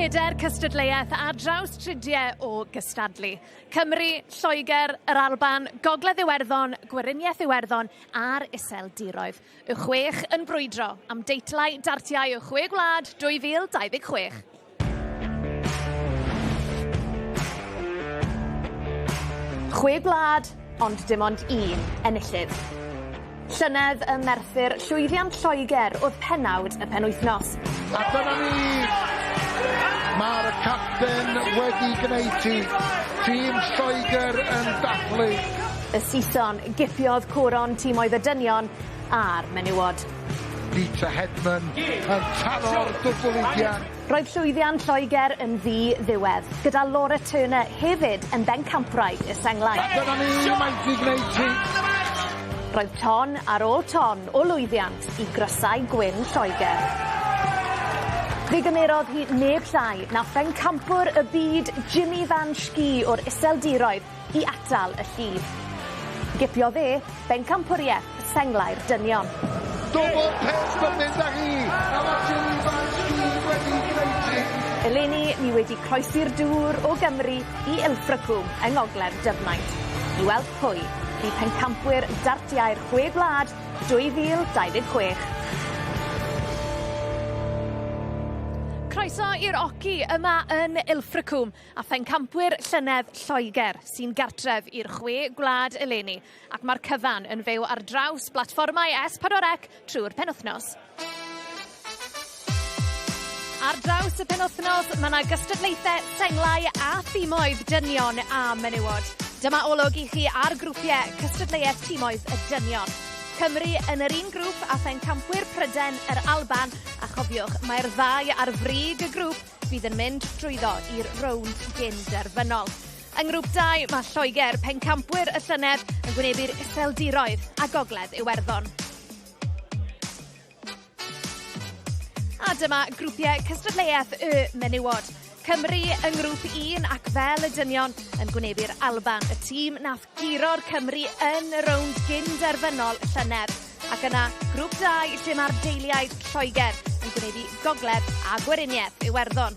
Pedair cystadleuaeth ar draws tridiau o gystadlu. Cymru, Lloegr, yr Alban, Gogledd Iwerddon, Gweriniaeth Iwerddon a'r Iseldiroedd. Y chwech yn brwydro am deitlau dartiau y chwe gwlad 2026. Chwe gwlad, ond dim ond un enillydd. Llynedd ym Merthyr, llwyddiant Lloegr oedd pennawd y penwythnos. A dyna ni! Mae'r capten wedi gwneud ti. Tîm Lloegr yn dathlu. Y Saeson gipiodd coron timoedd y dynion a'r menywod. Dieter Hedman yn taro'r dwbl ugian. Roedd llwyddiant Lloegr yn ddi-ddiwedd, gyda Laura Turner hefyd yn bencampwraig y senglau. A dyna ni, mae 'di gwneud ti. Roedd ton ar ôl ton o lwyddiant i grysau gwyn Lloegr. Fe gymerodd hi neb llai na phencampwr y byd Jimmy Van Schie o'r Iseldiroedd i atal y llif. Gipiodd e bencampwriaeth senglau'r dynion. Dwbl pump yn mynd â hi, a mae Jimmy Van Schie wedi gwneud hi. Eleni ni wedi croesi'r dŵr o Gymru i Ilfracombe yng Ngogledd Dyfnaint i weld pwy fydd pencampwyr dartiau'r Chwe Gwlad 2026. Croeso i'r Oci yma yn Ilfracombe a phencampwyr llynedd Lloegr sy'n gartref i'r Chwe Gwlad eleni ac mae'r cyfan yn fyw ar draws blatfformau S4C trwy'r penwythnos. Ar draws y penwythnos, mae yna gystadlaethau senglau a thimoedd dynion a menywod. Dyma olwg i chi ar grwpiau cystadleuaeth timoedd y dynion. Cymru yn yr un grŵp a phencampwyr Prydain, yr Alban, a chofiwch, mae'r ddau ar frig y grŵp fydd yn mynd drwyddo i'r rownd gyn-derfynol. Yng ngrŵp 2, mae Lloegr, pencampwyr y llynedd, yn gwynebu'r Iseldiroedd a Gogledd Iwerddon. A dyma grwpiau cystadleuaeth y menywod. Cymru yng ngrŵp 1 ac fel y dynion yn gwynebu'r Alban, y tîm nath guro'r Cymru yn y rownd gyn-derfynol llynedd. Ac yna grŵp 2 lle mae'r deiliaid Lloegr yn gwynebu Gogledd a Gweriniaeth Iwerddon.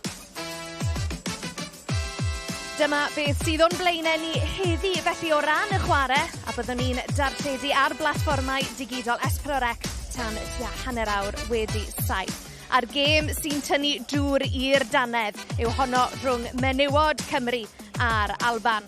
Dyma beth sydd o'n blaenau ni heddi, felly o ran y chwarae, a byddwn ni'n darlledu ar blatfformau digidol S4C tan tua 7:30. A'r gêm sy'n tynnu dŵr i'r dannedd yw honno rhwng menywod Cymru a'r Alban.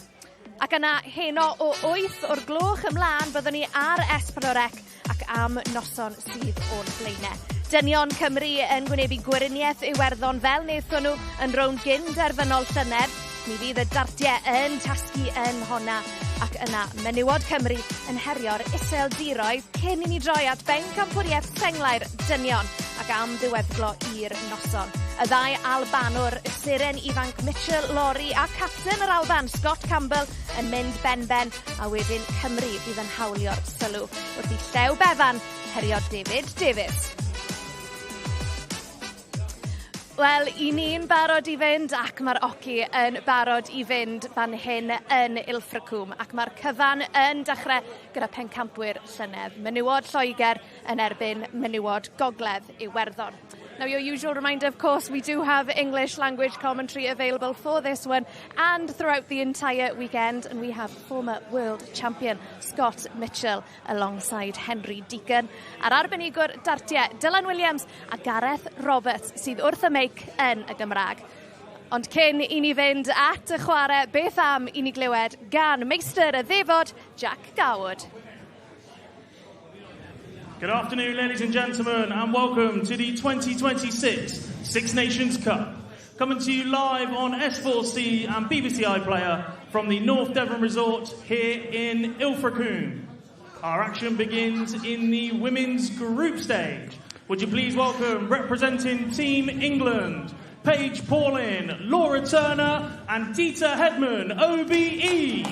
Ac yna heno o 8 o'r gloch ymlaen byddwn ni ar S4C ac am noson sydd o'n blaenau. Dynion Cymru yn gwynebu Gweriniaeth Iwerddon fel wnaethon nhw yn rownd gyn-derfynol llynedd. Mi fydd y dartiau yn tasgu yn honna ac yna menywod Cymru yn herio'r Iseldiroedd cyn i ni droi at bencampwriaeth senglau'r dynion ac am ddiweddglo i'r noson. Y ddau Albanwr, y seren ifanc Mitchell Lawrie a capten yr Alban Scott Campbell yn mynd ben-ben a wedyn Cymru fydd yn hawlio'r sylw wrth i Llew Bevan herio David Davies. Wel, i ni'n barod i fynd ac mae'r Oci yn barod i fynd fan hyn yn Ilfracombe ac mae'r cyfan yn dechrau gyda pencampwyr llynedd. Menywod Lloegr yn erbyn menywod Gogledd Iwerddon. Now, your usual reminder, of course, we do have English language commentary available for this one and throughout the entire weekend. And we have former world champion Scott Mitchell alongside Henry Deacon. A'r arbenigwr dartiau Dylan Williams a Gareth Roberts sydd wrth y meic yn y Gymraeg. Ond cyn i ni fynd at y chwarae, beth am i ni glywed gan meistr y ddefod, Jack Goward. Good afternoon, ladies and gentlemen, and welcome to the 2026 Six Nations Cup. Coming to you live on S4C and BBC iPlayer from the North Devon Resort here in Ilfracombe. Our action begins in the women's group stage. Would you please welcome, representing Team England, Paige Paulin, Laura Turner, and Deta Hedman, OBE.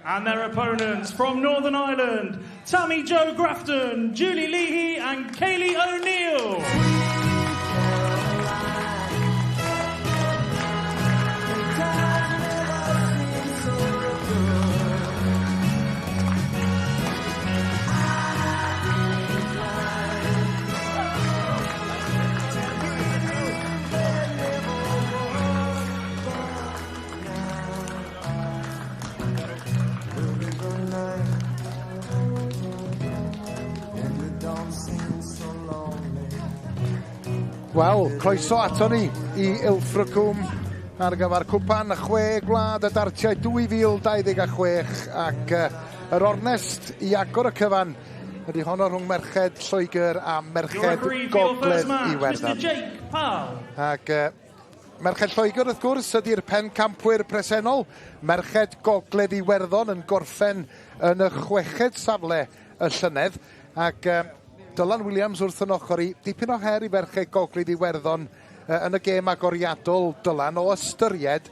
And their opponents from Northern Ireland, Tammy Jo Grafton, Julie Leahy and Kaylee O'Neill. Wel, croeso ato ni i Ilfracombe ar gyfer cwpan y chwe gwlad y dartiau 2026 ac yr ornest i agor y cyfan ydy honno rhwng merched Lloegr a merched Gogledd Iwerddon. Ac merched Lloegr wrth gwrs ydy'r pencampwyr presennol, merched Gogledd Iwerddon yn gorffen yn y chweched safle y llynedd ac Dylan Williams wrth yn ochr i, dipyn o her i ferched Gogledd Iwerddon yn y gêm agoriadol, Dylan, o ystyried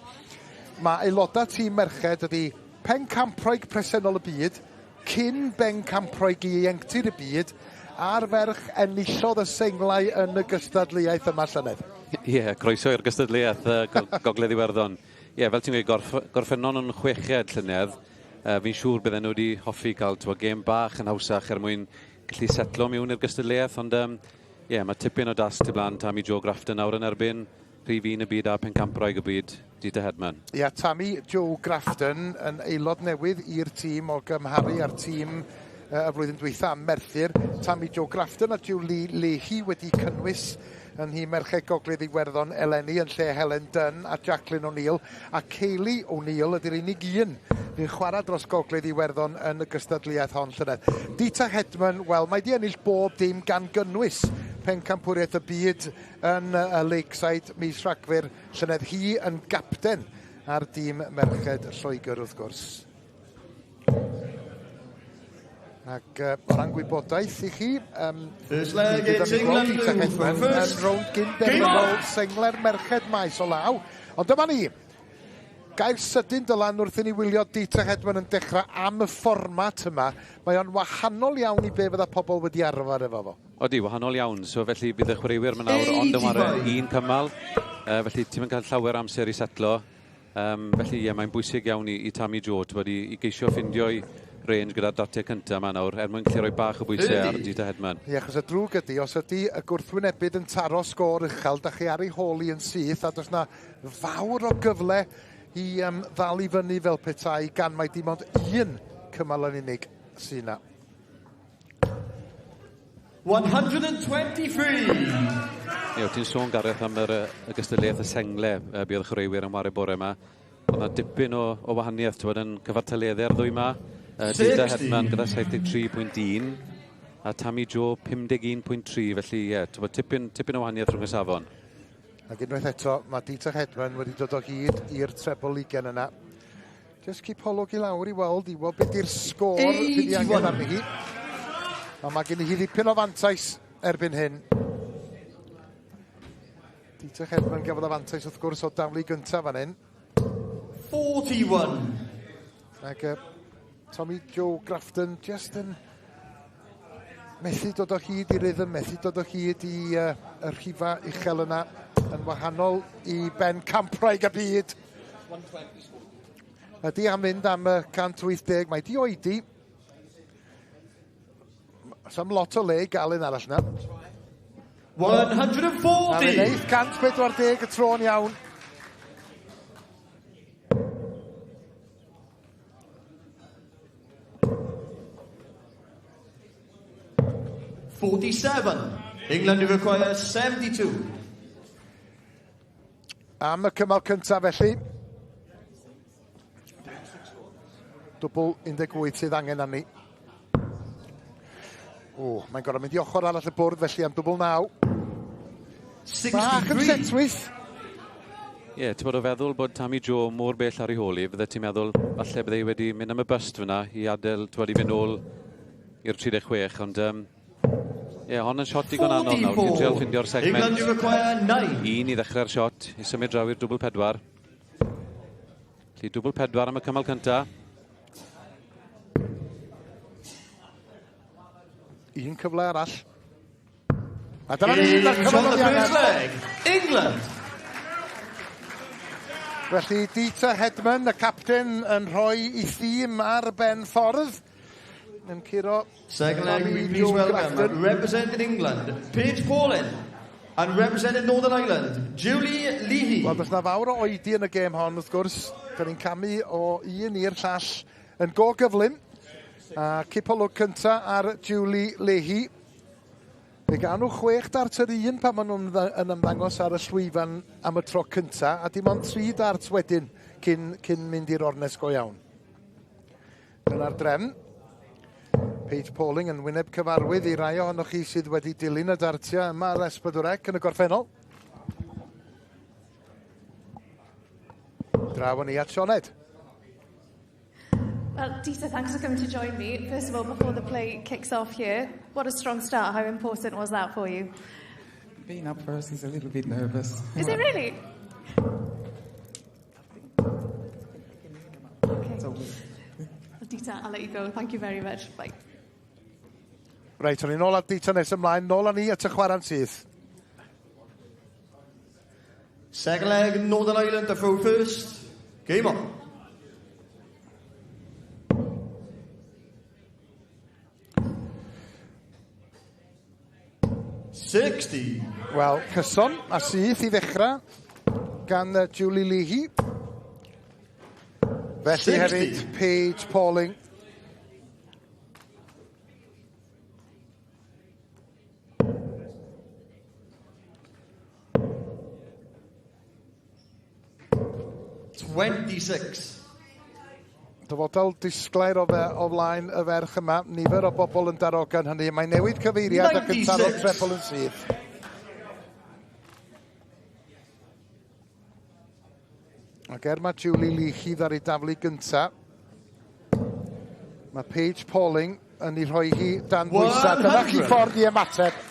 mae aelodau tîm merched ydy pencampwraig presennol y byd, cyn bencampwraig ieuenctid y byd, a'r ferch enillodd y senglau yn y gystadleuaeth yma llynedd. Ie, yeah, croeso i'r gystadleuaeth Gogledd Iwerddon. Ie, yeah, fel ti'n gweud, gorffennon nhw'n chweched llynedd. Fi'n siŵr bydden nhw wedi hoffi cael gêm bach yn hawsach er mwyn gallu setlo mewn i'r gystadleuaeth, ond yeah, mae tipyn o dasg tu blaen Tammy Jo Grafton nawr yn erbyn rhif 1 y byd a pencampwraig y byd, Deta Hedman. Ia, yeah, Tammy Jo Grafton yn aelod newydd i'r tîm o gymharu â'r tîm y flwyddyn dwytha am Merthyr. Tammy Jo Grafton a Julie Leahy wedi cynnwys yn nhîm merched Gogledd Iwerddon eleni yn lle Helen Dunn a Jacqueline O'Neill, a Kaylee O'Neill ydy'r unig un fu'n chwarae dros Gogledd Iwerddon yn y gystadleuaeth hon llynedd. Deta Hedman, wel, mae di ennill bob dim gan gynnwys pencampwriaeth y byd yn y Lakeside mis Rhagfyr llynedd, hi yn gapten ar dîm merched Lloegr wrth gwrs. Ac o ran gwybodaeth i chi, First leg, it's England yn rownd gyn-derfynol sengle'r merched maes o law. Ond dyma ni, gair sydyn Dylan wrth i ni wylio Deta Hedman yn dechrau am y fformat yma. Mae o'n wahanol iawn i be fydda pobl wedi arfer efo fo. Odi, wahanol iawn. So felly bydd y chwaraewyr yma nawr ond yn chwarae un cymal. Felly ti'm yn cael llawer amser i setlo. Felly ie, mae'n bwysig iawn i Tammy Jo i geisio ffindio'i range gyda'r dartiau cyntaf yma nawr, er mwyn gallu rhoi bach o bwysau ar Deta Hedman. Ie, achos y drwg ydy, os ydy y gwrthwynebydd yn taro sgôr uchel, da chi ar ei hôl i yn syth, a does na fawr o gyfle i ddal i fyny fel petai, gan mai dim ond un cymal yn unig sy'n na. 123! Ie, ti'n sôn, Gareth, am y gystadleuaeth y sengle buodd y chwaraewyr yn ware bore yma. Oedd yna dipyn o wahaniaeth, ti'n yn cyfartaleddau ar ddwy yma. Deta Hedman gyda 73.1 a Tammy Jo 51.3, felly ie, yeah, tipyn o wahaniaeth rhwng y safon. Ac unwaith eto, mae Deta Hedman wedi dod o hyd i'r treble ugain yna. Just cipolwg i lawr i weld beth yw'r sgôr fydd i angen arni hi. Ond mae gen hi ddipyn o fantais erbyn hyn. Deta Hedman gafodd y fantais wrth gwrs o daflu gyntaf fan hyn. 41. Ac Tommy Jo Grafton just yn methu dod o hyd i rhythm, methu dod o hyd i y rhifa uchel yna, yn wahanol i bencampwraig y byd. Ydy am fynd am y 180, mae di oedi. Sam lot o le i gael un arall yna. 140! A fe wneith 140 y tro'n iawn. England require 72. Am y cymal cyntaf felly. Dwbl 18 sydd angen arni. O, mae'n gorfod mynd i ochr arall y bwrdd felly am dwbl 9. Bach yn lletchwith. Ie, yeah, ti'n bod o feddwl bod Tammy Jo mor bell ar ei hôl i, fydde ti'n meddwl falle bydde hi wedi mynd am y bust fyna i adael, ti'n bod, i fynd nôl i'r 36, ond ie, yeah, hon yn shot digon anodd nawr. Ti'n trial ffindio'r segment 1 i ddechrau'r shot, i symud draw i'r dwbl 4. Felly dwbl 4 am y cymal cyntaf. Un cyfle arall. A dyna ni, na'r Game shot cyfle the oedd first angen. leg. England. Felly Dieter Hedman, y capten, yn rhoi ei thîm ar ben ffordd. Yn curo Second leg, we Tommy please Joe welcome Grafton. representing England, Paige Pauling, and representing Northern Ireland, Julie Leahy. Wel, does na fawr o oedi yn y gêm hon, wrth gwrs. Da ni'n camu o un i'r llall yn go gyflym. A cipolwg cynta ar Julie Leahy. Fe gawn nhw 6 dart yr un pan maen nhw'n yn ymddangos ar y llwyfan am y tro cynta, a dim ond 3 dart wedyn cyn mynd i'r ornest go iawn. Dyna'r drefn. Paige Pauling yn wyneb cyfarwydd i rai ohonoch chi sydd wedi dilyn y dartiau yma ar S4C yn y gorffennol. Draw ni at Sioned. Well, Dieter, thanks for coming to join me. First of all, before the play kicks off here, what a strong start. How important was that for you? Being up first is a little bit nervous. Is it really? Okay. So, Well, Dieter, I'll let you go. Thank you very much. Bye. Reit, o'n i'n ôl at Dieter nes ymlaen, nôl â ni at y chwarae'n syth. Second leg, Northern Ireland to throw first. Game on. 60. Wel, cyson a syth i ddechrau gan Julie Leahy. Felly 60. hefyd Paige Pauling. 26. Dyfodol disglair o flaen y ferch yma. Nifer o bobl yn darogan hynny. Mae'n newid cyfeiriad ac yn taro 96. trebl yn syth. Ac er mae Julie Leahy ar ei daflu gynta, mae Paige Pauling yn ei rhoi hi dan bwysau. Dyna chi 100. ffordd i ymateb.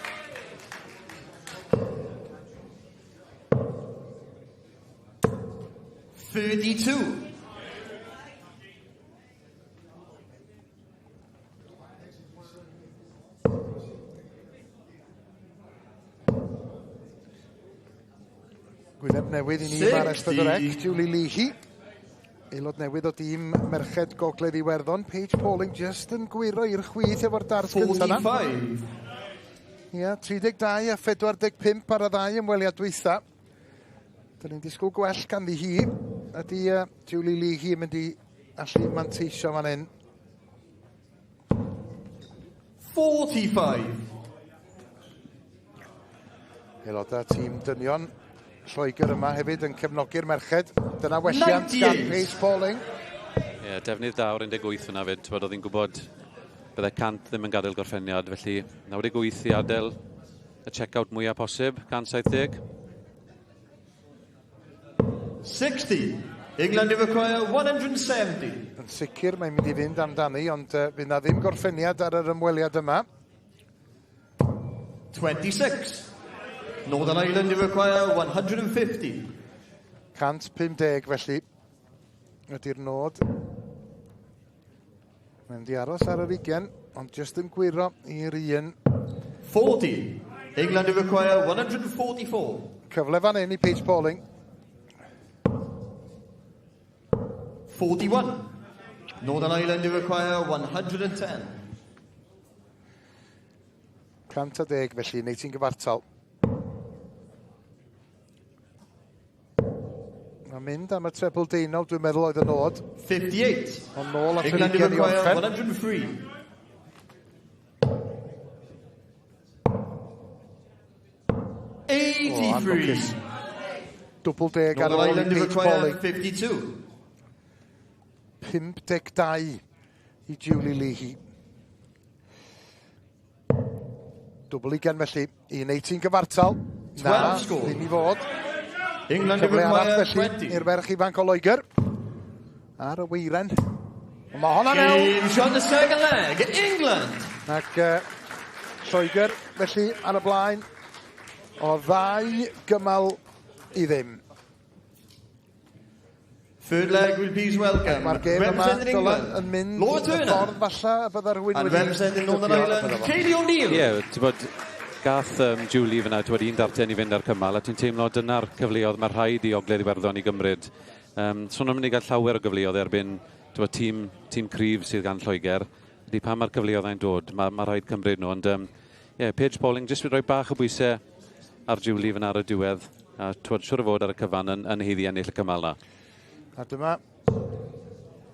32. Gwyneb newydd i ni ar S4C, Julie Leahy. Aelod newydd o dîm Merched Gogledd Iwerddon. Paige Pauling just yn gwyro i'r chwith efo'r dart gyntaf yna. 45. Ia, 32 a 45 ar y ddau ymweliad dwytha. Dyn ni'n disgwyl gwell ganddi hi. Ydy Julie Leahy yn mynd i allu manteisio fan hyn? 45. Aelodau tîm dynion Lloegr yma hefyd yn cefnogi'r merched. Dyna welliant gan 98. Paige Pauling. Ie, yeah, defnydd da o'r 18 yna fyd. T'wod, oedd hi'n gwybod bydde 100 ddim yn gadael gorffeniad, felly 98 i adael y check-out mwyaf posib, 170. 60. England require 170. Yn sicr mae'n mynd i fynd amdani, ond fydd na ddim gorffeniad ar yr ymweliad yma. 26. Northern Ireland require 150. 150 felly ydy'r nod. Mae'n di aros ar yr 20, ond jyst yn gwyro i'r un. 40. England require 144. Cyfle fan hyn i Paige Pauling. 41. Northern Ireland require 110. 110 felly, neu ti'n gyfartal. Mae'n mynd am y treble deunaw, dwi'n meddwl oedd y nod. 58. Ond nôl at yr England 20 i require orffen. 103. O, 83. anlwcus. Dwbl deg ar Northern ôl i Ireland Paige require Pauling. 52. 52 i Julie Leahy. Dwbl ugain felly, i wneud ti'n gyfartal. Na, 12 score. ddim i fod. England Cyfle arall require felly 20. i'r ferch ifanc o Loegr. Ar y weiren. Ond mae hwnna'n mewn. Game shot the second leg. England. Ac Lloegr felly ar y blaen o 2 gymal i ddim. Third leg will please welcome Mae'r gêm yma representing Dylan, England, yn mynd Laura y Turner, ffordd falla y bydda rhywun and wedi representing Northern tybio Ireland, bydda fo. Kayleigh O'Neill. Ie, yeah, ti'n bod, gath Julie fyna, ti'n bod, un darten i fynd ar cymal, a ti'n teimlo dyna'r cyfleoedd mae rhaid i Ogledd Iwerddon i gymryd. So nhw'n mynd i gael llawer o gyfleoedd erbyn, ti'n bod, tîm cryf sydd gan Lloegr. Ydy pan mae'r cyfleoedd dod, mae rhaid cymryd nhw. Ond, yeah, Paige Pauling, jyst rhoi bach o bwysau ar Julie fyna ar y diwedd. A ti'n bod, siŵr o fod ar y cyfan yn haeddu ennill y cymal na. A dyma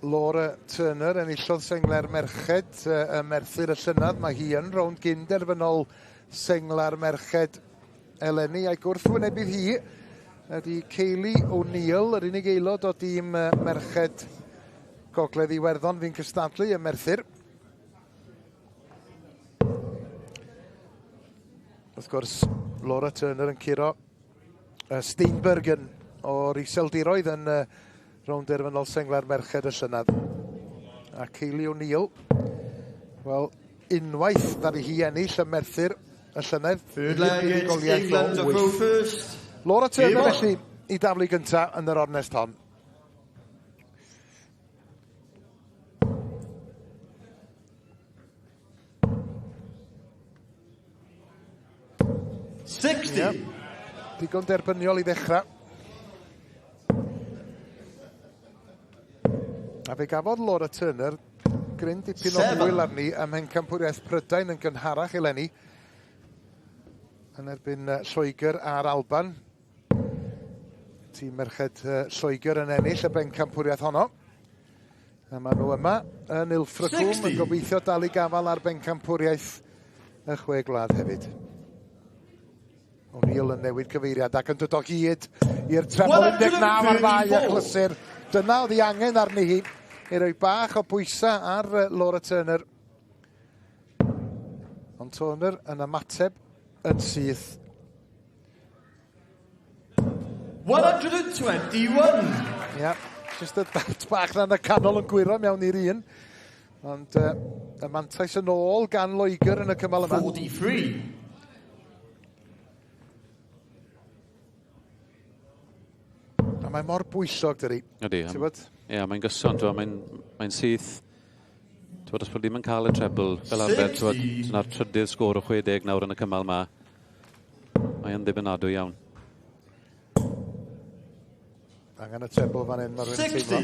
Laura Turner enillodd sengle'r merched y Merthyr y llynedd. Mae hi yn rownd gyn-derfynol sengle'r merched eleni, a'i gwrthwynebydd hi ydy Kayleigh O'Neill, yr unig aelod o dîm merched Gogledd Iwerddon fi'n cystadlu ym Merthyr. Wrth gwrs, Laura Turner yn curo Steenbergen o'r Iseldiroedd yn rownd derfynol sengle'r merched y llynedd. A Kayleigh O'Neill, wel, unwaith ddaru hi ennill y Merthyr y llynedd. Third leg, it's England to go first. Laura Turner felly i daflu gynta yn yr ornest hon. Sixty. Yep. Digon derbyniol i ddechrau. A fe gafodd Laura Turner gryn dipyn o hwyl arni ym Mhencampwriaeth Prydain yn gynharach eleni yn erbyn Lloegr a'r Alban. Tîm merched Lloegr yn ennill y bencampwriaeth honno. A maen nhw yma yn Ilfracombe yn gobeithio dal i gafael ar bencampwriaeth y chwe gwlad hefyd. O'Neill yn newid cyfeiriad ac yn dod o hyd i'r treble 19 ar ddau achlysur. Dyna oedd ei angen arni hi i roi bach o bwysau ar Laura Turner. Ond Turner yn ymateb yn syth. 121. Ia, yeah, jyst y dart bach na yn y canol yn gwyro mewn i'r un. Ond y mantais yn ôl gan Loegr yn y cymal yma. 43. A mae mor bwyllog, dydi. Ydy. Ie, mae'n gyson, mae'n syth. Ti'n os bod ddim yn cael y treble fel arfer, dyna'r trydydd sgôr o 60 nawr yn y cymal ma. Mae'n ddibynadwy iawn. Angen y treble fan hyn, mae rhywun teimlo.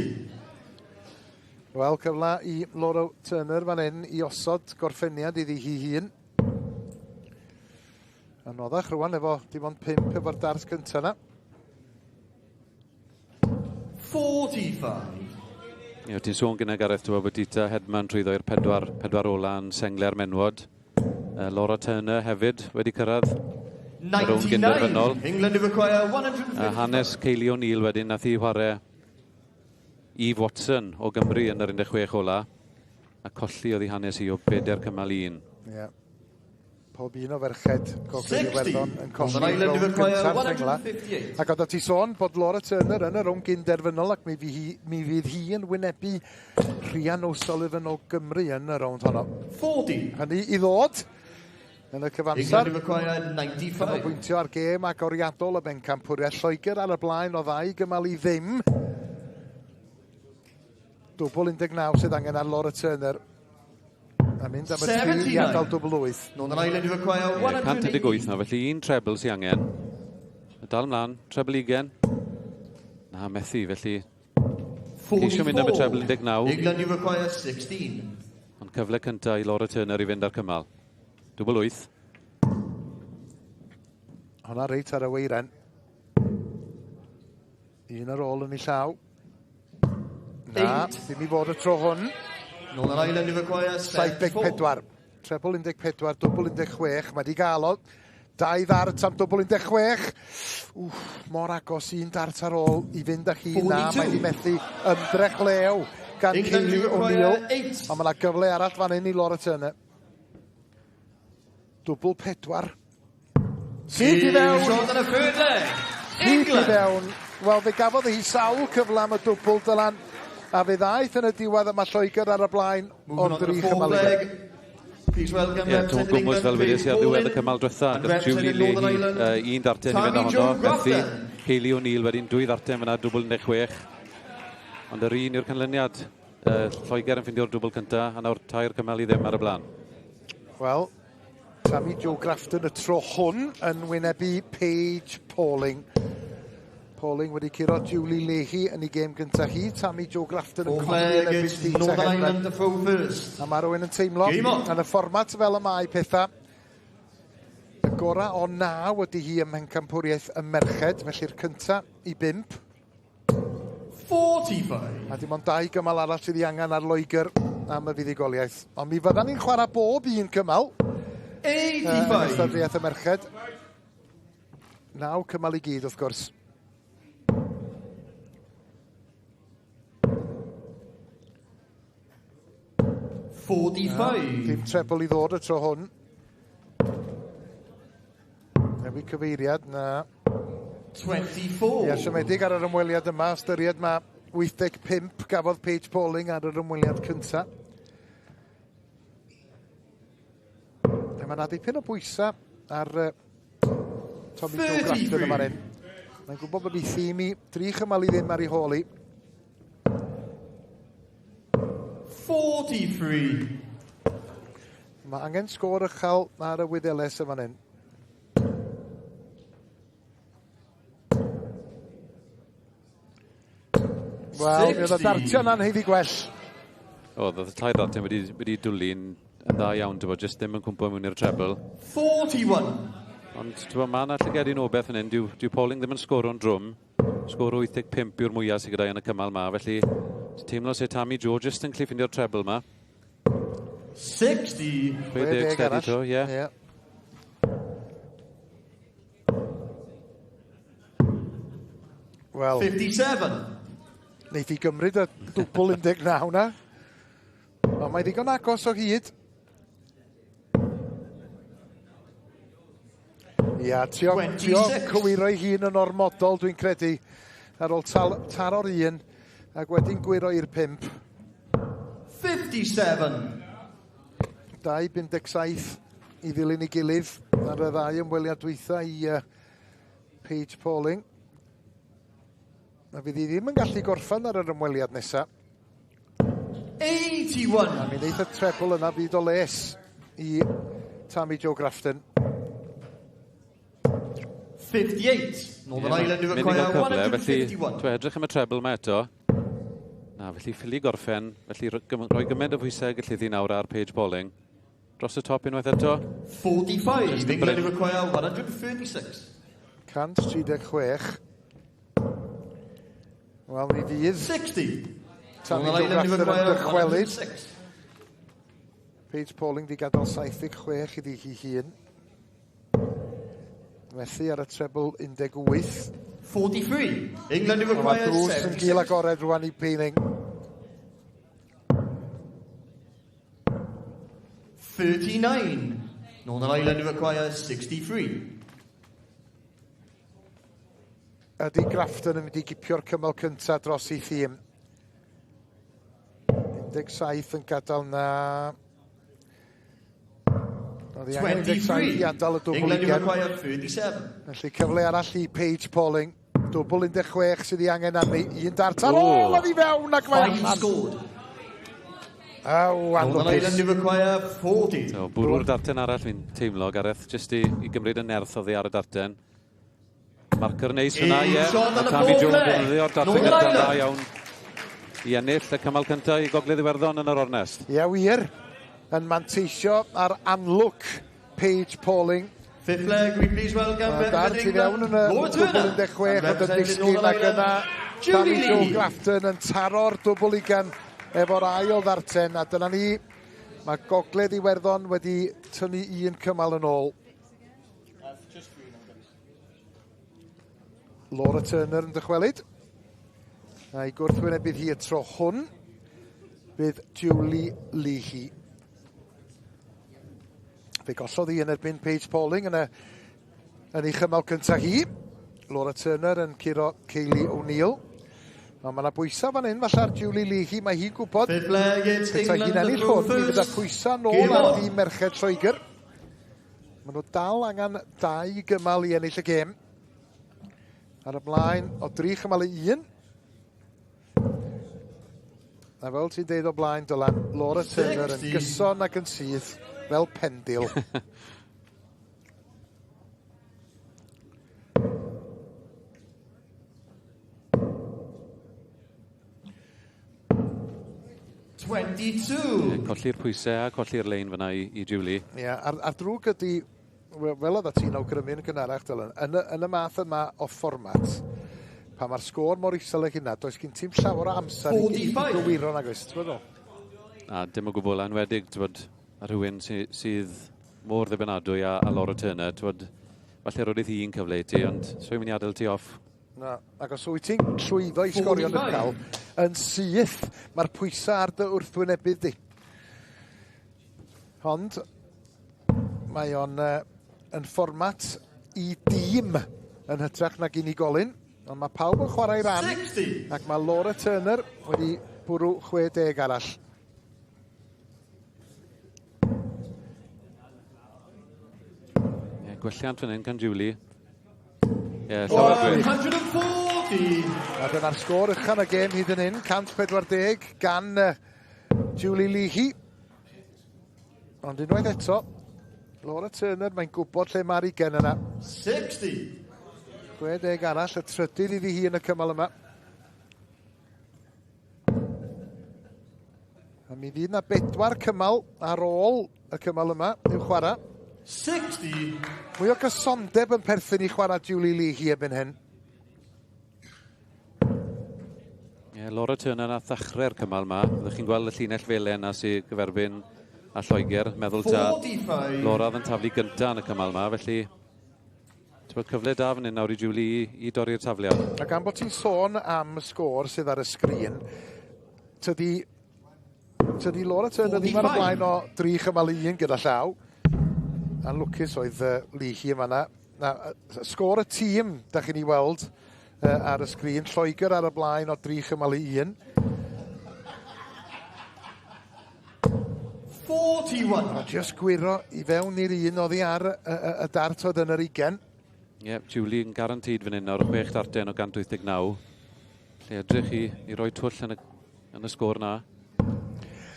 Wel, cyfle i Laura Turner fan hyn i osod gorffeniad iddi hi hun. Anoddach rwan efo dim ond 5 efo'r dart cyntaf na. 45. Ie, ti'n sôn gyda Gareth, ti'n bod Dita Hedman trwyddo i'r pedwar ola yn sengle'r menwod. Laura Turner hefyd wedi cyrraedd y rownd gynderfynol. England require 155. A hanes Kayleigh O'Neill wedyn, nath hi chwarae Eve Watson o Gymru yn yr 16 ola. A colli oedd ei hanes hi o 4 cymal 1. Ie. Pob un o ferched Gogledd Iwerddon yn colli rownd gyntaf sengla. Ac oedd ti sôn bod Laura Turner yn y rownd gynderfynol ac mi fydd hi yn wynebu Rhian O'Sullivan o Gymru yn y rownd honno. 40. Hynny i ddod yn y cyfamser. England require 95. Canolbwyntio ar gêm agoriadol y bencampwriaeth. Lloegr ar y blaen o 2 gymal i ddim. Dwbl 19 sydd angen ar Laura Turner. A mynd am y 3 i adael dwbl 8. Northern Ireland require 118 na, felly un treble sydd angen. Dal ymlaen, treble 20. Na, methu, felly ceisio mynd am y treble 19. England you require 16. Ond cyfle cyntaf i Laura Turner i fynd ar cymal. Dwbl 8. Honna reit ar y weiren. Un ar ôl yn ei llaw. Na, ddim i fod y tro hwn. Northern Ireland require 74. Treble 14, dwbl 16. Mae di gael o. 2 ddart am dwbl 16. Wff, mor agos un dart ar ôl i fynd â chi. Na, mae di methu ymdrech lew gan Kayleigh O'Neill. Ond mae yna gyfle arall fan hyn i Laura Turner. Dwbl 4. Syth i fewn! Syth i fewn. Wel, fe gafodd hi sawl cyfle am y dwbl, Dylan. A fe ddaeth yn y diwedd yma Lloegr ar y blaen o'r dri chymal. Ie, ti'n gwmwys fel wedes i ar ddiwedd y cymal diwetha. Gath Julie Leahy un darten i fynd ohono, methu. Kayleigh O'Neill wedyn 2 ddarten fyna, dwbl 16. Ond yr un yw'r canlyniad. Lloegr yn ffindio'r dwbl cyntaf, a nawr 3 cymal i ddim ar y blaen. Wel, Tammy Jo Grafton y tro hwn yn wynebu Paige Pauling. Pauling wedi curo Julie Leahy yn ei gêm gyntaf hi. Tammy Jo Grafton yn colli yn erbyn Dita Hedman. A mae rhywun yn teimlo yn y fformat fel y mae pethau. Y gorau o 9 ydy hi ym mhencampwriaeth y merched, felly'r cyntaf i 5. 45. A dim ond 2 gymal arall sydd ei angen ar Loegr am y fuddugoliaeth. Ond mi fyddan ni'n chwarae bob un cymal. 85. Yn ystadleuaeth y merched. 9 cymal i gyd, wrth gwrs. 45. Dim trebl i ddod y tro hwn. Newid cyfeiriad, na. 24. Ie, siomedig ar yr ymweliad yma, ystyried mae 85 gafodd Paige Pauling ar yr ymweliad cyntaf. A mae yna dipyn o bwysau ar Tommy Jo Grafton yma'n hyn. Mae'n gwybod bod ei thîm i 3 chymal i ddim ar ei hôl hi. 43. Mae angen sgôr uchel ar y Wyddeles yma hyn. Wel, mi oedd y dartio yna'n haeddu gwell. Oedd y tair dartio wedi dwlu'n yn dda iawn, ti'n bod, jyst ddim yn cwmpo mewn i'r treble. 41. Ond, ti'n bod, mae yna llygedyn o beth yn hyn, dyw Pauling ddim yn sgoro'n drwm. Sgôr 85 yw'r mwyaf sydd gyda'i yn y cymal ma, felly teimlo se Tammy Jo jyst yn gallu ffeindio'r treble ma. 60. 60 steady to, ie. Yeah. Wel, 57. Wneith hi gymryd y dwbl 19 na. Ond mae ddigon agos o hyd. Ia, trio cywiro ei hun yn ormodol, dwi'n credu, ar ôl taro'r un, ac wedyn gwyro i'r 5. 57. 2.57 i ddilyn ei gilydd ar y ddau ymweliad dwytha i Paige Pauling. Na fydd hi ddim yn gallu gorffen ar yr ymweliad nesaf. 81. A mi wneith y treble yna fyd o les i Tammy Jo Grafton. 58. Northern Ireland require 151. Dwi'n edrych am y treble yma eto. Na, felly ffili gorffen. Felly rhoi gymaint o bwysau gallu hi nawr ar Paige Pauling. Dros y top unwaith eto. 45. England require 136. 136. Wel, mi fydd 60. Tammy Jo Grafton yn dychwelyd. Paige Pauling di gadael 76 iddi hi hun. Methu ar y treble 18. 43. England require 76. Mae drws yn gil agored rwan i Pauling. 39. Northern Ireland require 63. Ydy Grafton yn mynd i gipio'r cymal cyntaf dros ei thîm? 17 yn gadael na. Oedd hi angen 17 i adael y dwbl England require 37. Felly cyfle arall i Paige Pauling. Dwbl 16 sydd ei angen arni. Un dart ar ôl oedd i fewn ac mae allan. Aw, Northern Ireland require 40. So, bwrw'r darten arall fi'n teimlo, Gareth, jyst i gymryd y nerth oddi ar y darten. Marker neis fyna, ie. A Tammy Jones yn defnyddio'r darten gyntaf dda iawn i ennill y cymal cyntaf i Gogledd Iwerddon yn yr ornest. Ie, wir. Yn manteisio ar anlwc Paige Pauling. Fifth leg, we please welcome Dart i fewn yn y dwbl 16 ond yn disgyn ac yna Tammy Jo Grafton yn taro'r dwbl ugain efo'r ail ddarten, a dyna ni, mae Gogledd Iwerddon wedi tynnu un cymal yn ôl. Laura Turner yn dychwelyd. A'i gwrthwynebydd hi y tro hwn bydd Julie Leahy. Fe gollodd hi yn erbyn Paige Pauling yn ei chymal cyntaf hi. Laura Turner yn curo Kaylee O'Neill. Ond mae yna bwysau fan hyn, falle ar Julie Leahy, mae hi'n gwybod petai hi'n ennill hwn, mi fydd y pwysau nôl ar dîm merched Lloegr. Maen nhw dal angen 2 gymal i ennill y gêm. Ar y blaen o 3 chymal i 1. A fel ti'n deud o blaen, Dylan, Laura Turner yn gyson ac yn syth fel pendil. Yeah, colli'r pwysau a colli'r lein fyna i, i Julie. Ie, yeah, a'r, ar drwg ydy, fel oedd ti'n awgrymu yn gynharach, Dylan, yn y, yn y math yma o fformat, pan mae'r sgôr mor isel ag hynna, does gen ti'm llawer o amser i, i, i gywiro nag oes, ti'n meddwl? A dim o gwbl, anwedig, ti'n bod, a rhywun sy, sydd mor ddibynadwy a, a Laura Turner, ti'n bod, falle roedd hi un cyfle i ti, ond so i'n mynd i adael ti off. Na, ac os wyt ti'n llwyddo i sgorio'n uchel, yn syth, mae'r pwysau ar dy wrthwynebydd di. Ond, mae o'n uh, yn fformat i dîm yn hytrach nag unigolyn. Ond mae pawb yn chwarae ran. 60. Ac mae Laura Turner wedi bwrw 60 arall. Yeah, gwelliant fan hyn gan Julie. Ie, yeah, llawer gwell. 140. A dyna'r sgôr uchaf yn y gêm hyd yn hyn, 140 gan Julie Leahy. Ond unwaith eto, Laura Turner, mae'n gwybod lle mae'r ugen yna. 60. 60 arall, y trydydd iddi hi yn y cymal yma. A mi fydd na bedwar cymal ar ôl y cymal yma i'w chwarae. 60. Mwy o gysondeb yn perthyn i chwarae Julie Leahy erbyn hyn. Ie, yeah, Laura Turner nath ddechrau'r cymal yma. Ydych chi'n gweld y llinell felen na sy'n gyferbyn a Lloegr. Meddwl ta 45. Laura oedd yn taflu gyntaf yn y cymal yma, felly ti'n bod cyfle da fan hyn nawr i Julie i, i dorri'r tafliad. A gan bod ti'n sôn am y sgôr sydd ar y sgrin, tydi, tydi Laura Turner ddim ar y 45. blaen o 3 chymal i 1 gyda llaw. Anlwcus oedd uh, Leahy yma na. Na, sgôr y tîm, da chi'n ei weld uh, ar y sgrin. Lloegr ar y blaen o 3 chymal i 1. 41. A just gwyro i fewn i'r un oddi ar y, y, y dart oedd yn yr 20. Ie, yeah, Julie yn garantid fan hyn nawr, 6 darten o 189. Lle edrych i, i roi twll yn y, yn y sgôr na.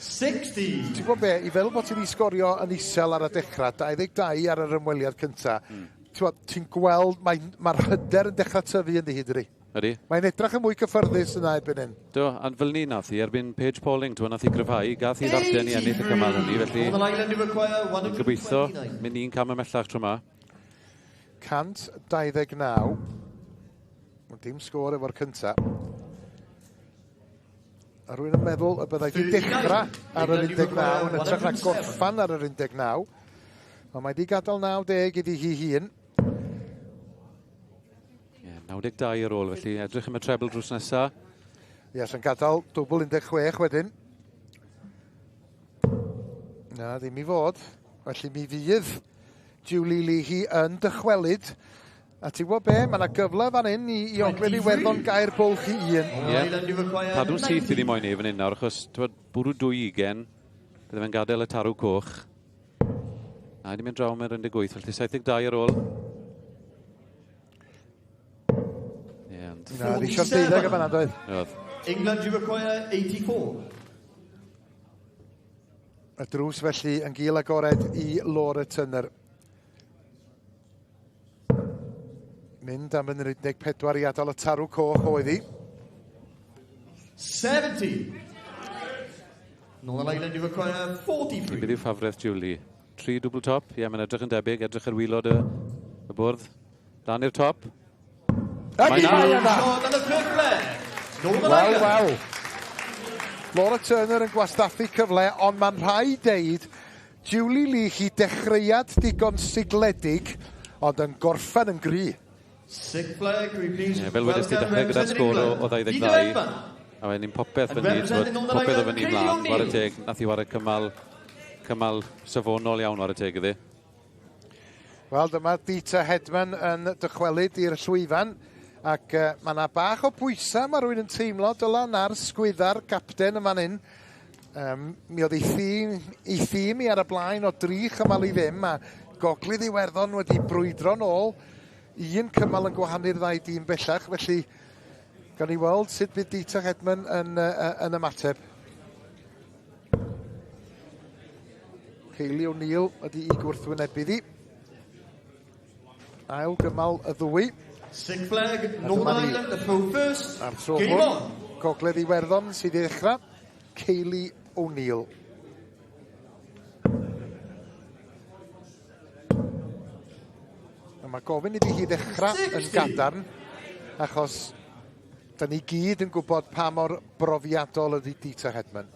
60. Ti'n gwybod be, i fel bod ti wedi sgorio yn isel ar y dechrau, 22 ar yr ymweliad cynta, mm. ti'n gweld mae'r mae hyder yn dechrau tyfu yn hyd i. Ydy? Mae'n edrach yn mwy cyffyrddus yna erbyn hyn. Do, a fel ni nath hi, erbyn Paige Pauling, ti'n nath hi gryfhau, gath hi ddarten i ennill y cymal hynny, felly Northern Ireland require gobeithio 129. mynd un cam ymhellach tro yma. 129. Dim sgôr efo'r cynta. A rwy'n yn meddwl y byddai wedi dechrau ar yr 19 yn hytrach na gorffan ar yr 19. Ond mae wedi gadael 90 iddi hi hun. Ie, 92 ar ôl, felly edrych am y treble drws nesa. Ie, sy'n gadael dwbl 16 wedyn. Na, ddim i fod. Felly mi fydd Julie Leahy yn dychwelyd. A ti'n gwybod be, mae yna gyfle fan hyn i, i Ogledd Iwerddon gair bwlch i un. Ie. Ireland require Cadw'n syth 90. iddi moyn ei fan hyn nawr, achos t'wod, bwrw 2 20, bydde fe'n gadael y tarw coch. A wedi mynd draw mewn 18, felly 72 ar ôl. Ie, ond... Na, di eisiau'r deuddeg yma na, doedd. Oedd. England you require 84. Y drws felly yn gil agored i Laura Turner. Mynd am yn yr 14 i adael y tarw coch oedd hi. 70. Northern Ireland you require 43. Beth yw ffafreth Julie? 3 double top? Ie, mae'n edrych yn debyg, edrych ar waelod y, y bwrdd. Lan i'r top. Ac i Mae'n mae yna! Shot and a cyfle. Northern Wel, Ireland. wel. Laura Turner yn gwastaffu cyfle, ond mae'n rhaid deud, Julie Leahy dechreuad digon sigledig, ond yn gorffen yn gry. Sixth flag, we please Ie, fel wedys ti dechrau gyda sgôr o, o 22. A wedyn popeth fyny, t'mod, popeth o fyny mlaen. Whare teg, nath i whare cymal, cymal safonol iawn whare teg iddi. Wel, dyma Dita Hedman yn dychwelyd i'r llwyfan. Ac uh, mae yna bach o bwysau mae rhywun yn teimlo dylan ar sgwydda'r gapten yma'n hyn. Um, mi oedd ei thîm, ei thîm i ar y blaen o dri chymal i ddim a Gogledd Iwerddon wedi brwydro nôl. Un cymal yn gwahanu'r ddau dîm bellach, felly gawn ni weld sut bydd Dita Hedman yn, uh, yn ymateb. Kaylee O'Neill ydy i gwrthwynebu ddi. Ail gymal y ddwy. Sixth leg, Northern Ireland, the throw first. A'r tro Game hwn, on. Gogledd Iwerddon sydd i ddechrau. Kaylee O'Neill. A mae gofyn iddi hi ddechrau yn gadarn, achos da ni gyd yn gwybod pa mor brofiadol ydy Dita Hedman.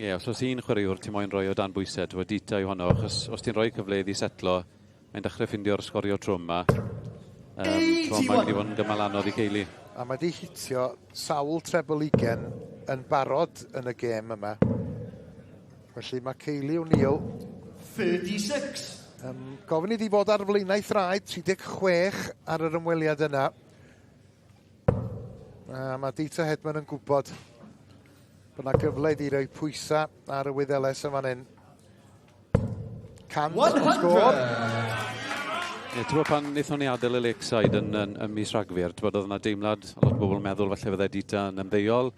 Ie, yeah, os oes un chwaraewr ti moyn rhoi o dan bwysau, ti'n Dita yw honno, achos os ti'n rhoi cyfle iddi setlo, mae'n dechrau ffindio'r sgorio trwm yma. Mae'n mynd i fod yn gymal anodd i Kaylee. A mae di hitio sawl treble ugen yn barod yn y gêm yma. Felly mae Kaylee O'Neill 36. Gofyn iddi fod ar flaenau thraed, 36 ar yr ymweliad yna. A mae Dita Hedman yn gwybod bod yna gyfle iddi roi pwysau ar y Wyddeles yn fan hyn. 100 o sgôr. Ie, ti'n gwybod pan wnaethon ni adael y Lakeside yn mis Rhagfyr, ti'n gwybod, oedd yna deimlad, a lot o bobl yn meddwl falle fyddai Dita yn ymddeol,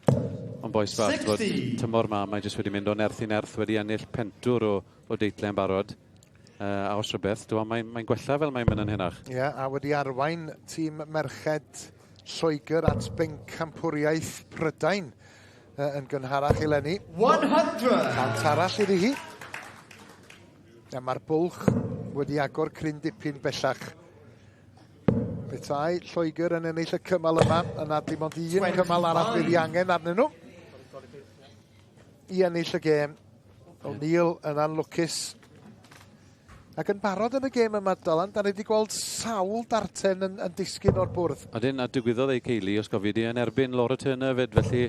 ond boes bach, ti'n gwybod, tymor ma, mae jyst wedi mynd o nerth i nerth, wedi ennill pentwr o deitlau yn barod. A os rhywbeth, ti'n gwybod, mae'n gwella fel mae'n mynd yn hynach. Ie, yeah, a wedi arwain tîm merched Lloegr at bencampwriaeth Prydain yn gynharach eleni. 100. 100 arall iddi hi. A mae'r bwlch wedi agor cryn dipyn bellach. Petai Lloegr yn ennill y cymal yma, yna dim ond un cymal arall fydd ei angen arnyn nhw i ennill y gêm. O'Neill yn anlwcus. Ac yn barod yn y gêm yma, Dylan, da ni wedi gweld sawl darten yn disgyn o'r bwrdd. Odyn, a digwyddodd ei Kaylee, os gofio di, yn erbyn Laura Turner fyd, felly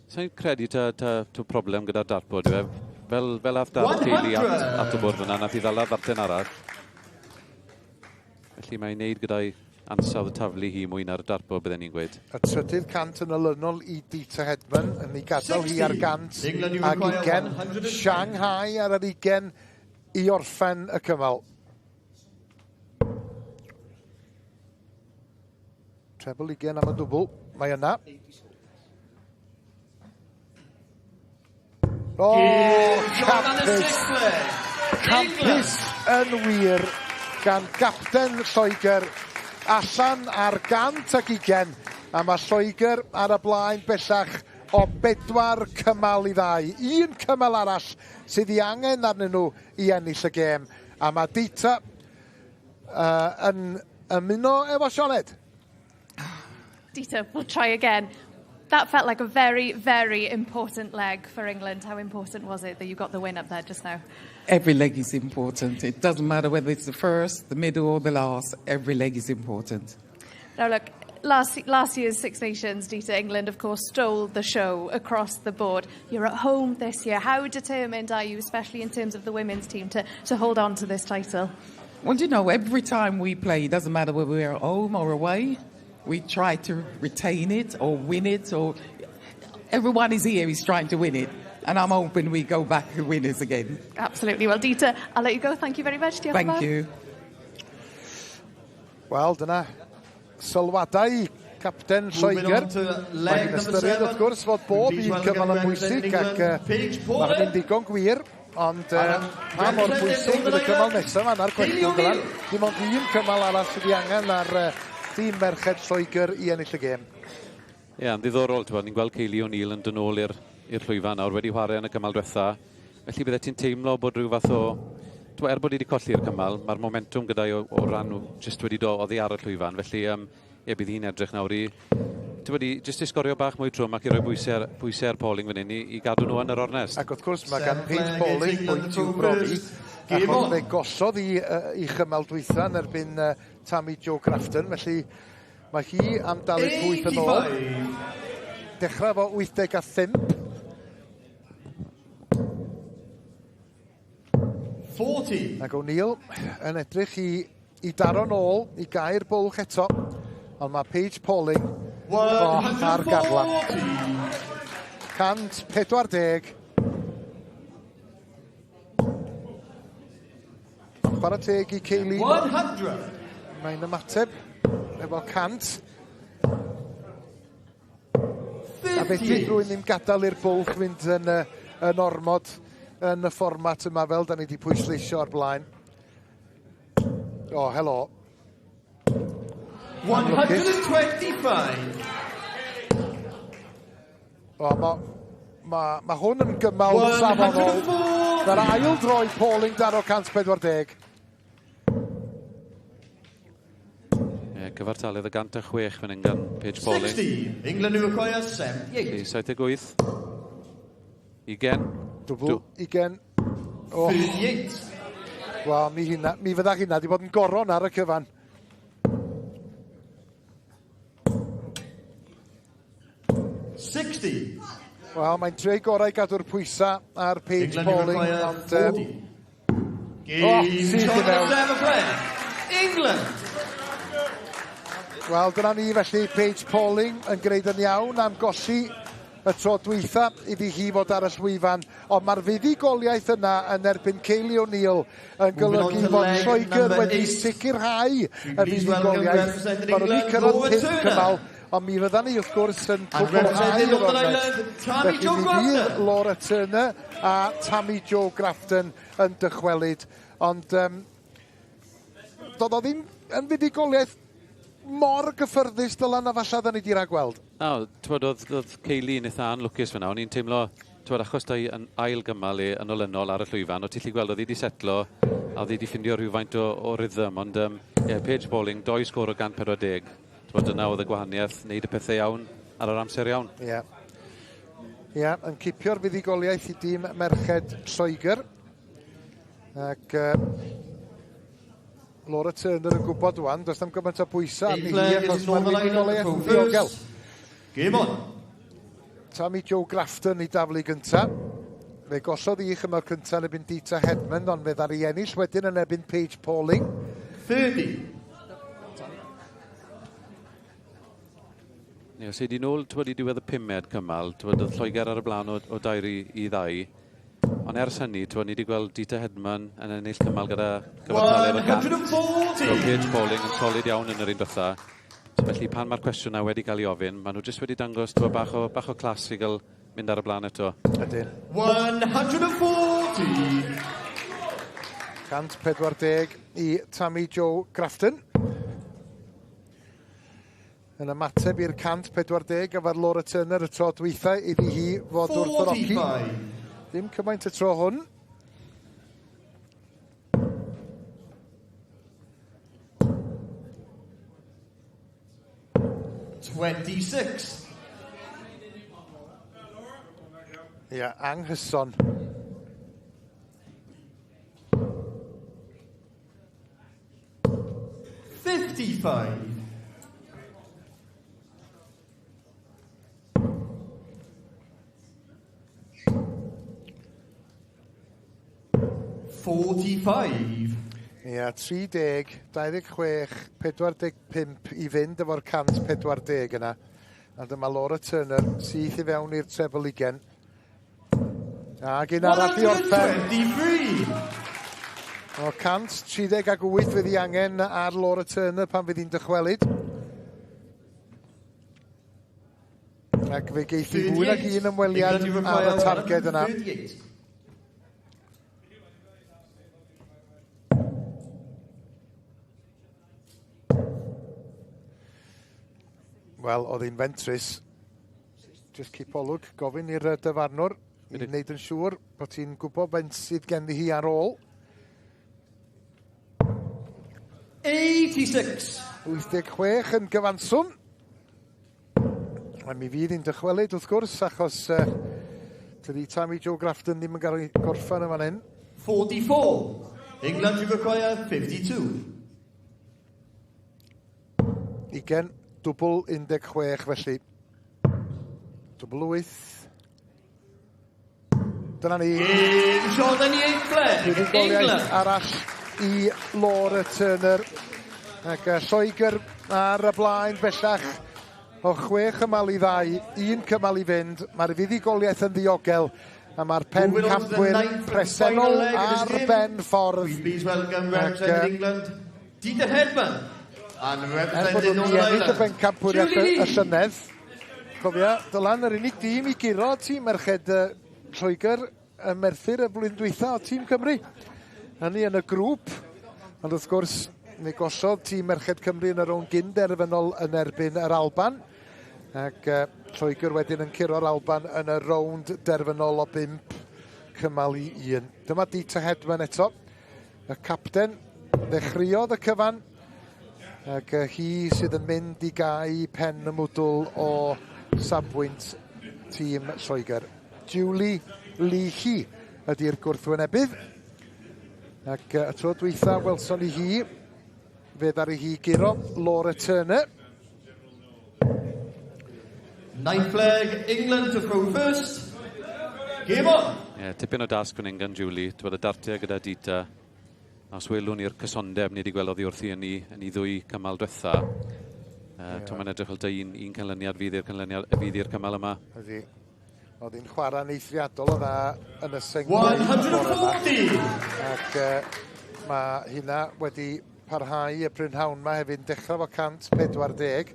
sa'n credu ta problem gyda'r dartboard, yw e? Fel ath dart Kaylee at y bwrdd yna, nath i ddala ddarten arall. Felly mae'n neud gyda'i ansawdd y taflu hi mwy na'r dartboard, bydden ni'n gweud. Y trydydd 100 yn olynol i Dita Hedman, yn ei gadael hi ar 120. Shanghai ar yr 20 i orffen y cymal. Treble 20 am y dwbl, mae yna. O, campus! Campus yn wir gan gapten Lloegr allan ar 120, a mae Lloegr ar y blaen bellach o 4 cymal i 2. Un cymal arall sydd ei angen arnyn nhw i ennill y gêm. A mae Dita yn ymuno efo Sioned. Dita, we'll try again. That felt like a very, very important leg for England. How important was it that you got the win up there just now? Every leg is important. It doesn't matter whether it's the first, the middle or the last. Every leg is important. Now look, last year's Six Nations, Dita, England, of course, stole the show across the board. You're at home this year. How determined are you, especially in terms of the women's team, to hold on to this title? Well, you know, every time we play, it doesn't matter whether we're at home or away, we try to retain it or win it, or everyone is here is trying to win it. And I'm hoping we go back to winners again. Absolutely. Well, Dita, I'll let you go. Thank you very much. Diolch. Thank you. Wel, dyna sylwadau capten Lloegr. Mae'n ystyried wrth gwrs fod bob un cymal yn bwysig ac mae hynny'n ddigon gwir. Ond pa mor bwysig fydd y cymal nesaf yma na'r cwestiwn, Dylan. Dim ond un cymal arall sydd ei angen ar dîm merched Lloegr i ennill y gêm. Ie, yeah, yn ddiddorol, ti'n ni'n gweld Kaylee O'Neill yn dod nôl i'r llwyfan nawr, wedi chwarae yn y cymal diwetha. Felly bydde ti'n teimlo bod rhyw fath o... Twa, er bod hi wedi colli'r cymal, mae'r momentum gyda'i o ran jyst wedi dod oddi ar y llwyfan. Felly, ie, bydd hi'n edrych nawr i... Ti'n wedi jyst i sgorio bach mwy trwm ac i roi bwysau ar Pauling fan hyn i gadw nhw yn yr ornest. Ac wrth gwrs mae gan Paige Pauling bwynt i'w brofi. Achos fe gollodd i chymal dwytha yn erbyn Tammy Jo Grafton. Felly mae hi am dalu pwyth yn ôl. Dechrau fo 85. 40. Ac O'Neill yn edrych i daro nôl, i gau'r bwlch eto. Ond mae Paige Pauling ar garlam. 140. Chwarae teg i Kaylee. 100. Mae'n ymateb efo 100. A fedrith rhywun ddim gadael i'r bwlch fynd yn ormod. yn y fformat yma fel da ni wedi pwysleisio o'r blaen. O, oh, helo. 125. O, mae ma, ma hwn yn gymal safonol. Mae'r ail droi Pauling daro 140. Ie, cyfartaledd y 106 fan hyn gan Paige Pauling. 60. England who require 78. 78. 20. Dwbl, 20. Oh. 38. Wel, mi, hynna, mi fydda hynna wedi bod yn goron ar y cyfan. 60. Wel, mae'n treu gorau gadw'r pwysau ar Paige England Pauling. require Ond, 40. Oh, Game syth i shot mewn. at seven play. England. Wel, dyna ni felly, Paige Pauling yn gwneud yn iawn am golli y tro dwytha iddi hi fod ar y llwyfan. Ond mae'r fuddugoliaeth yna yn erbyn Kaylee O'Neill yn golygu to fod leg Lloegr number wedi 8. sicrhau y Please welcome fuddugoliaeth. representing Maen nhw wedi England, cyrraedd Laura 5 Turner. cymal, ond mi fyddan ni wrth gwrs yn And cwblhau representing yr Northern ornest. Ireland, Tammy Felly Jo mi fydd Grafton. Laura Turner a Tammy Jo Grafton yn dychwelyd. Ond doedd o ddim yn fuddugoliaeth mor gyffyrddus Dylan a falla dda ni di ragweld. Na, t'wod, oedd Kaylee yn eitha anlwcus fyna. O'n i'n teimlo, t'wod, achos da i yn ail gymal i yn olynol ar y llwyfan, o ti'n gallu gweld oedd hi wedi setlo a oedd hi wedi ffindio rhywfaint o rhythm, ond yeah, Paige Pauling, doi sgôr o 140. T'wod, dyna oedd y gwahaniaeth, wneud y pethau iawn ar yr amser iawn. Ie. Yeah. Ie, yeah, yn cipio'r fuddugoliaeth i dîm merched Lloegr. Ac Laura Turner yn gwybod wan, does na'm gymaint o bwysau arni hi achos mae'r Northern Ireland fuddugoliaeth go yn ddiogel. first. Game on. Tammy Jo Grafton i daflu gynta. Fe gollodd hi chymal cyntaf yn erbyn Dita Hedman, ond fe ddaru ennill wedyn yn erbyn Paige Pauling. 30. Ie, os ei di nôl, t'wod, i diwedd y pumed cymal, t'wod, oedd Lloegr ar y blaen o 2-2. Ond ers hynny, t'wod, ni wedi gweld Dita Hedman yn ennill cymal gyda gyfartaledd o 100. 140. So Paige Pauling yn solid iawn yn yr un dwytha. So felly pan mae'r cwestiwn na wedi cael ei ofyn, maen nhw jyst wedi dangos t'wod, bach o clas i gael mynd ar y blaen eto. Ydyn. 140. 140 i Tammy Jo Grafton. Yn ymateb i'r 140 efo'r Laura Turner y tro dwytha iddi hi fod wrth yr oci. 45. Ddim cymaint y tro hwn. 26. Ie, anghyson. 55. 45. Ie, 30, 26, 45 i fynd efo'r 140 yna. A dyma Laura Turner syth i fewn i'r treble ugen. Ac un arall i orffen. 123. O 138 fydd hi angen ar Laura Turner pan fydd hi'n dychwelyd. Ac fe geith hi fwy nag un ymweliad ar y targed yna. 38. Wel, oedd hi'n fentrus. Just cipolwg, gofyn i'r dyfarnwr i wneud yn siŵr bod ti'n gwybod faint sydd genddi hi ar ôl. 86. 86 yn gyfanswm. A mi fydd hi'n dychwelyd wrth gwrs, achos tydi Tammy Jo Grafton ddim yn gael ei gorffan yn fan hyn. 44. England to require 52. 20, dwbl 16 felly. Dwbl 8. Dyna ni. Game shot in the eighth leg. Buddugoliaeth England. arall i Laura Turner. Ac Lloegr ar y blaen bellach o 6 cymal i 2, 1 cymal i fynd. Mae'r fuddugoliaeth yn ddiogel a mae'r pencampwyr presennol ar ben ffordd. Please welcome Ac, representing England, Dita Hedman. And Er bod representing nhw'n Northern ennill y Ireland, bencampwriaeth Julie y Lee. llynedd. Cofia, Dylan, yr unig dîm i guro tîm merched Lloegr ym Merthyr y flwyddyn dwytha o tîm Cymru. Hynny yn y grŵp. Ond wrth gwrs, mi gollodd tîm Merched Cymru yn y rownd gyn-derfynol yn erbyn yr Alban. Ac Lloegr wedyn yn curo'r Alban yn y rownd derfynol o 5 cymal i 1. Dyma Dita Hedman eto, y capten, ddechreuodd y cyfan, ac hi sydd yn mynd i gau pen y mwdwl o safbwynt tîm Lloegr. Julie Leahy ydy'r gwrthwynebydd. Ac y tro dwytha welson ni hi, fe ddaru hi guro Laura Turner. Ninth leg, England to throw first. Game on! Ie, yeah, tipyn o dasg fan hyn gan Julie. Ti'n y dartiau gyda Dita. A os welwn ni'r cysondeb ni wedi gweld oddi wrthi yn ei ddwy cymal diwetha. Yeah. Mae'n edrych fel un canlyniad fydd i'r canlyniad, fydd i'r cymal yma. Ydy. Oedd hi'n chwarae'n eithriadol o dda yn y sengl. 140! Ac mae hynna wedi parhau y prynhawn yma hefyd, dechrau fo 140.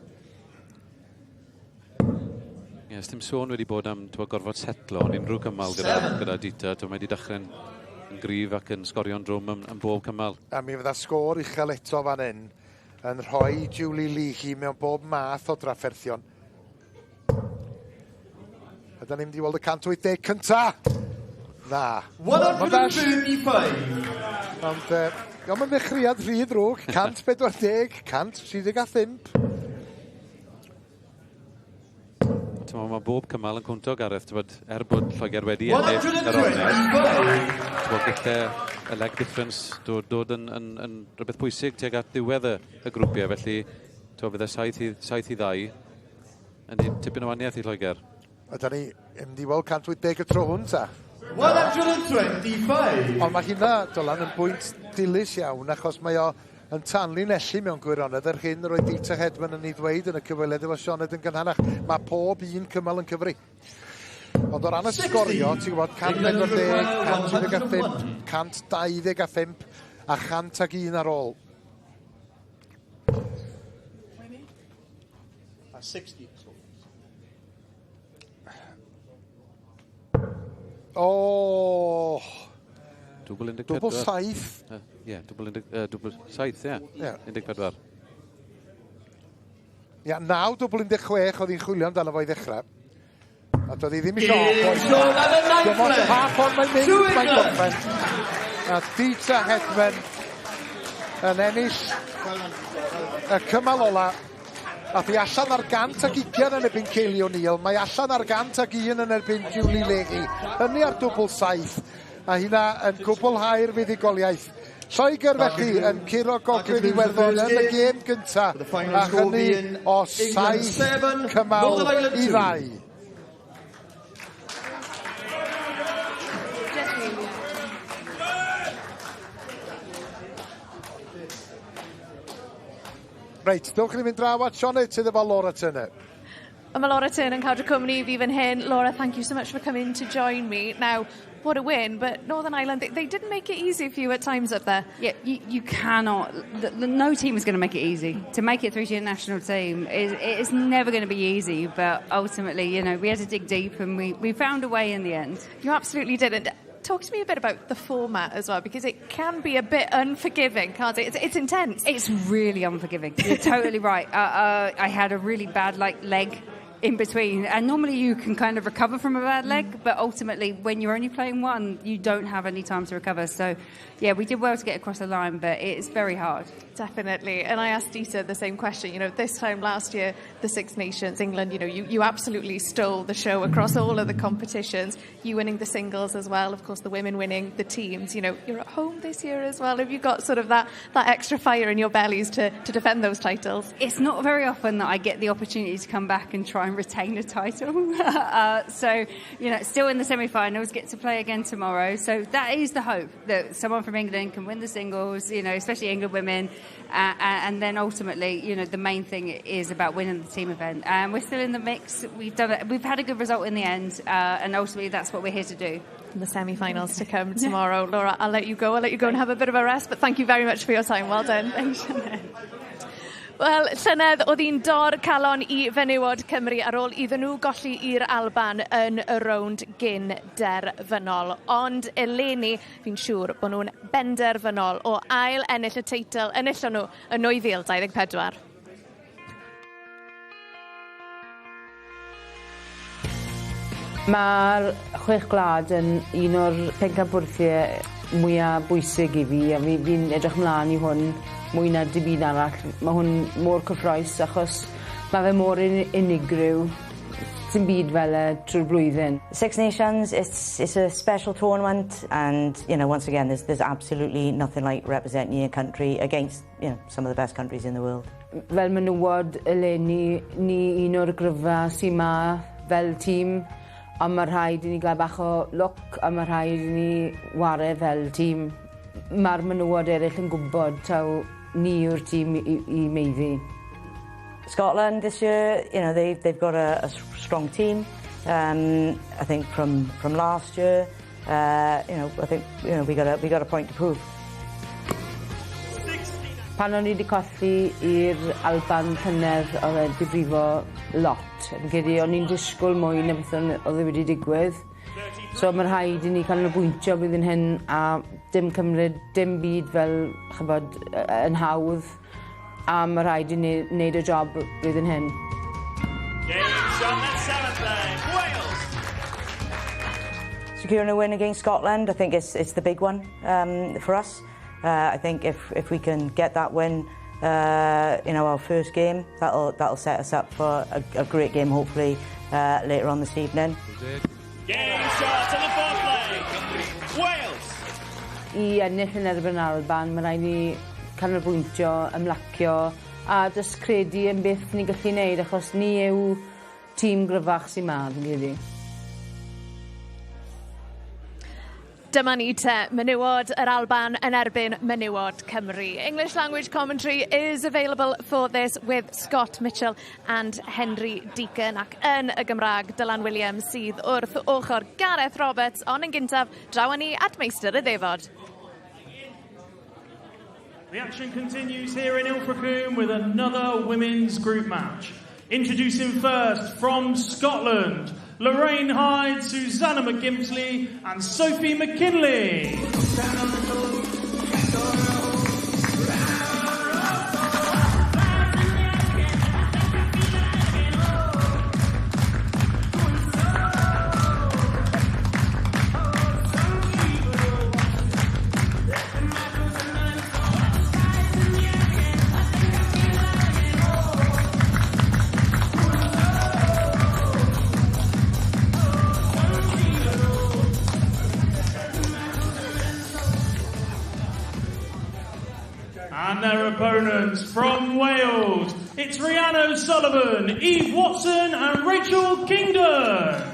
Ie, yes, dim sôn wedi bod am twa, gorfod setlo yn unrhyw cymal gyda Dita. Twa, mae wedi dechrau'n yn gryf ac yn sgorio'n drwm yn bob cymal. A mi fydda sgôr uchel eto fan hyn yn rhoi Julie Leahy mewn bob math o drafferthion. A da ni'n mynd i weld y 180 cynta. Na. 135. Ond, iawn, mae'n ddechreuad rhy ddrwg. 140, 135. Mae bob cymal yn cwnto, Gareth, bod, er bod Lloegr wedi ennill yr ornest, gallai y leg difference dod yn rhywbeth pwysig tuag at ddiwedd y grwpiau, felly fydde 7 i 2 yn tipyn o waniaeth i Lloegr. A da ni mynd i weld 180 y tro hwn ta. 125. Ond mae hynna, Dylan, yn bwynt dilys iawn, achos mae o yn tanlinellu mewn gwirionedd yr hyn roedd Dita Hedman yn ei ddweud yn y cyfweliad efo Sioned yn gynharach. Mae pob un cymal yn cyfri. Ond o ran y sgorio, ti'n gwybod, 140, 135, 125 a 101 ar ôl. A 60. O! Dwbl 14. Dwbl 7. Ie, dwbl 7, ie. 14. Ia, 9 dwbl 16 oedd hi'n chwilio amdano fo i ddechrau. A doedd hi ddim eisiau Dim ond pa ffordd mae'n mynd, mae'n gorffen. A Dita Hedman yn ennill y cymal ola. Ath hi allan ar 120 yn erbyn Kaylee O'Neill. Mae allan ar 101 yn erbyn Julie Leahy. Hynny ar dwbl 7. A hynna yn cwblhau'r fuddugoliaeth. Lloegr felly yn curo Gogledd Iwerddon yn y gêm gyntaf. A hynny o 7 cymal i 2. Just really. Reit, dewch i ni fynd draw at Sioned sydd efo Laura Turner. A mae Laura Turner yn cadw cwmni fi fan hyn. Laura, thank you so much for coming to join me. Now, what a win, but Northern Ireland, they didn't make it easy for you at times up there. Yeah, you cannot, no team is going to make it easy. To make it through to your national team, it is never going to be easy, but ultimately, we had to dig deep and we found a way in the end. You absolutely did. And talk to me a bit about the format as well, because it can be a bit unforgiving, can't it? It's intense. It's really unforgiving. You're totally right. I had a really bad leg in between, and normally you can kind of recover from a bad leg, but ultimately when you're only playing one, you don't have any time to recover. So, yeah, we did well to get across the line, but it's very hard. Definitely. And I asked Dita the same question. This time last year, the Six Nations, England, you absolutely stole the show across all of the competitions. You winning the singles as well, of course, the women winning the teams. You're at home this year as well. Have you got sort of that extra fire in your bellies to defend those titles? It's not very often that I get the opportunity to come back and try and retain a title. So, still in the semi-finals, get to play again tomorrow. So that is the hope, that someone from England can win the singles, especially England women. And then ultimately, the main thing is about winning the team event. And we're still in the mix. We've done it. We've had a good result in the end, and ultimately that's what we're here to do. And the semi-finals to come tomorrow. Laura, I'll let you go. I'll let you go and have a bit of a rest, but thank you very much for your time. Well done. Thanks, Sianed. Wel, llynedd oedd hi'n dor calon i fenywod Cymru ar ôl iddyn nhw golli i'r Alban yn y rownd gyn derfynol. Ond eleni, fi'n siŵr bod nhw'n benderfynol o ail ennill y teitl enillon nhw yn 2024. Mae'r Chwech Gwlad yn un o'r pencampwriaethau mwyaf bwysig i fi a fi'n edrych mlaen i hwn mwy na dim byd arall. Mae hwn mor cyffrous achos mae fe mor unigryw. Dim byd fel e trwy'r blwyddyn. Six Nations, it's a special tournament and, once again, there's absolutely nothing like representing your country against some of the best countries in the world. Fel menywod eleni, ni un o'r gryfa sy'n ma fel tîm, ond mae rhaid i ni gael bach o lwc a mae rhaid i ni ware fel tîm. Mae'r menywod eraill yn gwybod taw ni yw'r tîm i maeddu. Scotland this year, they've got a strong team. I think from last year, I think we got a point to prove. Pan o'n i wedi colli i'r Alban llynedd, oedd e 'di brifo lot. Fi'n credu o'n i'n disgwyl mwy na beth oedd e wedi digwydd. So mae rhaid i ni canolbwyntio blwyddyn hyn a dim cymryd dim byd fel, chybod, yn hawdd. A mae rhaid i ni wneud y job blwyddyn hyn. Game shot at seventh leg, Wales. Securing a win against Scotland, I think it's the big one for us. I think if we can get that win our first game, that'll set us up for a great game, hopefully, later on this evening. Game shot to the fourth leg, Wales. I ennill yn erbyn Alban, mae rhaid ni canolbwyntio, ymlacio a jyst credu yn beth ni'n gallu neud, achos ni yw tîm gryfach sy'n ma, fi'n credu. Dyma ni te, menywod yr Alban yn erbyn menywod Cymru. English language commentary is available for this with Scott Mitchell and Henry Deacon, ac yn y Gymraeg, Dylan Williams sydd wrth ochr Gareth Roberts, ond yn gyntaf, draw ni at Meistr y Ddefod. The action continues here in Ilfracombe with another women's group match. Introducing first from Scotland, Lorraine Hyde, Susanna McGimpsey and Sophie McKinley. And their opponents from Wales, it's Rhiannon O'Sullivan, Eve Watson and Rachel Kingdon.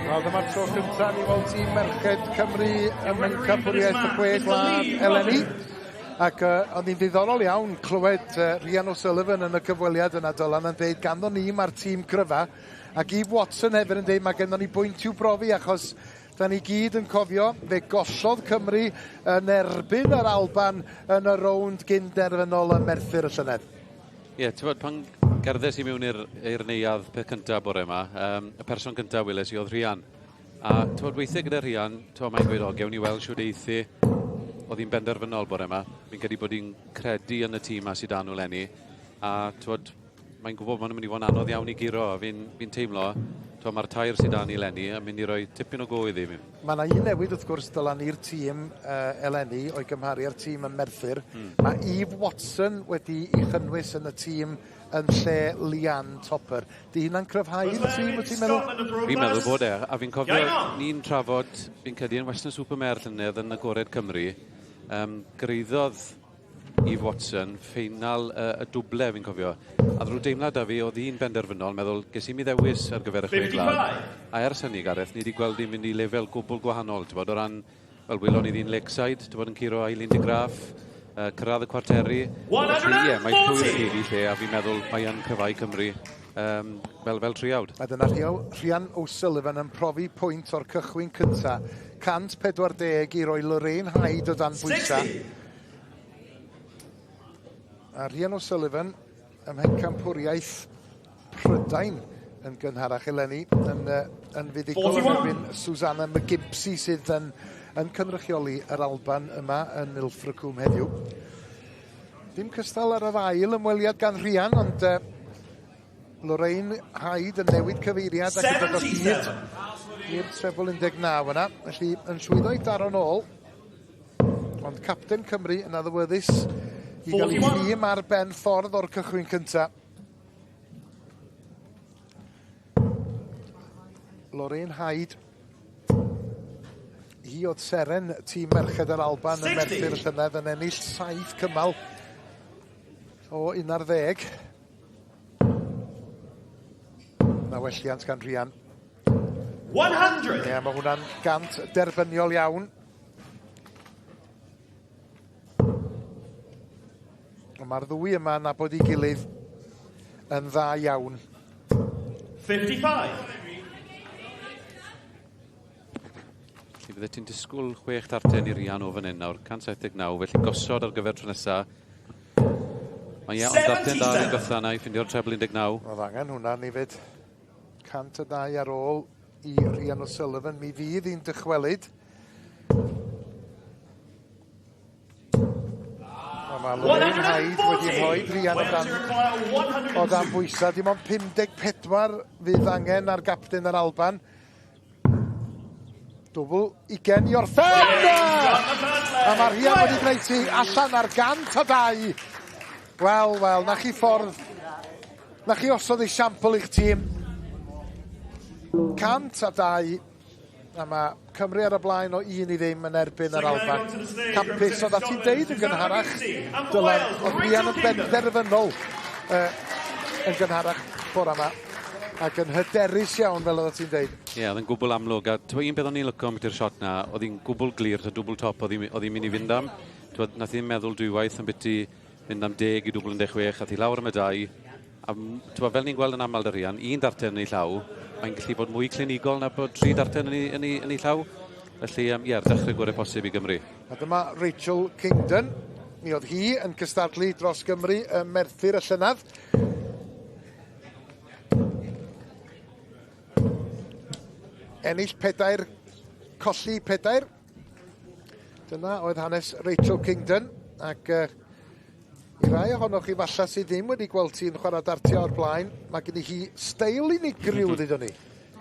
Wel, dyma'r tro cyntaf ni weld tîm Merched Cymru ym Mhencampwriaeth y Chwe Gwlad eleni. Ac oedd hi'n ddiddorol iawn clywed Rhian O'Sullivan yn y cyfweliad yna, Dylan, yn dweud ganddo ni mae'r tîm cryfa. Ac Eve Watson hefyd yn dweud mae gennym ni bwynt i'w brofi, achos da ni gyd yn cofio fe gollodd Cymru yn erbyn yr Alban yn y rownd gynderfynol ym Merthyr y llynedd. Ie, yeah, ti'n pan gerddes i mewn i'r neuadd peth cyntaf bore yma, y person cyntaf weles i oedd Rhian. A ti'n weithiau gyda Rhian, ti'n mae'n gweud, "O, gewn ni weld siwd eithi." Oedd hi'n benderfynol bore yma. Fi'n credu bod hi'n credu yn y tîm a sydd dan nhw leni. A ti'n mae'n gwybod maen nhw'n mynd i fod yn anodd iawn i guro. A fi'n teimlo, Mae'r tair sydd 'da ni eleni yn mynd i roi tipyn o go iddi. Mae yna un newid wrth gwrs, Dylan, i'r tîm eleni o'i gymharu â'r tîm ym Merthyr. Mae Eve Watson wedi ei chynnwys yn y tîm yn lle Leanne Topper. Di hynna'n cryfhau'r tîm, wyt ti'n meddwl? Fi'n meddwl bod e, a fi'n cofio ni'n trafod, fi'n credu yn Weston-super-Mare llynedd yn Agored Cymru, gyrhaeddodd Eve Watson ffeinal y dwble, fi'n cofio. A rhyw deimlad 'da fi, oedd hi'n benderfynol, meddwl, ges i'm i ddewis ar gyfer y Chwe Gwlad. A ers hynny, Gareth, ni wedi gweld hi'n mynd i lefel gwbl gwahanol, ti'n bod, o ran, wel, welon ni ddi'n Lakeside, ti'n bod, yn curo Aileen de Graaf, cyrraedd y cwarteri. Felly, ie, mae llwyr i lle, a fi'n meddwl mae yn cryfhau Cymru fel triawd. A dyna Rhian O'Sullivan yn profi pwynt o'r cychwyn cynta. 140 i roi Lorraine Hyde o dan bwysau. A Rhian O'Sullivan ym mhencampwriaeth Prydain yn gynharach eleni yn fuddugol yn erbyn Susanna McGimpsey sydd yn cynrychioli yr Alban yma yn Ilfracombe heddiw. Dim cystal ar yr ail ymweliad gan Rhian, ond Lorraine Hyde yn newid cyfeiriad ac yn dod o hyd i'r trebl 19 yna. Felly yn llwyddo i daro nôl. Ond capten Cymru yn addywyddus i gael ei thîm ar ben ffordd o'r cychwyn cyntaf. Lorraine Hyde. Hi oedd seren tîm Merched yr Alban yn Merthyr y llynedd, yn ennill 7 cymal o 11. Na welliant gan Rhian. 100. Ie, mae hwnna'n 100 derbyniol iawn. Ond mae'r ddwy yma nabod ei gilydd yn dda iawn. 55. Felly bydde ti'n disgwyl 6 darten i Rhian o fan hyn nawr, 179, felly gosod ar gyfer tro nesa. Mae ie, ond darten da yn ddiwetha yna i ffindio'r trebl 19. Oedd angen hwnna ni fyd. 102 ar ôl i Rhian O'Sullivan. Mi fydd hi'n dychwelyd. A mae Lorraine Hyde wedi rhoi Rhian o dan bwysau. Dim ond 54 fydd angen ar gapten yr Alban. Dwbl 20 i orffen! A mae Rhian wedi gwneud hi allan ar 102. Wel, wel, na chi ffordd. Na chi osod esiampl i'ch tîm. 102. A mae Cymru ar y blaen o 1-0 yn erbyn yr Alban. Campus, oedd ti'n deud yn gynharach, Dylan, oedd Rhian yn benderfynol yn gynharach bore yma. Ac yn hyderus iawn, fel oedd ti'n deud. Ie, yeah, oedd yn gwbl amlwg. A un beth o'n i'n lico am i'r shot na, oedd hi'n gwbl glir, ta dwbl top oedd hi'n mynd i fynd am. T'wod, nath hi'n meddwl dwywaith yn biti mynd am 10 i dwbl 16, ath hi lawr am y dau. A t'wod, fel ni'n gweld yn aml 'da Rhian, un darten yn ei llaw, mae'n gallu bod mwy clinigol na bod tri darten yn ei llaw. Felly, ie, yeah, dechrau gorau posib i Gymru. A dyma Rachel Kingdon. Mi oedd hi yn cystadlu dros Gymru ym Merthyr y llynedd. Ennill pedair, colli pedair. Dyna oedd hanes Rachel Kingdon. Ac i rai ohonoch chi falle sydd ddim wedi gweld hi'n chwarae dartiau o'r blaen, mae gen i hi steil unigryw, ddudwn ni.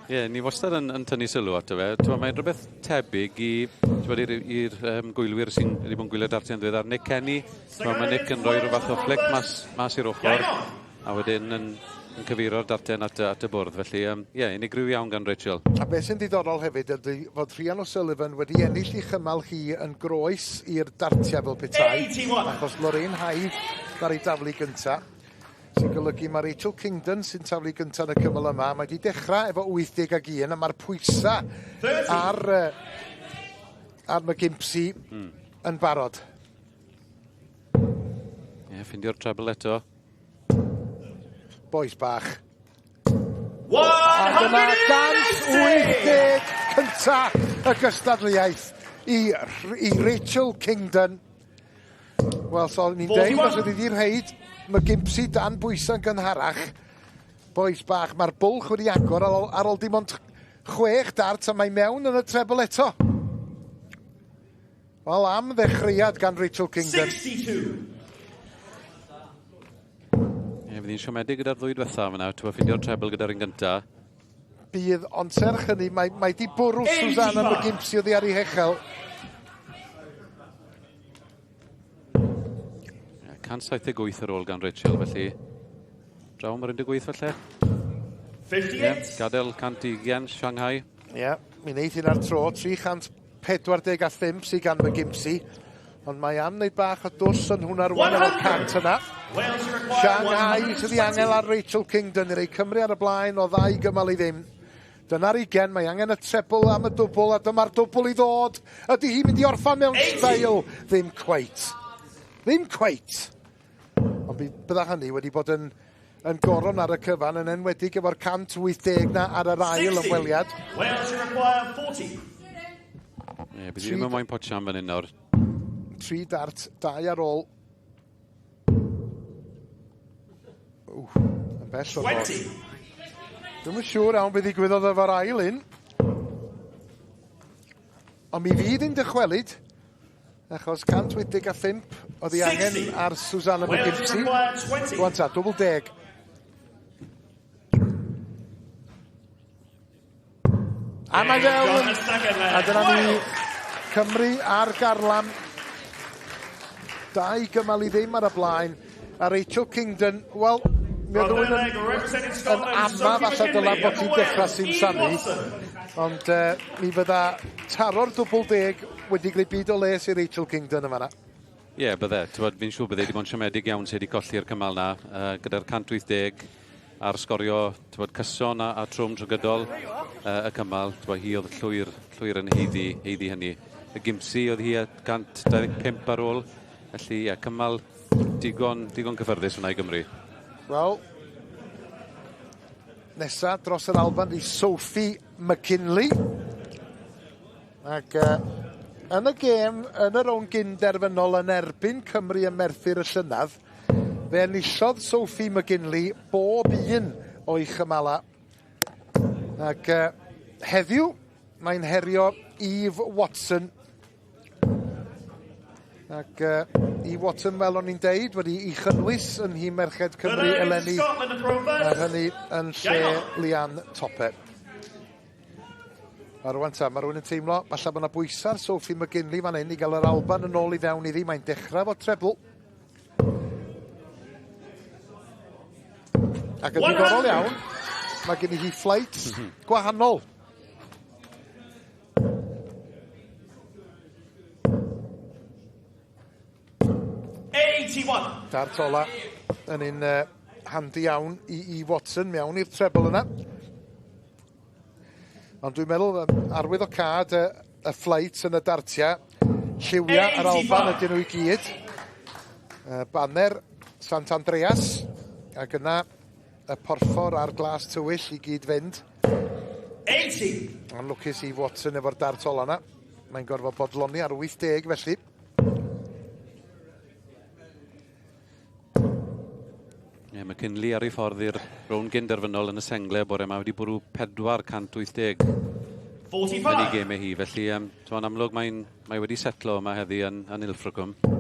Ie, yeah, ni wastad yn tynnu sylw ato fe. Mae'n rhywbeth tebyg i, i'r gwylwyr sy'n wedi bod yn gwylio dartiau yn ddiweddar. Nick Kenny, mae Nick yn rhoi rhyw fath o flick mas i'r ochr, a wedyn yn cyfeirio'r darten at y bwrdd. Felly, ie, yeah, unigryw iawn gan Rachel. A beth sy'n diddorol hefyd ydy fod Rhian O'Sullivan wedi ennill ei chymal hi yn groes i'r dartiau fel petai. Achos Lorraine Hyde ar ei daflu gynta, sy'n golygu mae Rachel Kingdon sy'n taflu gyntaf yn y cymal yma. Mae wedi dechrau efo 81 a mae'r pwysau ar McGimpsey yn barod. Ie, yeah, ffindio'r treble eto. Bois bach. A dyna 180 cynta y gystadleuaeth i Rachel Kingdon. Wel, so ni'n deud, os ydy di rheid McGimpsey dan bwysau'n gynharach, bois bach, mae'r bwlch wedi agor ar ôl dim ond 6 dart a mae mewn yn y trebl eto. Wel, am ddechreuad gan Rachel Kingdon. 62. Ie, fydd hi'n siomedig gyda'r ddwy diwetha fyna. Ti'n ffindio'r trebl gyda'r un gynta. bydd, ond serch hynny, mae, mae di bwrw Susanna McGimpsey oddi ar ei hechel. Yeah, 178 ar ôl gan Rachel, felly draw am yr 18 falle. 58. Yeah, gadael 120 Shanghai. Ie, yeah, mi wneith hyn ar tro, 345 sydd gan McGimpsey. Ond mae am wneud bach o dwll yn hwnna rwan efo'r 100 yna. Shanghai sydd ei angen ar Rachel Kingdon i rei Cymru ar y blaen o ddau gymal i ddim. Dyna'r 20, mae angen y trebl am y dwbl, a dyma'r dwbl i ddod. Ydy hi'n mynd i orffan mewn style? Ddim cweit. Ddim cweit. Ond bydda hynny wedi bod yn, yn goron ar y cyfan, yn enwedig efo'r 180 na ar yr ail ymweliad. Wales require 40. Ie, bydd hi ddim yn moyn potsian fan hyn nawr. 3 dart, 2 ar ôl. Ww, yn bell o'r bord. Dwi'm yn siŵr iawn beth ddigwyddodd efo'r ail un. Ond mi fydd hi'n dychwelyd, achos 185 oedd ei angen ar Susanna McGimpsey. Rwan ta, dwbl deg. A mae fewn! A dyna ni, Cymru ar garlam. 2 gymal i ddim ar y blaen. A Rachel Kingdon, wel, mi oedd rhywun yn, yn ama falle dyla bod ti'n dechrau simsanu. Ond mi fydda taro'r dwbl deg wedi gwneud byd o les i Rachel Kingdon yma. Ie, yeah, bydde. Fi'n siŵr bydde wedi bod yn siomedig iawn sydd wedi colli'r cymal na, gyda'r 180 a'r sgorio cyson a trwm trwy gydol y cymal. Hi oedd llwyr, llwyr yn haeddu, haeddu hynny. Y Gimpsey oedd hi at 125 ar ôl. Felly, ie, cymal digon, digon cyffyrddus hwnna i Gymru. Wel, nesa dros yr Alban i Sophie McKinley. Ac yn y gêm, yn y rownd gynderfynol yn erbyn Cymru ym Merthyr y llynedd, fe enillodd Sophie McGinley bob un o'i chymala. Ac heddiw, mae'n herio Eve Watson. Ac Eve Watson, fel o'n i'n deud, wedi ei chynnwys yn nhîm Merched Cymru eleni. A hynny yn lle Leanne Topper. A rwan ta, mae rhywun yn teimlo, falle bod yna bwysau ar Sophie McGinley fan hyn i gael yr Alban yn ôl i fewn iddi. Mae'n dechrau fo trebl. Ac yn ddiddorol iawn, mae gen i hi flight gwahanol. Dart ola yn un handi iawn i Watson mewn i'r trebl yna. Ond dwi'n meddwl arwydd o cad y flight yn y dartiau, lliwiau yr Alban ydyn nhw i gyd. Baner Sant Andreas, ac yna y porffor a'r glas tywyll i gyd fynd. 80. Ond lwcus i Watson efo'r dart ola yna. Mae'n gorfod bodloni ar 80 felly. Ie, yeah, McKinley ar ei ffordd i'r rownd gynderfynol yn y sengle bore yma wedi bwrw 480 yn ei gemau hi. Felly, yn amlwg mae wedi setlo yma heddi yn Ilfracombe.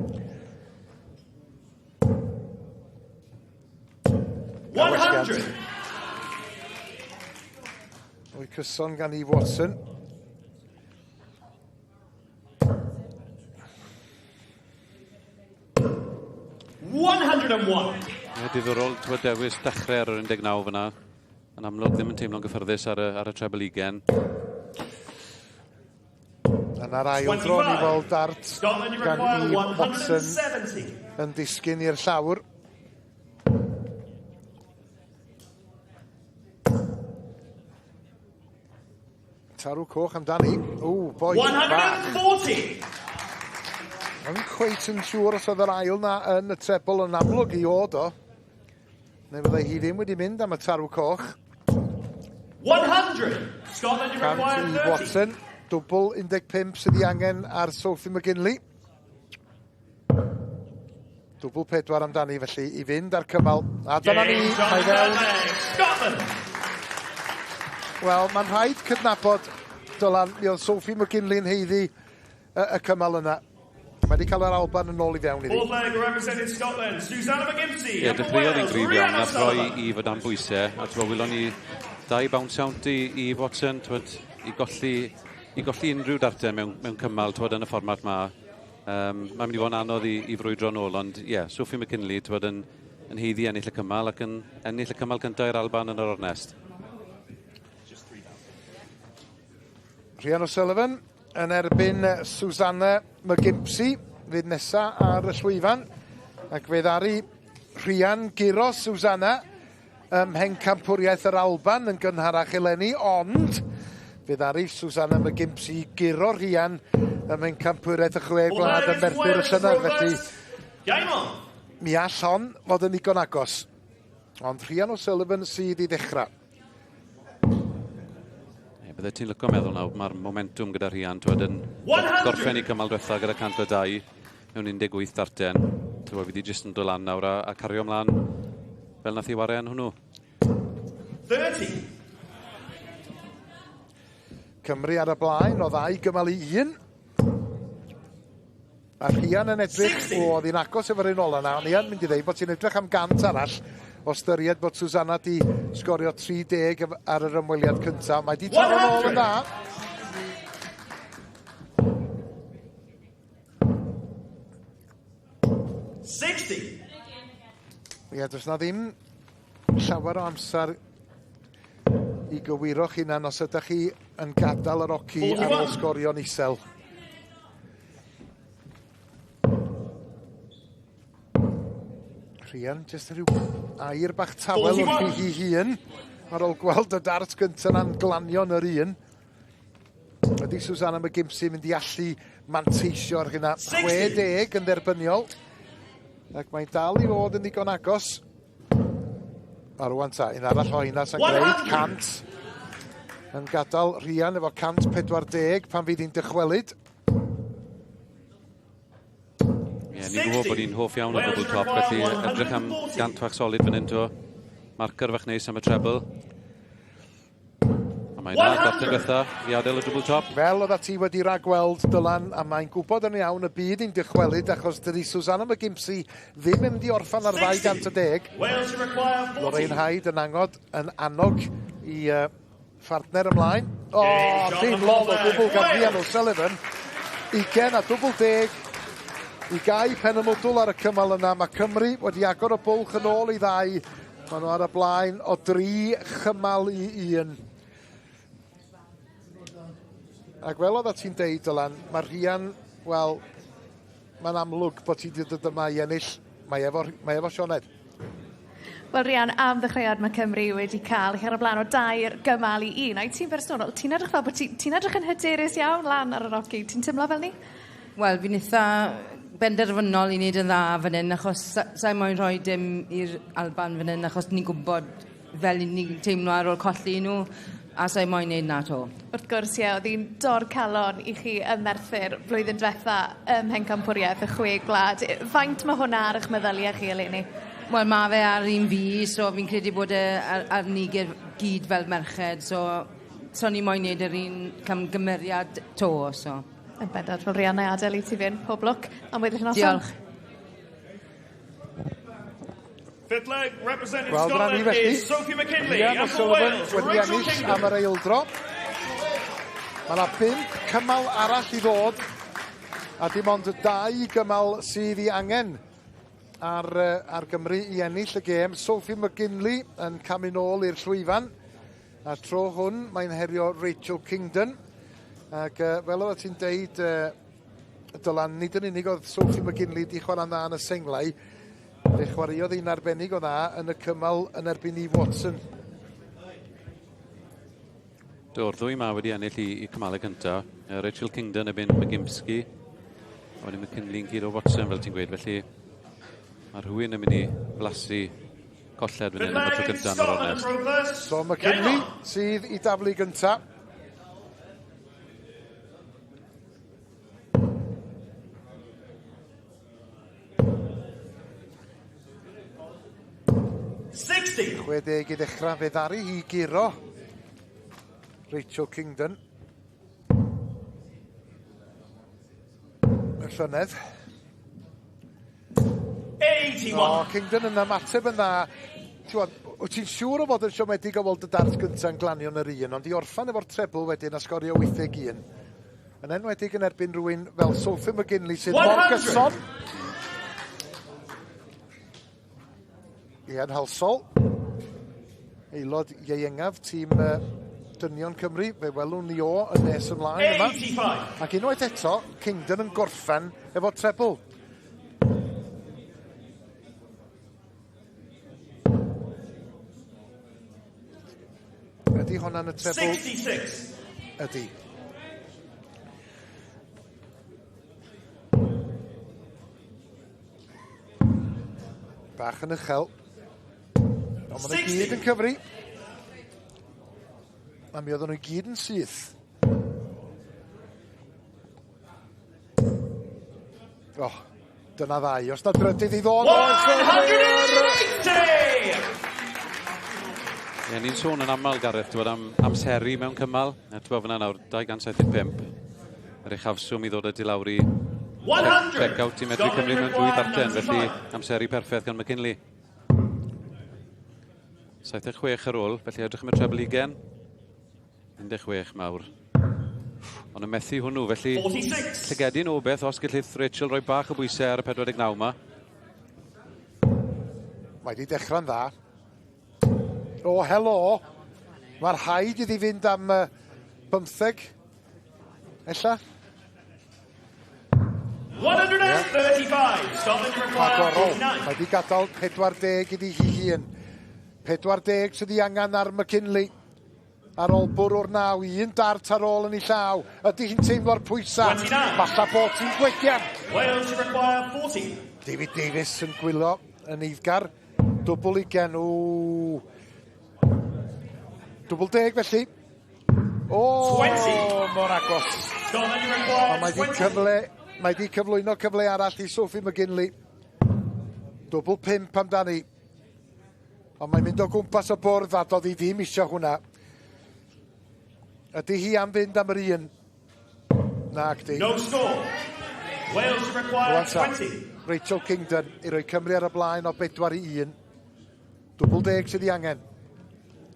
100. Mwy cyson gan Eve Watson. Ie, diddorol, ti'n dewis dechrau ar yr 19 fyna. Yn amlwg ddim yn teimlo'n gyffyrddus ar y treble 20. Yna'r ail dro ni fel dart gan Eve Watson yn disgyn i'r llawr. Tarw coch amdani. O, boi bach. 140! Yn cweit yn siŵr os oedd yr ail na yn y trebl yn amlwg i oed o. Neu fyddai hi ddim wedi mynd am y tarw coch. 100! Scotland, you require 30. Watson, dwbl 15 sydd ei angen ar Sophie McGinley. Dwbl 4 amdani felly i fynd ar cymal. A dyna ni, mae fewn. Scotland! Wel, mae'n rhaid cydnabod, Dylan, mi oedd Sophie McGinley'n haeddu y cymal yna. Mae wedi cael yr Alban yn ôl i fewn iddi. Fourth leg representing Scotland, Susanna McGimpsey. Ie, dechreuodd hi'n gryf iawn, nath roi i fod am bwysau, a ti'n gweld, welon ni Dau bounce out i Watson, twyd, i golli unrhyw darten mewn cymal, twyd, yn y fformat ma. Mae'n mynd i fod yn anodd i frwydro nôl, ond ie, yeah, Sophie McKinley, twyd, yn haeddu ennill y cymal ac yn ennill y cymal cyntaf i'r Alban yn yr ornest. Rhian O'Sullivan yn erbyn Susanna McGimpsey fydd nesa ar y llwyfan, ac fe ddaru Rhian guro Susanna ym mhencampwriaeth yr Alban yn gynharach eleni, ond fe ddaru Susanna McGimpsey guro Rhian ym mhencampwriaeth y Chwe Gwlad yn Merthyr y llynedd, felly mi all hon fod yn ddigon agos. Ond Rhian O'Sullivan sydd i ddechrau. Bydde ti'n licio meddwl nawr, mae'r momentum gyda Rhian, twyd, yn gorffen i cymal diwetha gyda 102 mewn 18 darten. Twyd, fi di jyst yn dod lan nawr a cario ymlaen fel nath i wario yn hwnnw. 30. Cymru ar y blaen o 2 gymal i 1. A Rhian yn edrych, o, oedd hi'n agos efo'r un ola na, ond Rhian mynd i ddeud bod ti'n edrych am 100 arall, o ystyried bod Susanna di sgorio 30 ar yr ymweliad cyntaf. Mae di taro nôl yn dda. 60. Ie, does na ddim llawer o amser i gywiro'ch hunan os ydych chi yn gadael yr oci ar ôl sgorio'n isel. Rhian, jyst rhyw air bach tawel wrth i hi hun ar ôl gweld y dart gyntaf na'n glanio yn yr un. Ydy Susanna McGimpsey mynd i allu manteisio ar hynna? 60 yn dderbyniol. Ac mae'n dal i fod yn ddigon agos. A rwan ta, un arall o hynna sy'n gwneud 100. Yn gadael Rhian efo 140 pan fydd hi'n dychwelyd. Ie, ni'n gwybod bod hi'n hoff iawn o double top, felly edrych am 100 fach solid fan hyn to. Marker fach neis am y treble. A mae'n dda, darten diwetha i adael y double top. Fel oedd ti wedi ragweld, Dylan, a mae'n gwybod yn iawn y byd hi'n dychwelyd, achos dydy Susanna McGimpsey ddim yn mynd i orffan ar 210. Lorraine Hyde yn angod, yn annog i phartner ymlaen. O, dim lol o gwbl gan Rhian O'Sullivan. 20 a dwbl deg i gau pen y mwdwl ar y cymal yna. Mae Cymru wedi agor y bwlch yn ôl i 2. Maen nhw ar y blaen o 3 chymal i 1. Ac fel oedd ti'n deud, Dylan, mae Rhian, wel, mae'n amlwg bod ti wedi dod yma i ennill. Mae efo Sioned. Wel, Rhian, am ddechreuad mae Cymru wedi cael chi ar y blaen o 2 gymal i 1. A i ti'n bersonol, ti'n edrych fel bod ti'n edrych yn hyderus iawn lan ar yr oci. Ti'n teimlo fel ni? Wel, fi'n eitha benderfynol i wneud yn dda fan hyn, achos sa'i moyn rhoi dim i'r Alban fan hyn, achos ni'n gwybod fel ni'n teimlo ar ôl colli nhw, a sa'i moyn wneud na to. Wrth gwrs, ie, oedd hi'n dor calon i chi ym Merthyr blwyddyn diwetha ym Mhencampwriaeth y Chwe Gwlad. Faint mae hwnna ar eich meddyliau chi eleni? Wel, mae fe ar un fi, so fi'n credu bod e ar ni gyd fel merched, so ni moyn wneud yr un camgymeriad to, so. Yn bendant, fel Rhian, na i adael i ti fynd, pob lwc am weddill noson. Diolch. Fifth leg representing Wel, dyna ni Scotland felly. is Sophie McKinley Rhian and for O'Sullivan Wales, wedi Rachel ennill Kingdon. am yr eildro. Mae yna 5 cymal arall i ddod, a dim ond 2 gymal sydd i angen ar Gymru i ennill y gêm. Sophie McGinley yn camu nôl i'r llwyfan, a tro hwn mae'n herio Rachel Kingdon. Ac fel oedd ti'n deud, Dylan, nid yn unig oedd Sophie McGinley di chwarae'n dda yn y senglau, fe chwaraeodd hi'n arbennig o dda yn y cymal yn erbyn Eve Watson. Do'r ddwy ma wedi ennill i cymalau cyntaf. Rachel Kingdon erbyn McGimpsey, a wedyn McKinley'n guro Watson, fel ti'n gweud. Felly mae rhywun yn mynd i flasu colled fan hyn am y tro cyntaf yn yr ornest. So McKinley sydd i daflu gyntaf. 60. 60 i ddechrau, fe ddaru hi guro Rachel Kingdon. Y llynedd. 81. O, Kingdon yn ymateb yn dda. Wyt ti'n siŵr o fod yn siomedig o weld y dart gyntaf yn glanio yn yr un, ond i orffan efo'r treble wedyn a sgorio 81. Yn enwedig yn erbyn rhywun fel Sophie McGinley sydd mor gyson. Ian Halsall, aelod ieuengaf tîm Dynion Cymru, fe welwn ni o yn nes ymlaen yma. 85. Ac unwaith eto, Kingdon yn gorffen efo treble. Ydy hwnna'n y treble? 66. Ydy. Bach yn uchel. Ond maen nhw gyd yn cyfri. A mi oedden nhw gyd yn syth. Oh, dyna ddau. Os na drydydd i ddod... 180! Ie, ni'n sôn yn aml, Gareth, ti'n am amseru mewn cymal. A ti'n fyna nawr, 275. Yr uchafswm i ddod â di lawr i 100. check-out i medru Cymru mewn dwy ddarten, felly amseru perffaith gan McKinley. 76 ar ôl, felly edrych am y treble 20. 16 mawr. Ond y methu hwnnw, felly 46. llygedyn o beth os gellith Rachel roi bach o bwysau ar y 49 yma. Mae wedi dechrau'n dda. O, helo! Mae'r rhaid iddi fynd am 15. Ella? 135. Scotland require Rhagorol. 49. Mae wedi gadael 40 iddi hi hun. 40 sydd ei angen ar McKinley. Ar ôl bwrw'r naw, un dart ar ôl yn ei llaw. Ydy hi'n teimlo'r pwysau? 29. Falla bod hi'n gwegian. Wales require 40. David Davies yn gwylo yn eiddgar. Dwbl ugen, ww. Dwbl deg felly. O, 20. mor agos. Scotland Ond require mae di 20. cyfle, mae di cyflwyno cyfle arall i Sophie McGinley. Dwbl pump amdani. Ond mae'n mynd o gwmpas y bwrdd a doedd hi ddim isio hwnna. Ydy hi am fynd am yr un? Nag di. No score. Wales require Rŵan ta, 20. Rachel Kingdon i roi Cymru ar y blaen o 4 i 1. Dwbl deg sydd ei angen.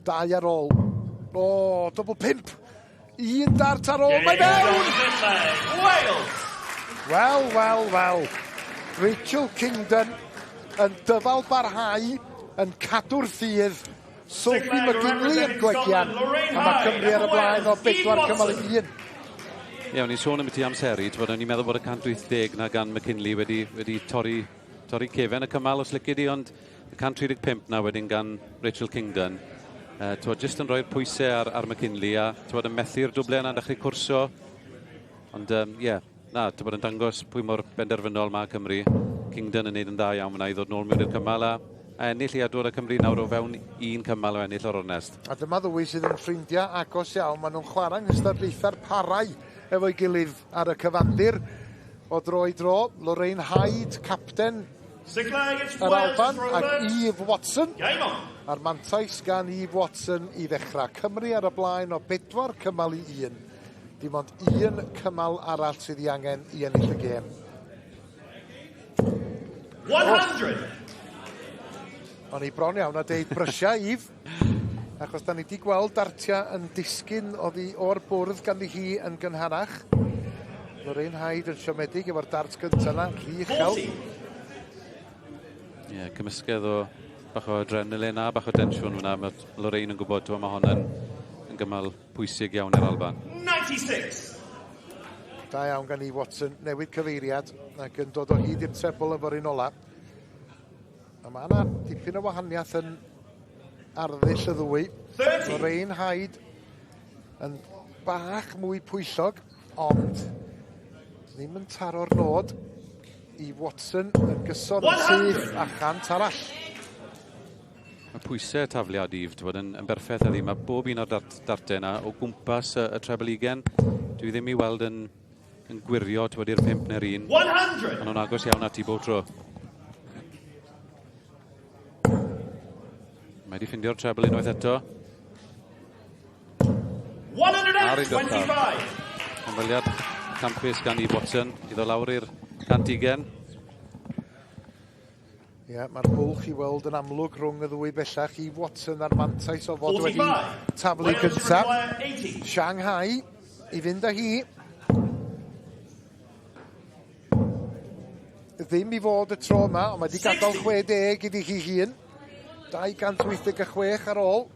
Dau ar ôl. O, dwbl pump. Un dart ar ôl. Mae mewn! Wales. Wel, wel, wel. Rachel Kingdon yn dyfal barhau, yn cadw'r ffydd. Sophie McGinley yn gwegian. A mae Cymru ar y blaen o 4 cymal i 1. Ie, o'n i'n sôn am y ti amseru, ti'n bod, o'n i'n meddwl bod y 180 na gan McKinley wedi torri cefen y cymal os lici di, ond y 135 na wedyn gan Rachel Kingdon. Ti'n bod, jyst yn rhoi'r pwysau ar McKinley a ti'n bod, yn methu'r dwble yna'n dechrau cwrso. Ond ie, yeah, na, ti'n bod yn dangos pwy mor benderfynol mae Cymru. Kingdon yn neud yn dda iawn fyna i ddod nôl mewn i'r cymal a ennill i a dod â Cymru nawr o fewn un cymal o ennill o'r ornest. A dyma ddwy sydd yn ffrindiau agos iawn. Maen nhw'n chwarae yng nghystadlaethau'r parau efo'i gilydd ar y cyfandir. O dro i dro, Lorraine Hyde, capten Sinclair against yr Wales. Alban, throw ac first. Eve Watson. Game on. A'r mantais gan Eve Watson i ddechrau. Cymru ar y blaen o 4 cymal i 1. Dim ond un cymal arall sydd ei angen i ennill y gêm. 100. O'n i bron iawn a deud brysia, Eve. Achos da ni wedi gweld dartia yn disgyn oddi o'r bwrdd ganddi hi yn gynharach. Lorraine Hyde yn siomedig efo'r dart gyntaf yna, rhy uchel. 40. Ie, yeah, cymysgedd o bach o adrenalin a bach o densiwn fyna. Mae Lorraine yn gwybod, ti'n mae hon yn gymal pwysig iawn i'r Alban. 96. Da iawn gan Eve Watson, newid cyfeiriad ac yn dod o hyd i'r trebl efo'r un ola. A mae yna dipyn o wahaniaeth yn arddull y ddwy. 30. Lorraine Hyde yn bach mwy pwyllog, ond ddim yn taro'r nod. I Watson yn gyson yn 100. syth a 100 arall. Mae pwysau tafliad Eve, ti'n bod, yn berffaith heddi. Mae bob un o'r dartau yna o gwmpas y treble ugen. Dwi ddim i weld yn gwirio, ti'n bod, i'r 5 neu'r 1. 100. Maen nhw'n agos iawn ati bob tro. Mae wedi ffindio'r treble unwaith eto. Ar ei 125. Ymweliad campus gan Eve Watson. Iddo lawr i'r 120. Ie, yeah, mae'r bwlch i weld yn amlwg rhwng y ddwy bellach. Eve Watson a'r mantais o fod wedi taflu gyntaf. Shanghai i fynd â hi. Ddim i fod y tro yma, ond mae wedi gadael 60 iddi hi hun. 286 ar ôl.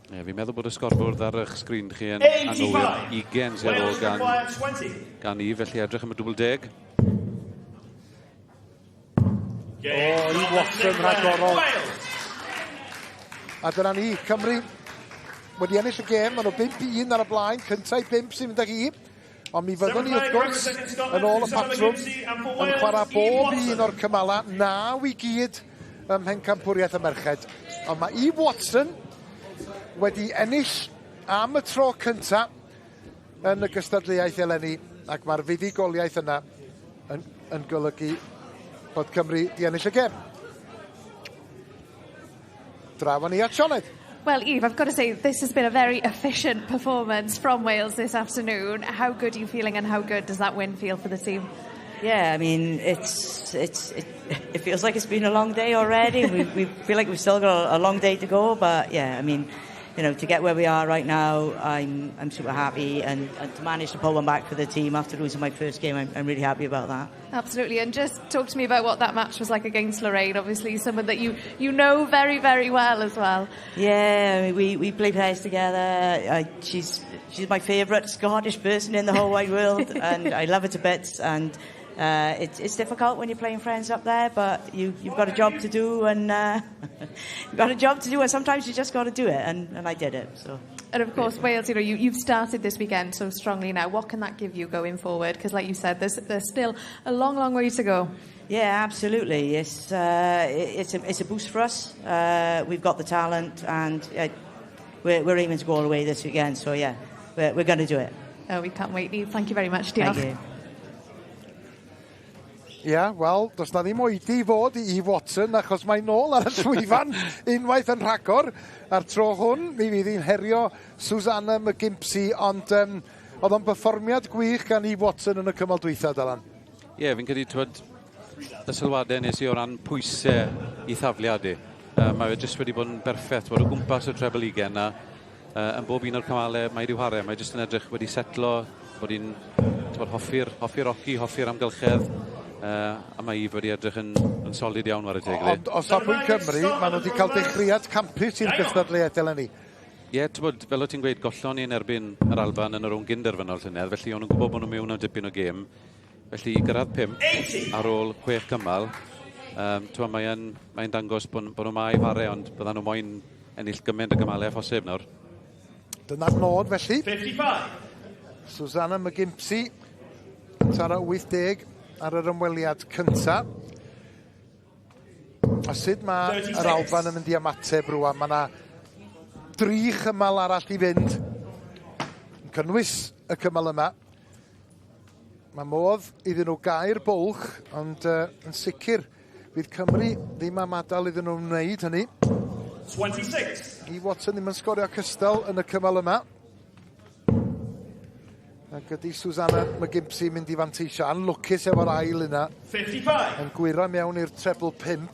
Ie, fi'n meddwl bod y sgorfwrdd ar eich sgrin chi yn anghywir. 20 sydd ar ôl gan i, felly edrych am y dwbl deg. O, i Watson rhagorol. A dyna ni, Cymru wedi ennill y gêm, maen nhw 5-1 ar y blaen, cyntaf i 5 sy'n mynd ag i. Ond mi fyddwn ni wrth gwrs, yn ôl y patrwm, yn chwarae bob un o'r cymala, 9 i gyd ym mhencampwriaeth y merched. Ond mae Eve Watson wedi ennill am y tro cyntaf yn y gystadleuaeth eleni, ac mae'r fuddugoliaeth yna yn golygu bod Cymru di ennill y gêm. Draw ni at Sioned. Well, Eve, I've got to say, this has been a very efficient performance from Wales this afternoon. How good are you feeling and how good does that win feel for the team? Yeah, I mean, it feels like it's been a long day already. We feel like we've still got a long day to go, but yeah, I mean, to get where we are right now, I'm super happy, and to manage to pull one back for the team after losing my first game, I'm really happy about that. Absolutely, and just talk to me about what that match was like against Lorraine, obviously someone that you know very, very well as well. Yeah, I mean, we play pairs together. She's my favourite Scottish person in the whole wide world, and I love her to bits, and it's difficult when you're playing friends up there, but you've got a job to do, and you've got a job to do, and sometimes you just got to do it, and I did it. So. And of course, Wales, you've started this weekend so strongly now. What can that give you going forward? Because like you said, there's still a long, long way to go. Yeah, absolutely. It's a boost for us. We've got the talent, and we're aiming to go all the way this weekend. So yeah, we're going to do it. Oh, we can't wait. Thank you very much. Thank Diolch. you. Ia, yeah, wel, does na ddim oedi i fod i Eve Watson, achos mae nôl ar y llwyfan unwaith yn rhagor. A'r tro hwn, mi fydd hi'n herio Susanna McGimpsey, ond oedd o'n berfformiad gwych gan Eve Watson yn y cymal dwytha, Dylan. Ie, yeah, fi'n credu, twyd, y sylwadau nes i o ran pwysau i thafliad i. Mae fe jyst wedi bod yn berffaith, bod o gwmpas y treble ugen na, yn bob un o'r cymalau mae wedi chwarae. Mae jyst yn edrych wedi setlo, bod hi'n hoffi'r hoci, hoffi'r amgylchedd. A mae Eve wedi edrych yn solid iawn ar y teglu. Ond o safbwynt Cymru, maen nhw wedi cael dechreuad campus i'r gystadleuaeth eleni. Ie, yeah, bod, fel o ti'n gweud, gollon ni yn erbyn yr Alban yn yr rownd gynderfynol llynedd, felly o'n nhw'n gwybod bod nhw'n mewn am dipyn o gêm. Felly i gyrraedd 5 ar ôl 6 cymal, mae'n mae dangos bod nhw 'ma i whare, ond byddan nhw moyn ennill gymaint o gymalau â phosib nawr. Dyna'r nod felly. 55. Susanna McGimpsey, taro 80 ar yr ymweliad cyntaf. A sut mae yr Alban yn mynd i ymateb rwan? Mae yna dri chymal arall i fynd. Yn cynnwys y cymal yma. Mae modd iddyn nhw gau'r bwlch, ond yn sicr fydd Cymru ddim am adael iddyn nhw wneud hynny. 26. Eve Watson ddim yn sgorio cystal yn y cymal yma. Ac ydy Susanna McGimpsey mynd i fanteisio. Anlwcus efo'r ail yna. 55. Yn gwyro mewn i'r treble 5.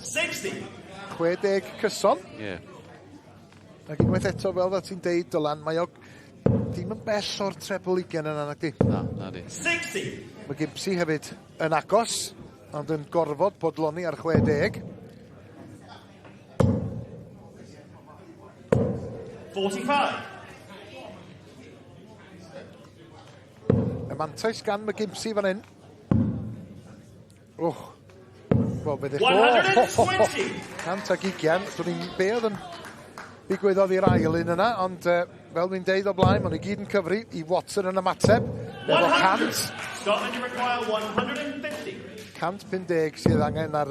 60. 60 cyson. Ie. Yeah. Ac unwaith eto, fel dda ti'n deud, Dylan, mae o ddim yn bell o'r treble 20 yna, nag di? Na, na di. 60. Mae Gimpsey hefyd yn agos, ond yn gorfod bodloni ar 60. 45. Y mantais gan McGimpsey fan hyn. Och. Wel, fe ddech... 120. 120. Dwi'n i'n be oedd yn ddigwyddodd i'r ail un yna, ond fel dwi'n deud o blaen, maen nhw gyd yn cyfri i Watson yn ymateb. Efo 100. Scotland require 150. 150 sydd angen ar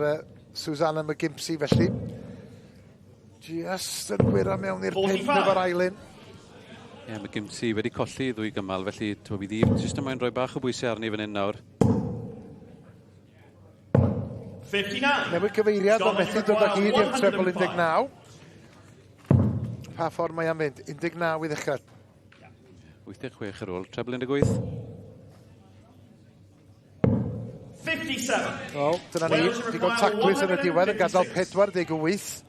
Susanna McGimpsey felly. Just yn gwyro mewn i'r 5 efo'r ail un. Ie, yeah, McGimpsey wedi colli ddwy gymal, felly fi ddim jyst yn moyn rhoi bach o bwysau arni fan hyn nawr. 59. Newid cyfeiriad o methu dod â hyd i'r treble 19. Pa ffordd mae am fynd? 19 i ddechrau. 86 ar ôl, treble 18. 57. Wel, dyna ni. Digon taclus yn y diwedd yn gadael 48.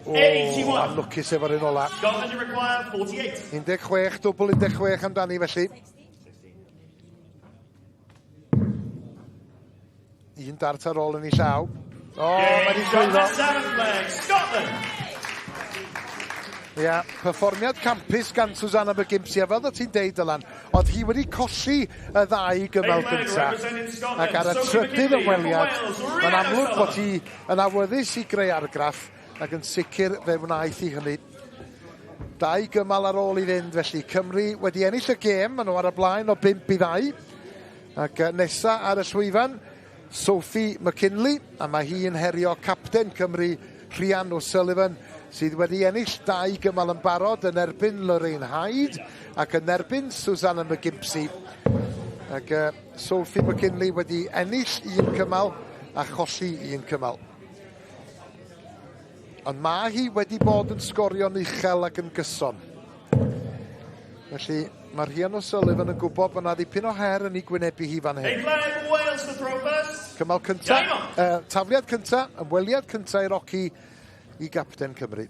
O, anlwcus efo'r un ola. Scotland require 48. 16, dwbl 16 amdani felly. Un dart ar ôl yn ei llaw. O, mae wedi llwyddo. Ia, yeah, perfformiad campus gan Susanna McGimpsey, a fel o ti'n deud, Dylan, oedd hi wedi colli y ddau gymal gyntaf, ac ar y trydydd ymweliad, mae'n amlwg bod hi yn awyddus i greu argraff, ac yn sicr fe wnaeth hi hynny. Dau gymal ar ôl i fynd, felly Cymru wedi ennill y gêm, maen nhw ar y blaen o 5 i 2, ac nesa ar y llwyfan, Sophie McKinley, a mae hi'n herio capten Cymru, Rhian O'Sullivan, sydd wedi ennill dau gymal yn barod yn erbyn Lorraine Hyde ac yn erbyn Susanna McGimpsey. Ac Sophie McKinley wedi ennill un cymal a cholli un cymal. Ond mae hi wedi bod yn sgorio'n uchel ac yn gyson. Felly mae Rhian O'Sullivan yn gwybod bod yna ddipyn o her yn ei gwynebu hi fan hyn. Cymal cynta, tafliad cynta, ymweliad cynta i Rocky i gapten Cymru.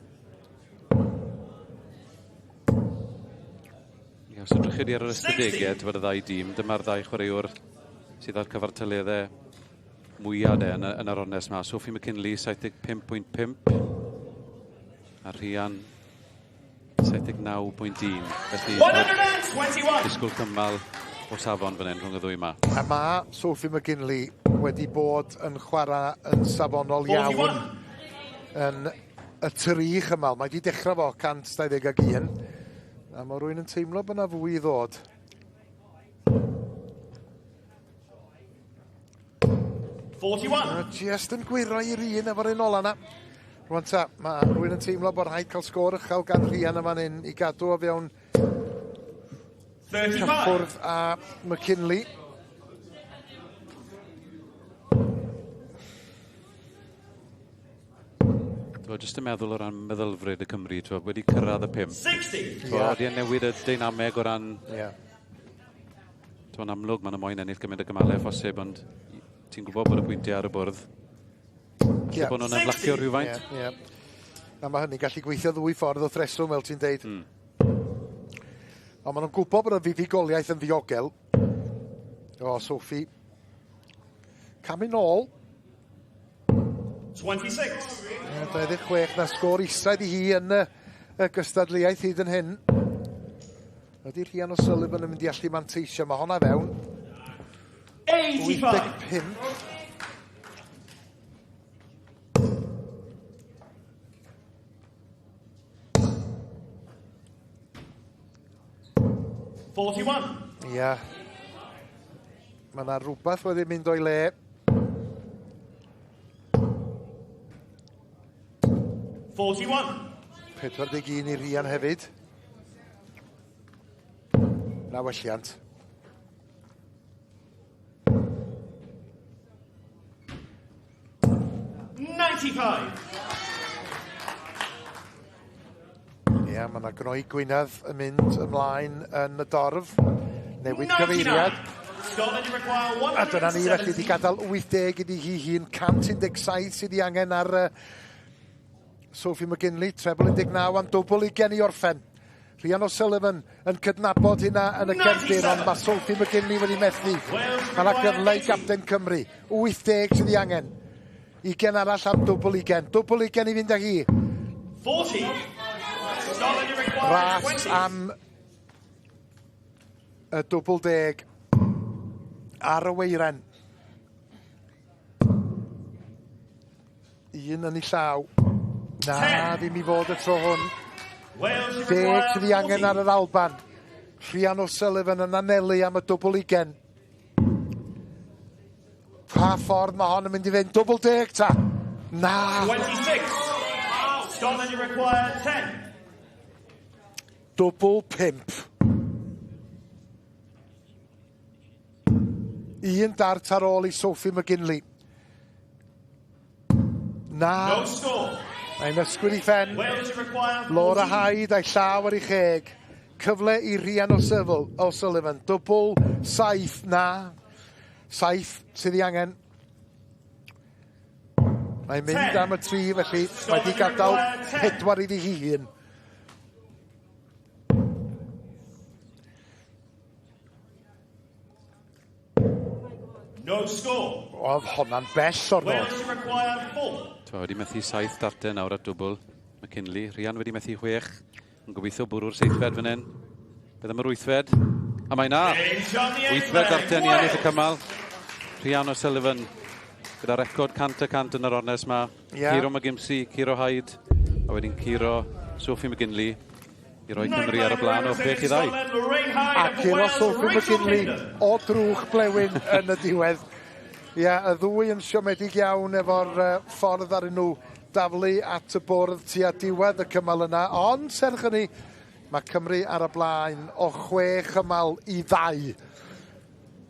Ie, os edrychyd i ar yr ystadegau, ti'n bod y ddau dîm, dyma'r ddau chwaraewr sydd â'r cyfartaleddau mwyaf de, yn, yn yr ornest yma. Sophie McKinley, 75.5 a Rhian 79.1. Felly, 121. Disgwyl cymal o safon fan hyn rhwng y ddwy yma. A mae Sophie McGinley wedi bod yn chwarae yn safonol iawn yn y tri chymal. Mae wedi dechrau fo 121. A mae rhywun yn teimlo bod yna fwy i ddod. 41. Just yn gwyro i'r un efo'r un ola na. Rwan ta, mae rhywun yn teimlo bod rhaid cael sgôr uchel gan Rhian yma hyn i gadw o fewn 35. cyffwrdd a McKinley. Dwi jyst yn meddwl o ran meddylfryd y Cymru, t'wo, wedi cyrraedd y 5. 60. T'wo, wedi newid y deinameg o ran... Ie. T'wo, yn amlwg, maen nhw moyn ennill gymaint o gymalau phosib, ond ti'n gwybod bod y pwyntiau ar y bwrdd. Falle Ie. bod nhw'n ymlacio rhywfaint. Ie, ie. A mae hynny'n gallu gweithio ddwy ffordd wrth reswm, fel ti'n deud. Ond maen nhw'n gwybod bod y fuddugoliaeth yn ddiogel. O, Sophie. Camu nôl. 26. Ie, 26 na sgôr isa iddi hi yn y, y gystadleuaeth hyd yn hyn. Ydy Rhian O'Sullivan yn mynd i allu manteisio. Mae honna fewn. 85. 85. 41. Ia. Mae yna rhywbeth wedi mynd o'i le. 41. 41 i Rhian hefyd. Na welliant. 95. Ia, mae yna gnoi Gwynedd yn mynd ymlaen yn y dorf. Newid 99. cyfeiriad. Scotland require A dyna ni felly wedi 170. gadael 80 iddi hi hun, 117 sydd ei angen ar Sophie McGinley, treble 19 am dwbl ugain i orffen. Rhian O'Sullivan yn cydnabod hynna yn y cefndir, ond mae Sophie McGinley wedi methu. Mae yna gyfle i gapten Cymru. 80 sydd ei angen. 20 arall am dwbl ugain. Dwbl ugain i fynd â hi. 40. Scotland require Ras 20. am y dwbl deg ar y weiren. Un yn ei llaw. Na, ddim i fod y tro hwn. Wales Deg require sydd ei angen ar 40. yr Alban. Rhian O'Sullivan yn anelu am y dwbl ugain. Pa ffordd mae hon yn mynd i fynd? Dwbl deg ta? Na! 26. Scotland require 10. Dwbl pump. Un dart ar ôl i Sophie McGinley. Na. No score. Mae'n ysgwyd i phen. Wales require Laura 14. Hyde a'i llaw ar ei cheg. Cyfle i Rhian O'Sullivan. Dwbl 7 na. 7 sydd ei angen. Mae'n mynd 10. am y 3 felly. Mae wedi gadael 4 iddi hi hun. No score. Oedd honna'n bell o'r nod. Wales require 4. Twa, wedi methu 7 darten nawr at dwbl. McKinley. Rhian wedi methu 6. Yn gobeithio bwrw'r seithfed fan hyn. Beth am yr wythfed? A mae na! Wythfed darten i ennill y cymal. Rhian O'Sullivan gyda record 100% yn yr ornes ma. Yeah. Curo McGimpsey, curo Hyde, a wedyn curo Sophie McGinley i roi Cymru ar y blaen o 6-2. A curo Sophie McGinley o drwch blewyn yn y diwedd. Ia, y ddwy yn siomedig iawn efo'r ffordd ar nhw daflu at y bwrdd tua diwedd y cymal yna. Ond serch hynny, mae Cymru ar y blaen o 6 cymal i 2.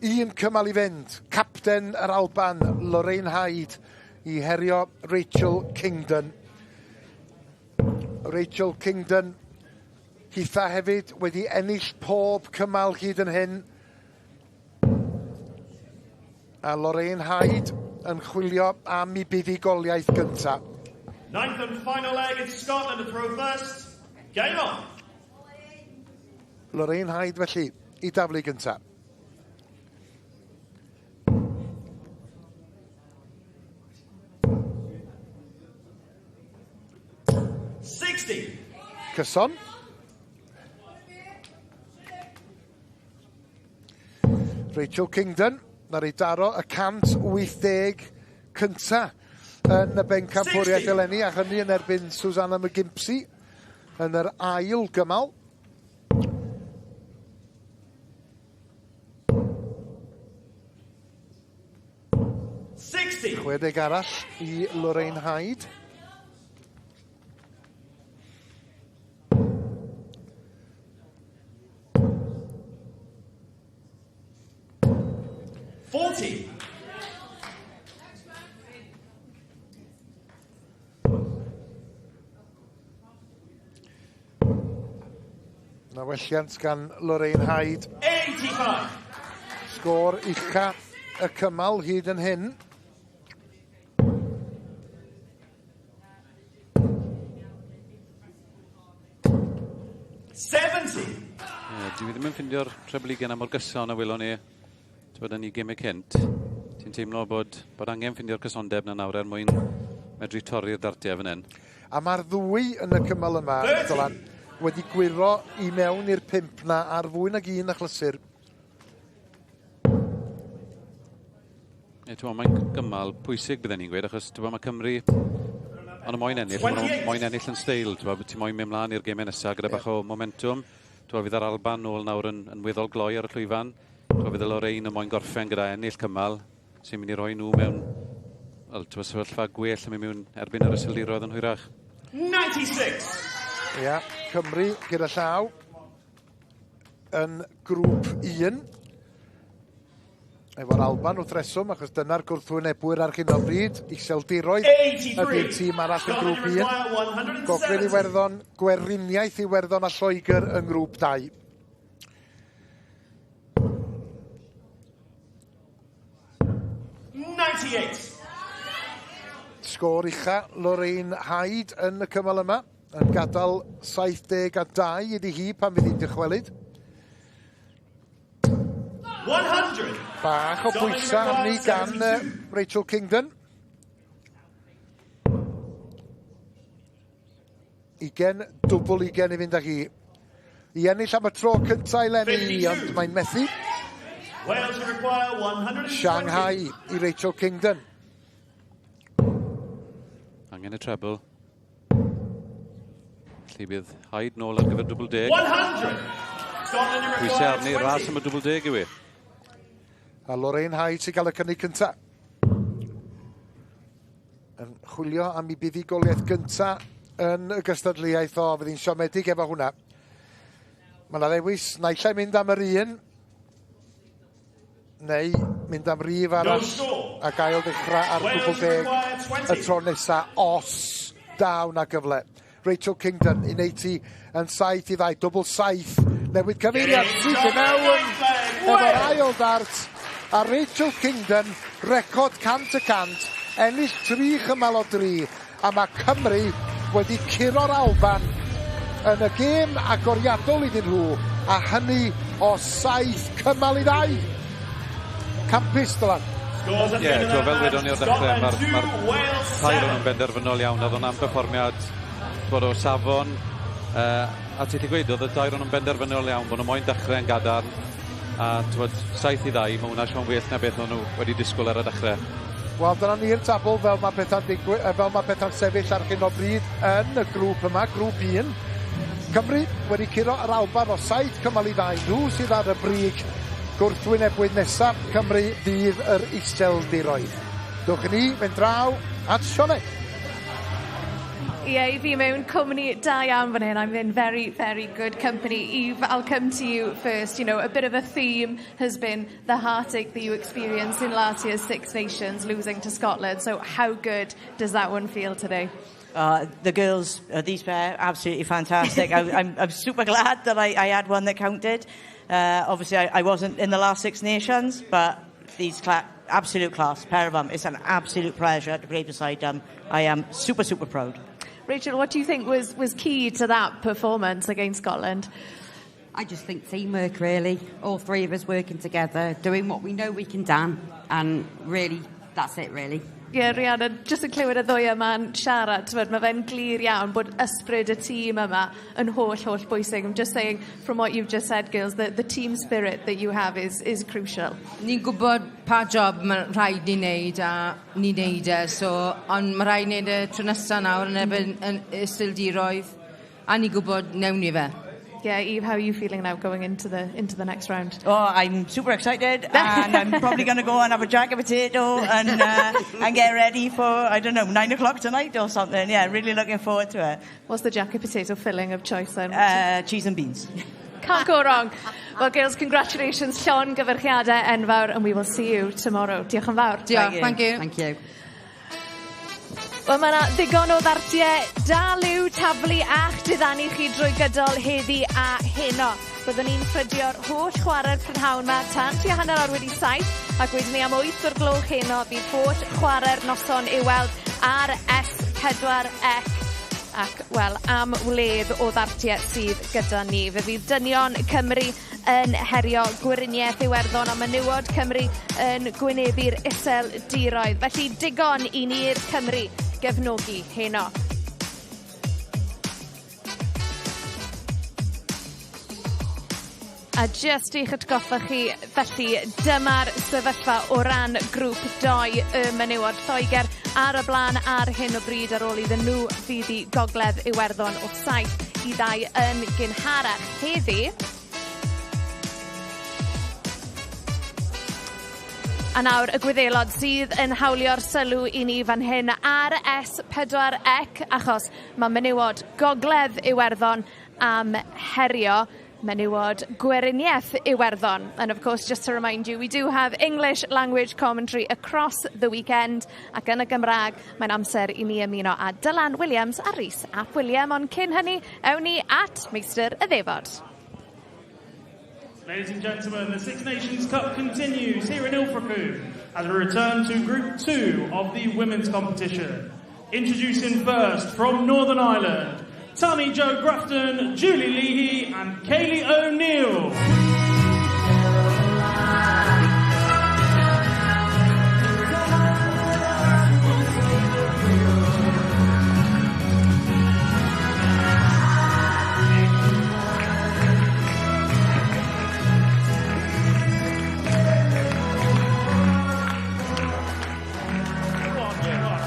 Un cymal i fynd. Capten yr Alban, Lorraine Hyde, i herio Rachel Kingdon. Rachel Kingdon, hitha hefyd wedi ennill pob cymal hyd yn hyn. A Lorraine Hyde yn chwilio am ei buddugoliaeth gyntaf. Ninth and final leg, it's Scotland to throw first. Game on. Lorraine Hyde felly i daflu gyntaf. 60. Cyson. Rachel Kingdon, na'r ei daro y 180 cynta yn y bencampwriaeth 60. eleni, a hynny yn erbyn Susanna McGimpsey yn yr ail gymal. 60. 60 arall i Lorraine Hyde. 40. Na welliant gan Lorraine Hyde. 85. Sgôr ucha y cymal hyd yn hyn. 70. Ie, dwi ddim yn ffindio'r treble ugain am mor gyson a welon ni t'wod yn ei gemau cynt. Ti'n teimlo bod angen ffindio'r cysondeb na nawr er mwyn medru torri'r dartiau fan hyn. A mae'r ddwy yn y cymal yma, 30. Dylan, wedi gwyro i mewn i'r 5 na ar fwy nag un achlysur. Ie, ti'n mae'n gymal pwysig bydden ni'n gweud, achos ti'n mae Cymru ond moyn ennill, maen nhw 28. moyn ennill yn steil, ti'n ti'n moyn mynd mlaen i'r gemau nesaf gyda bach o momentum. Ti'n fydd yr Alban nôl nawr yn weddol gloi ar y llwyfan. Ti'n fydd y Lorraine yn moyn gorffen gyda ennill cymal, sy'n mynd i roi nhw mewn wel, ti'n sefyllfa gwell yn mynd mewn erbyn yr Iseldiroedd yn hwyrach. 96. Ia, Cymru gyda llaw yn grŵp 1. Efo'r Alban wrth reswm, achos dyna'r gwrthwynebwyr ar hyn o bryd. Iseldiroedd 83. ydy'r tîm arall yn Scotland grŵp 1. require 170. Gogledd Iwerddon, Gweriniaeth Iwerddon a Lloegr yng ngrŵp 2. 98. Sgôr ucha Lorraine Hyde yn y cymal yma, yn gadael 72 iddi hi pan fydd hi'n dychwelyd. 100. Bach o bwysau arni gan Rachel Kingdon. 20, dwbl 20 i fynd â hi. I ennill am y tro cyntaf eleni, 52. ond mae'n methu. Wales require 120. Shanghai i Rachel Kingdon. Angen y treble. Felly bydd Hyde nôl ar gyfer dwbl 10. 100. Scotland Pwysau require arni, ras 20. am y dwbl 10 yw e. A Lorraine Hyde sy'n cael y cynnig cyntaf. Yn chwilio am ei buddugoliaeth gyntaf yn y gystadleuaeth o, fydd hi'n siomedig efo hwnna. Mae yna ddewis, naill ai mynd am yr un, Neu mynd am rif arall a gael ddechrau ar dwbl deg y tro nesa os daw na gyfle. Rachel Kingdon i wneud ti yn 7-2, dwbl 7, newid cyfeiriad, syth i mewn efo'r ail dart. A Rachel Kingdon, record 100%, ennill 3 chymal o 3, a mae Cymru wedi curo'r Alban yn y gêm agoriadol iddyn nhw, a hynny o 7 cymal i 2. Campus, Dylan. Ie, yeah, fel wedon ni o'r dechrau, mae'r ma tair o'n nhw'n benderfynol iawn. Oedd o'n am perfformiad bod o safon. A ti'n gweud, oedd y dair o'n nhw'n benderfynol iawn, bod nhw moyn dechrau yn gadarn. A t'wod, 7-2, mae hwnna siôn well na beth o'n nhw wedi disgwyl ar y dechrau. Wel, dyna ni'r tabl fel mae pethau'n digwydd, fel mae pethau'n sefyll ar hyn o bryd yn y grŵp yma, grŵp 1. Cymru wedi curo yr Alban o 7 cymal i 2. Nhw sydd ar y brig. Gwrthwynebwydd nesaf Cymru fydd yr Iseldiroedd. Dwch i ni fynd draw at Sioned. Ie, yeah, fi mewn cwmni da iawn fan hyn. I'm in very, very good company. Eve, I'll come to you first. A bit of a theme has been the heartache that you experienced in last year's Six Nations, losing to Scotland. So how good does that one feel today? The girls, these pair, absolutely fantastic. I'm super glad that I had one that counted. Obviously, I wasn't in the last Six Nations, but these absolute class, pair of them. It's an absolute pleasure to play beside them. I am super, super proud. Rachel, what do you think was key to that performance against Scotland? I just think teamwork, really. All three of us working together, doing what we know we can do, and really, that's it, really. Ie, yeah, Rhiannon, jyst yn clywed y ddwy yma'n siarad, t'mod, mae fe'n glir iawn bod ysbryd y tîm yma yn holl, holl bwysig. I'm just saying, from what you've just said, girls, that the team spirit that you have is crucial. Ni'n gwybod pa job mae rhaid ni wneud a ni'n neud e, so, ond mae rhaid wneud e tro nesaf nawr yn erbyn yn Iseldiroedd, a ni'n gwybod newn ni fe. Yeah, Eve, how are you feeling now going into the next round? Oh, I'm super excited, and I'm probably going to go and have a jacket potato and get ready for, I don't know, 9 o'clock tonight or something. Yeah, really looking forward to it. What's the jacket potato filling of choice then? Cheese and beans. Can't go wrong. Well, girls, congratulations. Llongyfarchiadau enfawr, and we will see you tomorrow. Diolch yn fawr. Diolch, thank you. Thank you. Wel, mae yna ddigon o ddartiau dal i'w taflu a'ch diddanu chi drwy gydol heddi a heno. Byddwn ni'n ffrydio'r holl chwarae'r prynhawn yma tan tua 7:30 ac wedyn ni am 8 o'r gloch heno bydd holl chwarae'r noson i'w weld ar S4C ac, wel, am wledd o ddartiau sydd gyda ni. Fe fydd dynion Cymru yn herio Gweriniaeth Iwerddon a menywod Cymru yn gwynebu'r Iseldiroedd. Felly digon i ni'r Cymru gefnogi heno. A jyst i'ch atgoffa chi, felly dyma'r sefyllfa o ran grŵp 2 y menywod. Lloegr ar y blaen ar hyn o bryd ar ôl iddyn nhw faeddu Gogledd Iwerddon o 7-2 yn gynharach heddi. A nawr y Gwyddelod sydd yn hawlio'r sylw i ni fan hyn ar S4C achos mae menywod Gogledd Iwerddon am herio menywod Gweriniaeth Iwerddon. And of course, just to remind you, we do have English language commentary across the weekend ac yn y Gymraeg, mae'n amser i ni ymuno â Dylan Williams a Rhys ap William. Ond cyn hynny, ewn ni at Meistr y Ddefod. Ladies and gentlemen, the Six Nations Cup continues here in Ilfracombe as we return to Group 2 of the women's competition. Introducing first from Northern Ireland, Tammy Joe Grafton, Julie Leahy and Kaylee O'Neill. Go on, go on.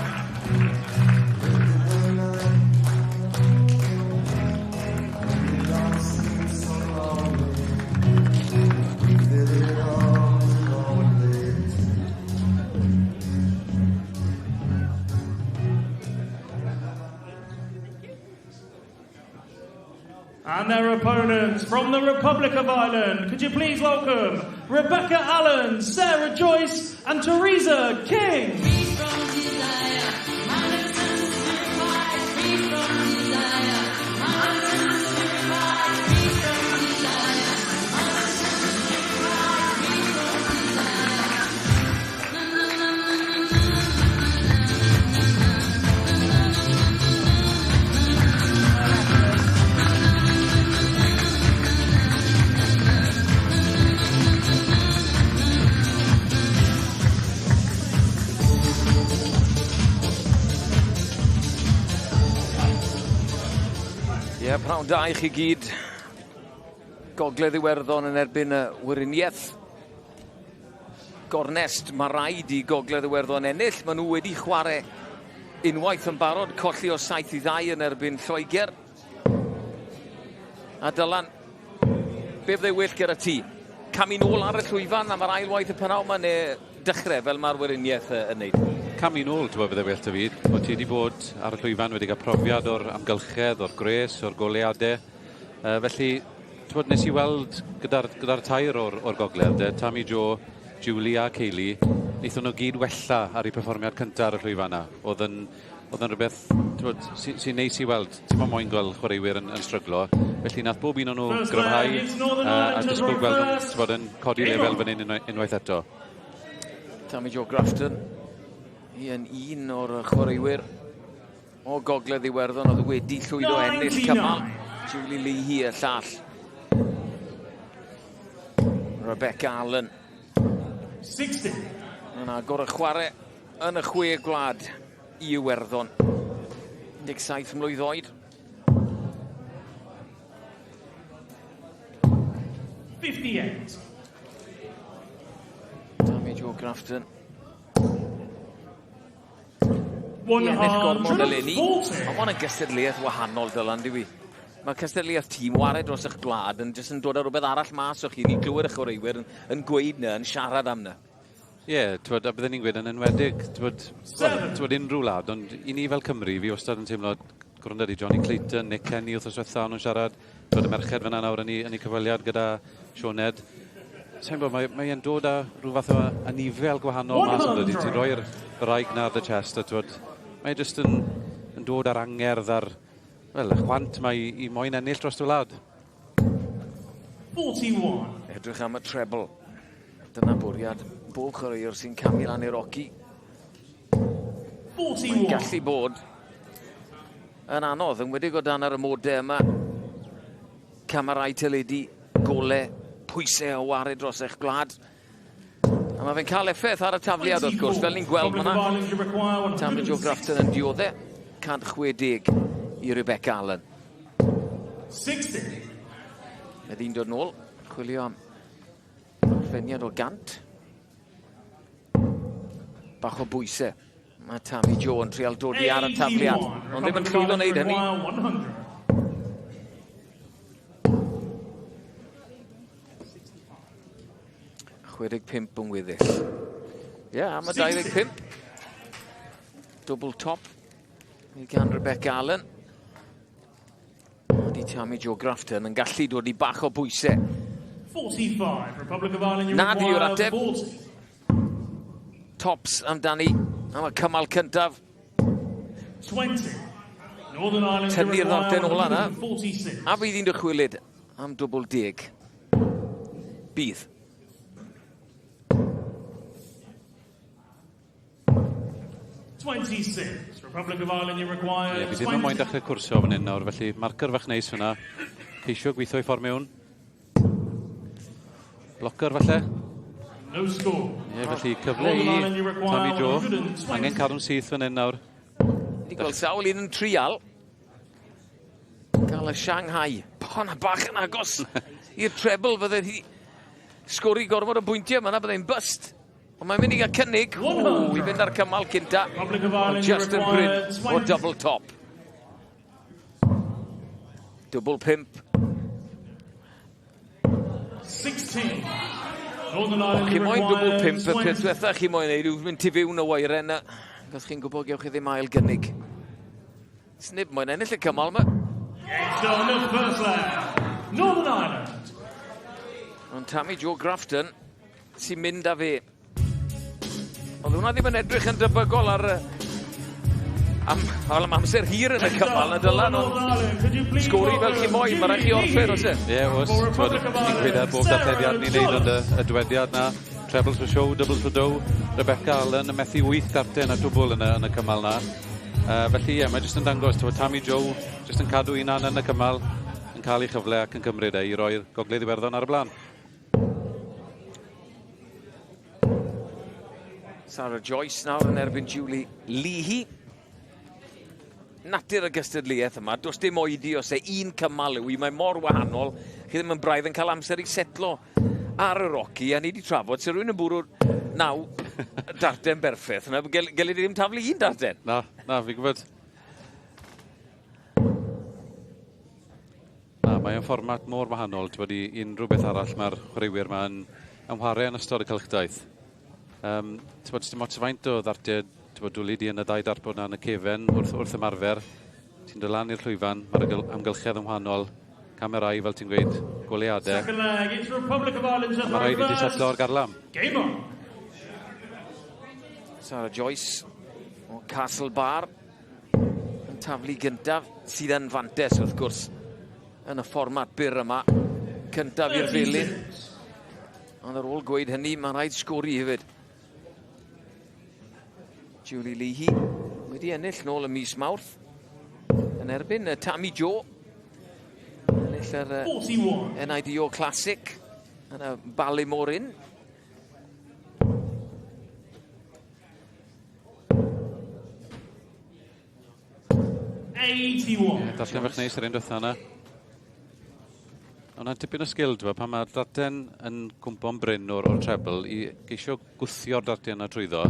And their opponents from the Republic of Ireland, could you please welcome Rebecca Allen, Sarah Joyce and Teresa King. Ie, yeah, pnawn da i chi gyd. Gogledd Iwerddon yn erbyn y Weriniaeth. Gornest, mae rhaid i Gogledd Iwerddon ennill. Maen nhw wedi chwarae unwaith yn barod, colli o 7-2 yn erbyn Lloegr. A Dylan, be fyddai well gyda ti? Camu nôl ar y llwyfan am yr ail waith y pnawn yma neu dechrau fel mae'r Weriniaeth yn neud? Camu nôl, ti'n gwybod, bydde well 'da fi. Bod ti wedi bod ar y llwyfan, wedi cael profiad o'r amgylchedd, o'r gwres, o'r goleadau. Felly, ti'n gwybod, nes i weld gyda'r gyda tair o'r gogledd, de, Tammy Jo, Julie a Kaylee, wnaethon nhw gyd wella ar eu perfformiad cyntaf ar y llwyfan yna. Oedd yn rhywbeth, ti'n gwybod, sy'n sy neis i weld. Ti'n moyn gweld chwaraewyr yn stryglo. Felly nath bob un o'n nhw gryfhau a disgwyl gweld nhw, ti'n gwybod, yn codi lefel fan hyn unwaith eto. Tammy Jo Grafton, hi yn un o'r chwaraewyr o Gogledd Iwerddon oedd wedi llwyddo ennill cymal. Julie Leahy y llall. Rebecca Allen. 60. Yn agor y chwarae yn y chwe gwlad i Iwerddon. 17 mlwydd oed. 58. Tammy Jo Grafton. I ennill gormod eleni. 140. Ond mae'n gystadleuaeth wahanol, Dylan, dyw i. Mae cystadleuaeth tîm ware dros eich gwlad yn jyst yn dod â rhywbeth arall mas o'ch chi. Ni'n clywed y chwaraewyr yn gweud na, yn siarad am na. Ie, yeah, a bydden ni'n gweud yn enwedig, t'wod, unrhyw wlad, ond i ni fel Cymru, fi wastad yn teimlo, gwrando di Johnny Clayton, Nick Kenny wrth diwetha o'n nhw'n siarad, t'wod, y merched fyna nawr yn ei cyfweliad gyda Sioned. Sa'n gwybod, mae dod â rhyw fath o anifel gwahanol mas yn dydi. Ti'n rhoi'r wraig na ar dy chest a t'wod, mae jyst yn dod ar angerdd ar, wel, y chwant mae i moyn ennill dros y wlad. 41. Edrych am y treble. Dyna bwriad bob chwaraewr sy'n camu lan i'r oci. Mae'n 41. gallu bod yn anodd, yn wedi o dan ar y modau yma. Camerau teledu, gole, pwysau o ware dros eich gwlad. A mae fe'n cael effaith ar y tafliad wrth gwrs, fel ni'n gweld Republic of fyna. Ireland, you require Tammy Jo 160. Grafton yn dioddau 160 i Rebecca Allen. 60. Mae ddi'n dod nôl, chwilio am orffeniad o 100. Bach o bwysau. Mae Tammy Jo yn trial dodi ar y tafliad. 81. Ond ddim yn Republic of llwyddo Ireland wneud hynny. require 100. 65 yn weddill. Ie, yeah, am y 25. Double top i gan Rebecca Allen. Ydy Tammy Jo Grafton yn gallu dod i bach o bwysau. 45. Republic of Ireland, you Nad yw'r require ateb. 40. Tops amdani am y cymal cyntaf. 20. Northern Ireland, you Tynnu'r require ddodden ola na. 146. A fydd hi'n dychwelyd am dwbl deg. Bydd. 26. Republic of Ireland, you require Ie, fi ddim yn moyn 20. dechrau cwrsio fan hyn nawr, felly marker fach neis fyna. Ceisio gweithio i ffordd mewn. Blocker falle. No score. Ie, felly cyfle i Northern Ireland, you require Tammy Jo. 120. Angen cadw'n syth fan hyn nawr. Wedi gweld sawl un yn trial. Gael y Shanghai. Pona bach yn agos i'r treble fydde hi sgori gormod o bwyntiau. Mae yna byddai'n bust. Ond mae'n mynd i gael cynnig. Ww, i fynd ar cymal cynta. Republic of Ond Ireland, you just yn require bryn o 20. double top. Double pump. 16. Northern Ireland, Chi you moyn dwbl require pump, y peth 20. diwetha chi moyn neud yw mynd tu fewn y weiren yna. Cos chi'n gwybod gewch chi ddim ail gynnig. Snib moyn ennill y cymal yma. It's on the first leg. Northern Ireland. Ond Tammy Jo Grafton sy'n mynd â fe. Oedd hwnna ddim yn edrych yn debygol ar am, am amser hir yn y cymal na Dylan, ond sgori fel chi moyn, mae rhaid chi orffen oes e? Ie, oes. Ni'n gweud ar bob darllediad ni'n neud ond y dywediad na, trebles for show, doubles for dough, Rebecca Allen yn methu 8 darten a dwbl yn y cymal na. Felly ie, mae jyst yn dangos, Tammy Jo jyst yn cadw unan yn y cymal, yn cael ei chyfle ac yn cymryd e i roi'r Gogledd Iwerddon ar y blaen. Sarah Joyce nawr yn erbyn Julie Leahy. Natur y gystadleuaeth yma, does dim oedi os e un cymal yw i, mae mor wahanol. Chi ddim yn braidd yn cael amser i setlo ar yr oci, a ni wedi trafod, sy'n rhywun yn bwrw 9 darten berffaith, yna, gelli di ddim taflu un darten. Na, na, fi'n gwybod. Na, mae o'n fformat mor wahanol, ti'n bod, i unrhyw beth arall mae'r chwaraewyr yma'n yn chwarae yn ystod y cylchdaith. Ti'n bod, dim ots faint o ddartiau, ti'n bod, dwli di yn y ddau darpod na yn y cefen wrth ymarfer. Ti'n dod lan i'r llwyfan, mae'r amgylchedd yn wahanol, camerau, fel ti'n gweud, goleuadau. Second leg, it's Republic of Ireland to Mae rhaid i ti setlo ar garlam. Game on. Sarah Joyce o Castle Bar yn taflu gyntaf, sydd yn fantes wrth gwrs yn y fformat byr yma. Cyntaf i'r felin. Ond ar ôl gweud hynny, mae'n rhaid sgori hefyd. Julie Leahy wedi ennill nôl y mis Mawrth yn erbyn Tammy Jo. Ennill yr NIDO Classic yn y Ballymore Inn. Ie, darllen fach neis yr un diwetha yna. Ond tipyn o sgil, dwi, pan mae'r darten yn cwmpo'n brin o'r treble i geisio gwthio'r darten yna trwyddo.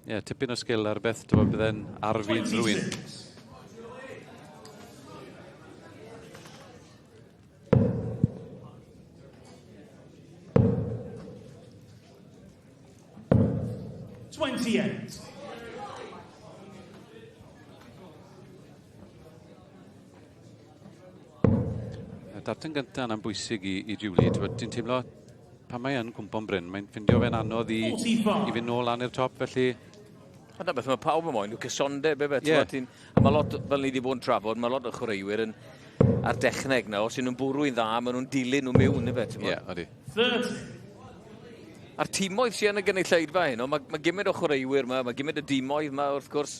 Yeah, tipyn o sgil ar beth, dwi, bydde'n arfi unrhyw un. 28. Y darten gyntaf yna'n bwysig i Julie. Ti'n teimlo pan mae yn cwmpo'n brin, mae'n ffindio fe'n anodd i fynd nôl lan i'r top, felly. A na beth mae pawb yn moyn, yw cysondeb, efe. Yeah. A mae lot, fel ni wedi bod yn trafod, mae lot o chwaraewyr yn ar dechneg nawr, os nhw'n bwrw i'n dda, maen nhw'n dilyn nhw mewn, efe. Ie, yeah, odi. 30. A'r timoedd sy'n yn y gynulleidfa hyn, mae gymaint o chwaraewyr yma, mae gymaint o dimoedd yma, wrth gwrs.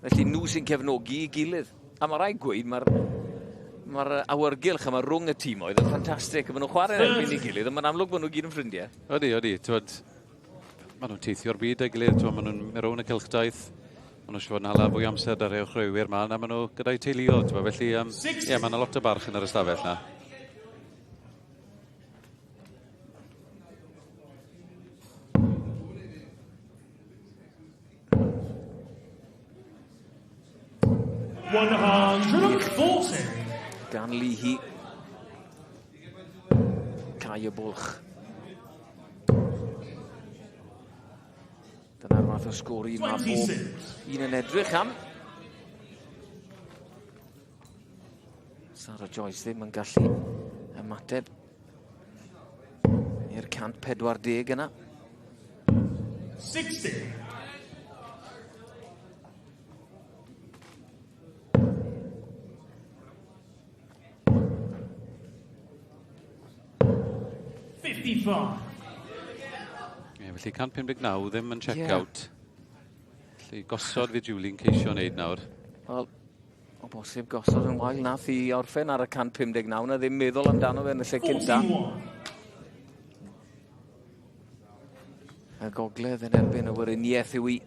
Felly nhw sy'n cefnogi i gilydd. A mae rhaid gweud, mae'r awyrgylch yma rhwng y timoedd yn ffantastig. Maen nhw'n chwarae'n erbyn ei gilydd, ond mae'n amlwg bod nhw gyd yn ffrindiau. Odi, odi. Maen nhw'n teithio'r byd a'i gilydd, maen nhw'n mynd rownd y cylchdaith. Maen nhw'n siŵr yn hala fwy amser ar rhai o chwaraewyr yma, na maen nhw gyda'i teuluoedd. Felly, ie, mae yna lot o barch yn yr ystafell na. Gan Leahy. Cau y bwlch. Dyna'r fath o sgori mae bob un yn edrych am. Sarah Joyce ddim yn gallu ymateb i'r 140 yna. 60. Ie, felly 159 ddim yn check-out. Yeah. Felly gosod fydd Julie'n ceisio wneud nawr. Wel, o bosib gosod yn wael nath i orffen ar y 159 na ddim meddwl amdano fe yn y lle cynta. Y Gogledd yn erbyn y Weriniaeth yw i.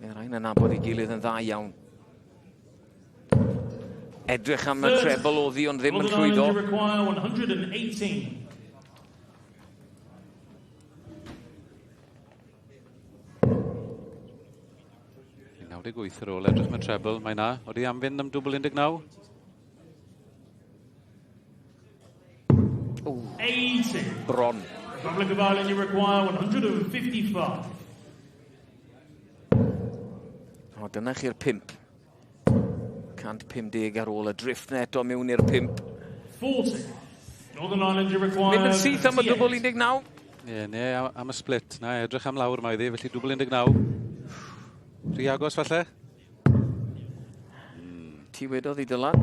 Mae rhain yn nabod ei gilydd yn dda iawn. Edrych am y treble oddi ond ddim yn llwyddo. Require 118. 98 ar ôl, edrych am y treble, mae na. Odi am fynd am dwbl 19? 80. Bron. Republic of Ireland, you require 155. O, dyna chi'r 5. 150 ar ôl y drift na eto mewn i'r 5. 40. Northern Ireland, you require Mynd yn syth am y dwbl 38. 19. Ie, yeah, ne, am y split. Na, edrych am lawr mae iddi, felly dwbl 19. Rhy agos falle? Ti wedodd i Dylan.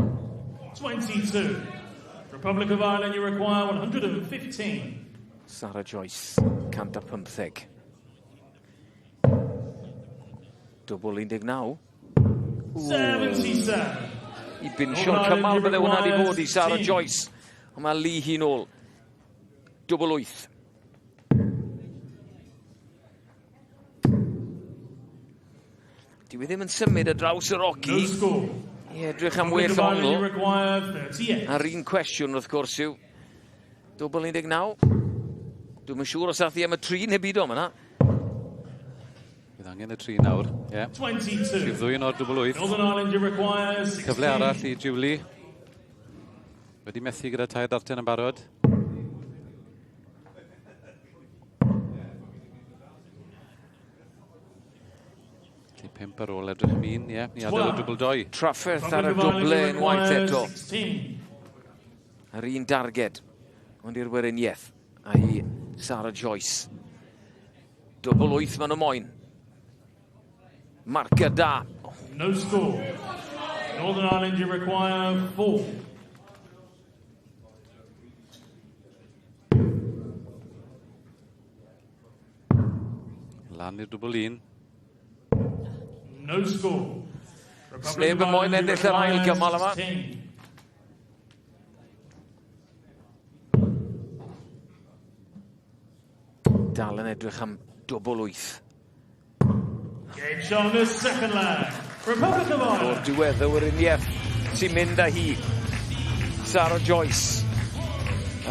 22. Republic of Ireland, you require 115. Sarah Joyce, 115. Dwbl 19. 77. I binsio'r cymal bydde hwnna wedi bod i Sarah Joyce. Ond mae Lee hi'n ôl. Dwbl 8. Dyw e ddim yn symud ar draws yr ogi. No score. I edrych am well Republic of Ireland, ongl. you require 38. A'r un cwestiwn wrth gwrs yw dwbl 19. Dwi'm yn siŵr os ath hi am y tri neu byd o yna. Bydd angen y tri nawr. Ie. Yeah. 22. Rhif ddwy yn o'r dwbl 8. Northern Ireland, you require 16. Cyfle arall i Julie. Wedi methu gyda tair darten yn barod. Felly pump ar ôl edrych am un, ie. Yeah, ni adael y dwbl doi. Trafferth ar y Republic of Ireland, dwble you unwaith require eto. 16. Yr un darged, ond i'r Weriniaeth, a i Sarah Joyce. Dwbl 8 maen nhw moyn. Marker da. No score. Northern Ireland, you require 4. Lan i'r dwbl 1. No score. Republic Sneb of yn moyn Ireland, you ennill yr ail require gymal yma. 16. Dal yn edrych am dwbl 8. Game shot on the second leg. Republic of O'r Ireland. diwedd y Weriniaeth sy'n mynd â hi. Sarah Joyce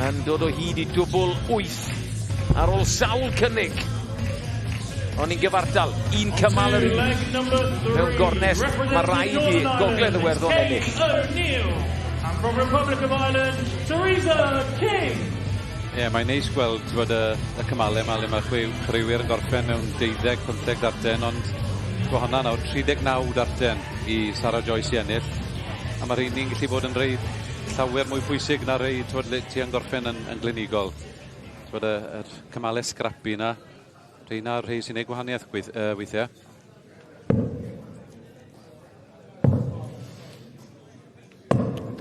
yn dod o hyd i dwbl 8 ar ôl sawl cynnig. Ond ni'n gyfartal, un cymal yr un. Leg number 3. Mewn gornest, mae rhaid i Gogledd Iwerddon ennill. Kate O'Neill. And from Republic of Ireland, Teresa King. Ie, yeah, mae'n neis gweld fod y, y cymalau yma le mae chwaraewyr yn gorffen mewn 12, 15 darten, ond bo hwnna nawr 39 darten i Sarah Joyce i ennill. A mae rheini'n gallu bod yn rei llawer mwy pwysig na rei t'wod, le ti yn gorffen yn, yn glinigol. T'wod, y, yr cymalau scrappy na, rheina rhei sy'n neud gwahaniaeth gweith, weithiau.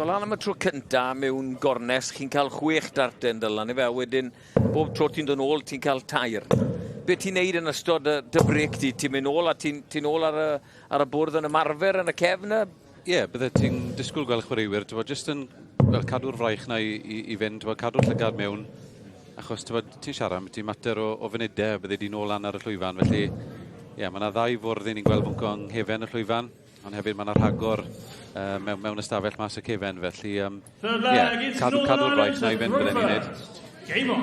Dylan am y tro cynta mewn gornest, chi'n cael 6 darten Dylan, ife? A wedyn bob tro ti'n dod nôl, ti'n cael 3. Be ti'n neud yn ystod y, dy brec di? Ti'n mynd nôl a ti'n ti nôl ar y, ar y bwrdd yn ymarfer yn y cefn? Ie, yeah, bydde ti'n disgwyl gweld chwaraewyr, ti'n bod, jyst yn well, cadw'r fraich na i, i, i fynd, ti'n bod, cadw'r llygad mewn, achos ti'n bod, ti'n siarad am ti mater o, o funudau, bydde di nôl lan ar y llwyfan, felly ie, yeah, mae yna ddau fwrdd i ni'n gweld fwnco yng nghefen y llwyfan, ond hefyd mae yna rhagor mewn, mewn ystafell mas y cefen, felly Third leg, yeah, it's cadw, Northern cadw'r Ireland braich na i fynd, bydden ni'n neud. first. Game on.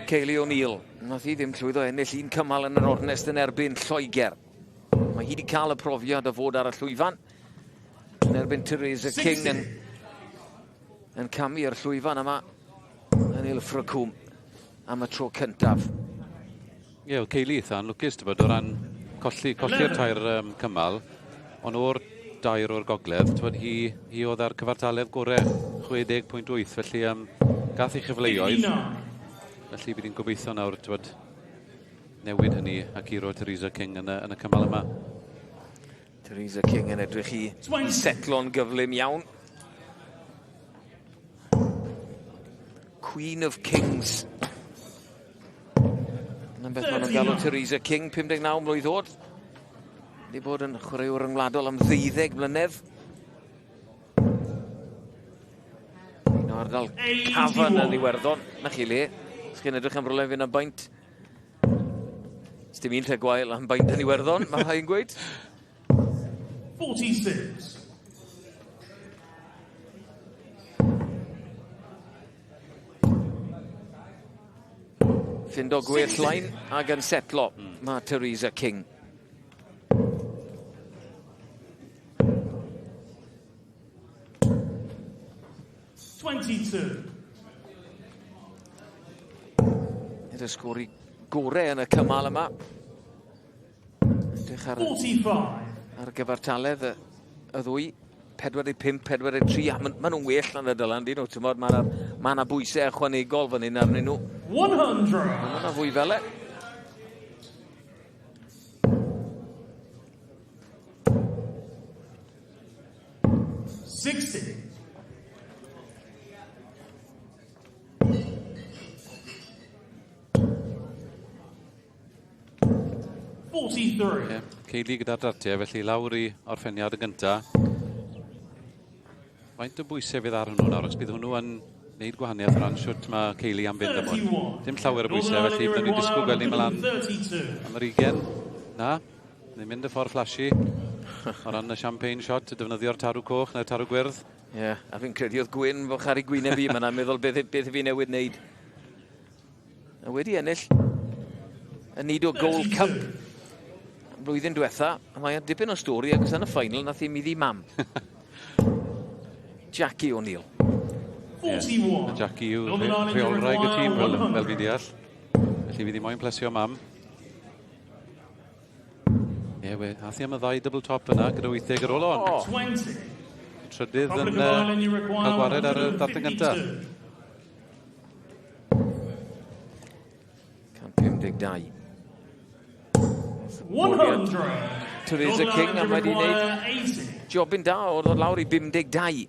Kayleigh O'Neill, nath hi ddim llwyddo ennill un cymal yn yr ornest yn erbyn Lloegr. Mae hi wedi cael y profiad o fod ar y llwyfan. Yn erbyn Teresa King yn, yn camu i'r llwyfan yma yn Ilfracombe am y tro cyntaf. Ie, yeah, Kayleigh eitha anlwcus, ti'n bod, o ran colli, colli'r tair cymal, ond o'r dair o'r gogledd, ti'n bod, hi, hi oedd ar cyfartaledd gorau 60.8, felly gath ei chyfleoedd. 59. Felly bydd hi'n gobeithio nawr, ti'n bod, newid hynny a curo Teresa King yn y, yn y cymal yma. Teresa King yn edrych i, i setlo'n gyflym iawn. Queen of Kings. Yna'n beth maen nhw'n galw Teresa King, 59 mlwydd oed. Wedi bod yn chwaraewr ryngwladol am 12 mlynedd. Un o ardal Cavan yn Iwerddon. Na chi le. Os chi'n edrych am rywle i fynd am beint. Sdim un lle gwael am beint yn Iwerddon, mae rhai yn gweud. 46. Ffindo gwell line ag yn setlo. Mae Teresa King. 22. Nid y sgori gorau yn y cymal yma. Edrych ar, 45. ar gyfartaledd y, y ddwy. 45, 43, a maen ma nhw'n well na Dylan, dyn nhw, ti'n modd, mae yna ma na bwysau ychwanegol fan hyn arnyn nhw. 100! Mae yna fwy fel e. 60. Yeah, Ceili gyda'r dartiau, felly lawr i orffeniad y gyntaf. Faint o bwysau fydd ar hwnnw nawr, os bydd hwnnw yn wneud gwahaniaeth o ran siwt mae Ceili am fynd am hwn. Dim llawer o bwysau, felly byddwn ni'n disgwyl gweld ni'n mynd am yr 20. Na, ni'n mynd y ffordd flashy. O ran y champagne shot, defnyddio'r tarw coch neu'r tarw gwyrdd. Ie, yeah, a fi'n credu oedd Gwyn fod ar ei gwyneb fi, mae'n meddwl beth, beth fi newydd wneud. A wedi ennill y Nido Gold Cup blwyddyn diwetha, a mae o'n dipyn o stori, ac yn y final nath hi middi mam. Jackie O'Neill. 41. Yeah. Jackie yw rheolwraig y tîm, fel, fel fi'n deall. Felly fydd hi moyn plesio mam. Ie, yeah, we, ath hi am y ddau double top yna gyda 80 ar ôl on. Oh. 20. Trydydd yn cael gwared ar y darten gyntaf. 152. 100. Teresa King a mae wedi gwneud jobyn da o ddod lawr i 52.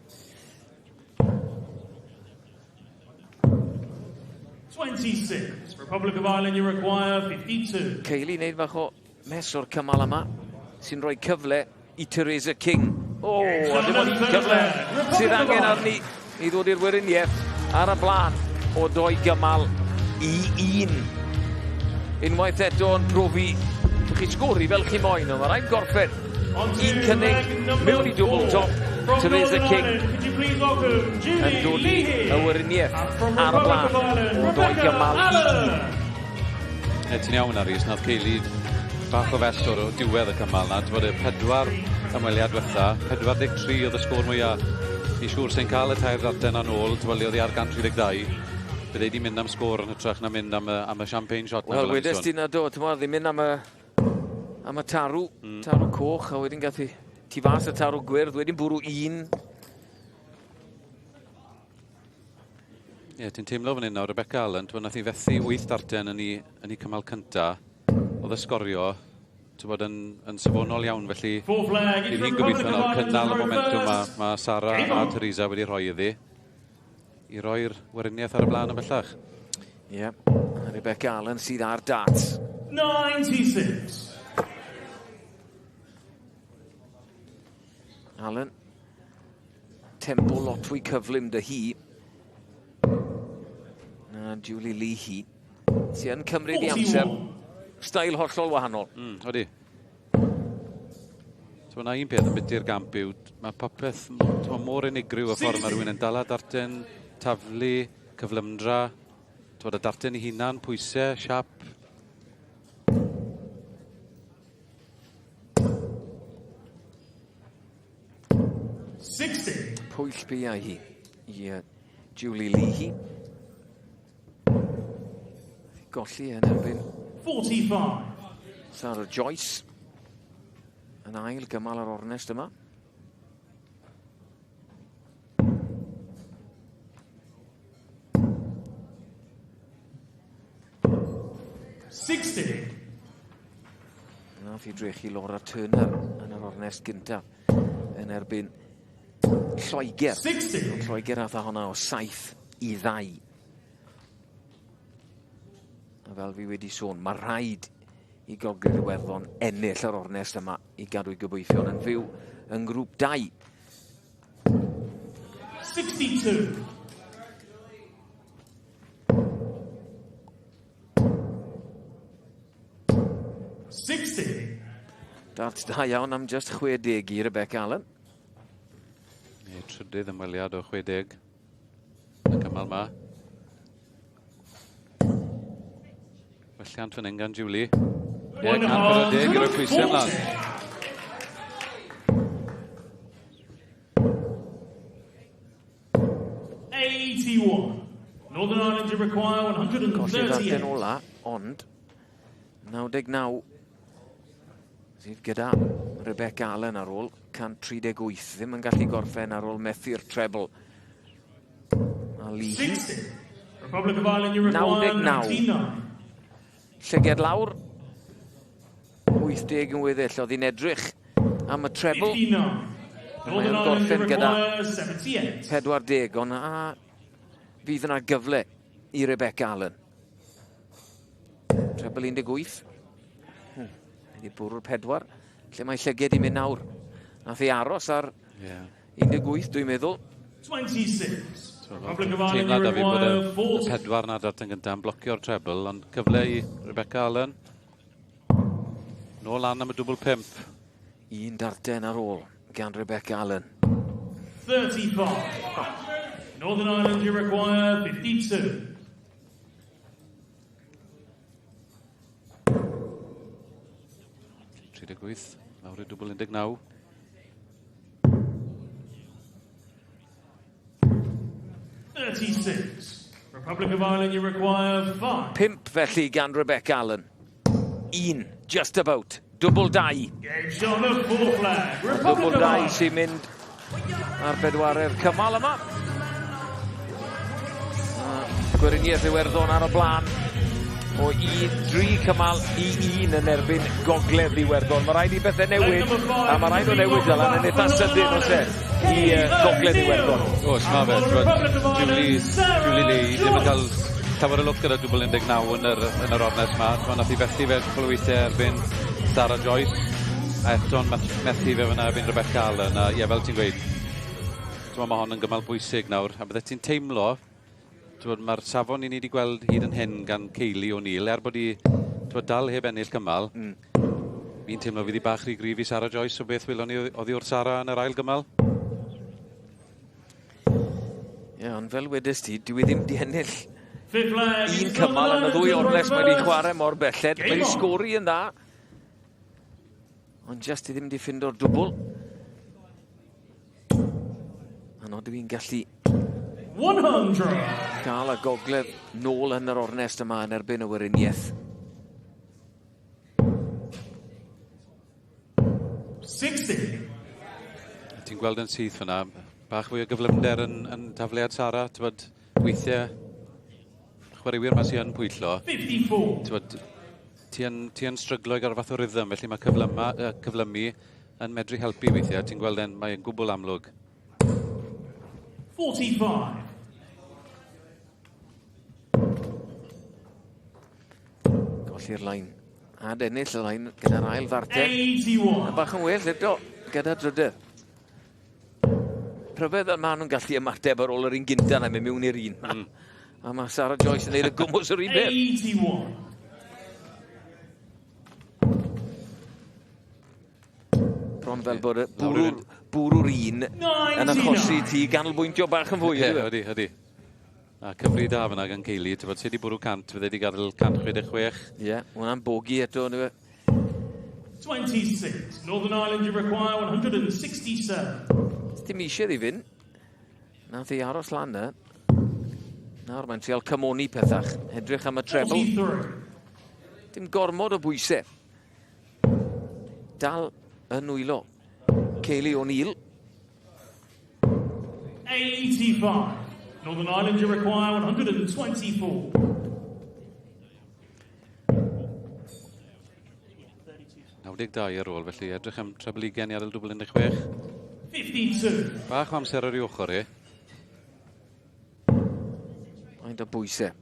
26. Republic of Ireland, you require 52. Kaylee wneud fach o mes o'r cymal yma sy'n rhoi cyfle i Teresa King. O, oh, a dim ond un cyfle sydd angen arni i ddod i'r weriniaeth ar y blaen o doi gymal i un. Unwaith eto yn profi chi sgori fel chi moyn, ond mae rhaid gorffen. Un cynnig mewn i double top, Teresa King yn dod i y weriniaeth ar y blaen o doi gymal i un. E, ti'n iawn, Aris, nath Ceili bach o fes o'r diwedd y cymal na. Ti'n bod y pedwar ymweliad diwetha, 43 oedd y sgôr mwyaf. Ni siŵr sy'n cael y tair ddarten yn ôl, ti'n bod le oedd hi ar 132. Bydde wedi mynd am sgôr yn hytrach na mynd am y, am y champagne shot. Wel, wedes ti na do, ti'n bod, ddim mynd am y, am y tarw, tarw coch, a wedyn gath i ti fas y tarw gwyrdd, wedyn bwrw un. Ie, yeah, ti'n teimlo fan hyn nawr, Rebecca Allen, ti'n nath i fethu 8 darten yn ei, yn ei cymal cynta. Oedd y sgorio, ti'n bod yn, yn safonol iawn, felly bydd hi'n gobeithio nawr cynnal y momentum mae, ma Sara a Teresa wedi rhoi iddi i roi'r weriniaeth ar y blaen yn bellach. Ie, yeah. Rebecca Allen sydd ar dat. 96. Allen, tempo lot fwy cyflym dy hi. Na Julie Leahy. Sy yn cymryd i amser. Stael hollol wahanol. Odi. So, na un peth yn biti'r gamp yw, mae popeth mor unigryw y ffordd mae rhywun yn dala darten, taflu, cyflymdra, twod, y darten ei hunan, pwysau, siap. Pwyll bia hi i Julie Leahy. Golli yn erbyn 45. Sarah Joyce. Yn ail gymal ar ornest yma. 60. Nath i drechu Laura Turner yn yr ornest gyntaf yn erbyn Lloegr. 60. Lloegr ath â honna o 7-2. A fel fi wedi sôn, mae rhaid i Gogledd Iwerddon ennill yr ornest yma i gadw i gobeithion yn fyw yng ngrŵp 2. 62. 60. Dart da iawn am just 60 i Rebecca Allen. Neu trydydd ymweliad o 60. Y cymal ma. Welliant fan hyn gan Julie. Ie, 140 i roi pwysau ymlaen. 81. Northern Ireland to require Colli'r darten 138. ola, ond 99 Sydd gyda Rebecca Allen ar ôl 138. Ddim yn gallu gorffen ar ôl methu'r treble. A Lee. Republic of Ireland, you require 99. Llyged lawr. 80 yn weddill. Oedd hi'n edrych am y treble. Mae'n gorffen gyda 40, ond a fydd yna gyfle i Rebecca Allen. Treble 18. Wedi bwrw'r pedwar. Lle mae llyged i mynd nawr? Nath ei aros ar yeah. 18, dwi'n meddwl. 26. Republic of Ireland Teimlad a fi bod y pedwar na dart yn gyntaf yn blocio'r treble, ond cyfle i Rebecca Allen. Nôl lan am y dwbl pump. Un darten ar ôl gan Rebecca Allen. 35. Northern Ireland, you require 52. 38, lawr i dwbl 19. Republic of Ireland, you require 5. Pump felly gan Rebecca Allen. Un, just about. Dwbl dau. Game shot of four flag. Republic Dwbl of dau Ireland. sy'n mynd ar bedwaredd cymal yma. A Gweriniaeth Iwerddon ar y blaen o 1-3 cymal i 1 yn erbyn Gogledd Iwerddon. Mae rhaid i bethau newid, a mae rhaid o newid Dylan yn eitha sydyn oes e, i Gogledd Iwerddon. Oes, mae fe. Julie, Julie Lee ddim yn cael llawer o lwc gyda dwbl 19 yn yr, yn yr ornest ma. T'mo, nath i fethu fe cwpl o weithiau erbyn Sarah Joyce. A eto'n methu fe fyna erbyn Rebecca Allen. A ie, fel ti'n gweud, t'mo, mae hon yn gymal bwysig nawr. A bydde ti'n teimlo, mae'r safon i ni wedi gweld hyd yn hyn gan Kaylee O'Neill, er bod hi dal heb ennill cymal, fi'n teimlo fydd hi bach rhy gryf i Sarah Joyce o beth welon ni oddi wrth Sarah yn yr ail gymal. Ie, yeah, ond fel wedest ti, dwi ddim di ennill Fifth leg. un cymal yn y ddwy ornest mae wedi chwarae mor belled. Mae wedi sgori yn dda. Ond just i ddim di ffindo'r dwbl. A nod dwi'n gallu 100. gael y gogledd nôl yn yr ornest yma yn erbyn y Weriniaeth. 60. Ti'n gweld yn syth fyna, bach fwy o gyflymder yn tafliad Sara, t'bod, weithiau chwaraewyr ma sy yn pwyllo. 54. T'bod, ti yn stryglo i gael fath o rhythm, felly mae cyflymu yn medru helpu weithiau. Ti'n gweld yn, mae'n gwbl amlwg. 45. Golli'r lein. A ennill y lein gyda'r ail ddarten. 81. A bach yn well eto gyda drydydd. Rhyfedd maen nhw'n gallu ymateb ar ôl yr un gynta na mynd mewn i'r un. A mae Sarah Joyce yn neud y gwmws yr un peth. 81. Bron fel bod y bwrw'r un yn achosi ti ganolbwyntio bach yn fwy. Ie, ydy, ydy. A cyfri da fyna gan Kaylee, ti'n bod, sy wedi bwrw 100, fydde wedi gadael 166. Ie, hwnna'n bogi eto, ynddo fe. 26. Northern Ireland, you require 167. Dim eisiau iddi fynd. Nath hi aros lan na. Nawr mae'n trial cymoni pethach. Edrych am y treble. 43. Dim gormod o bwysau. Dal yn nwylo. Kaylee O'Neill. 85. Northern Ireland, you require 124. 92 ar ôl, felly edrych am treble ugain i adael dwbl 16. 52. Bach o amser ar ei ochr i. Faint o bwysau.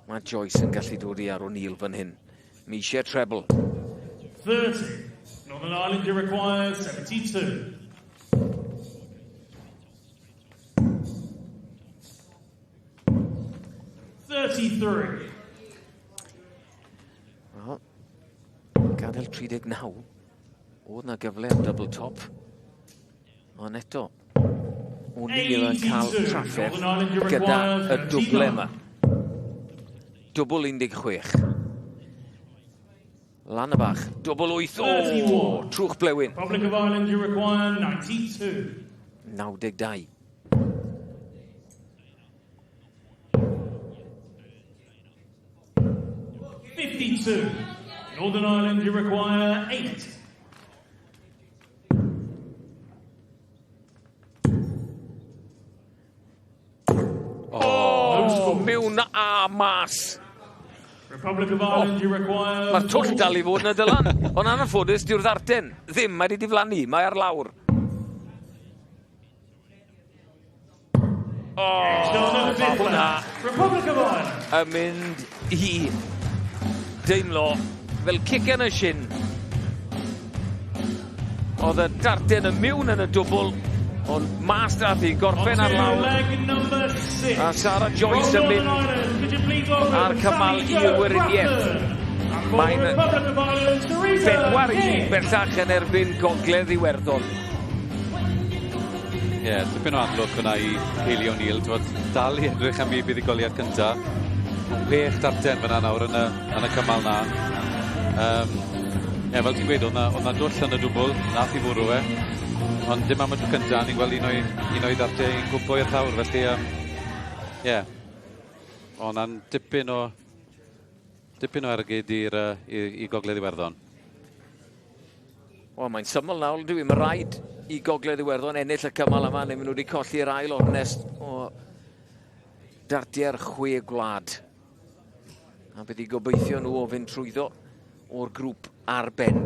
Mae Joyce yn gallu dod i ar O'Neill fan hyn. Mae eisiau treble. 30. Northern Ireland, you require 72. 33. Wel, gadael 39. Oedd na gyfle am double top. Ond eto, O'Neill yn cael 82. trafferth Northern Ireland, you gyda require y dwble yma. 39. Dwbl 16. Lan y bach. Dwbl 8. O, 31. trwch blewyn. Republic of Ireland, you require 92. 92. 52. Northern Ireland, you require 8. mas. Republic of Ireland, you require... Mae'r twll dal i fod yn y Dylan. Ond anffodus, dyw'r ddarten ddim, mae wedi diflannu, mae ar lawr. O, oh, mae hwnna Republic of Ireland. yn mynd i deimlo fel cic yn y shin. Oedd y darten yn miwn yn y dwbl, ond mas dath hi, gorffen ar lawr. Leg number six. A Sarah Joyce yn From Northern mynd Ireland, could you please welcome ar cymal Sammy i'r Jo Weriniaeth. Grafton? And for Mae'n the Republic of Ireland, Theresa 4-1 King. bellach yn erbyn Gogledd Iwerddon. Ie, yeah, tipyn o anlwc hwnna i Hayley O'Neill. T'wod, dal i edrych am ei buddugoliaeth cynta. 6 darten fyna nawr yn y cymal na. Ie, fel ti'n gweud, oedd 'na dwll yn y dwbl, nath i fwrw e. Ond dim am y tro cynta, ni'n gweld un o'i ddartiau yn cwmpo i'r llawr, felly, ie. Yeah. Oedd 'na'n dipyn o ergyd i Gogledd Iwerddon. O, mae'n syml nawr, dwi. Mae rhaid i Gogledd Iwerddon ennill y cymal yma, neu maen nhw wedi colli'r ail ornest o dartiau'r chwe gwlad. A bydd i gobeithio nhw o fynd trwyddo o'r grŵp ar ben.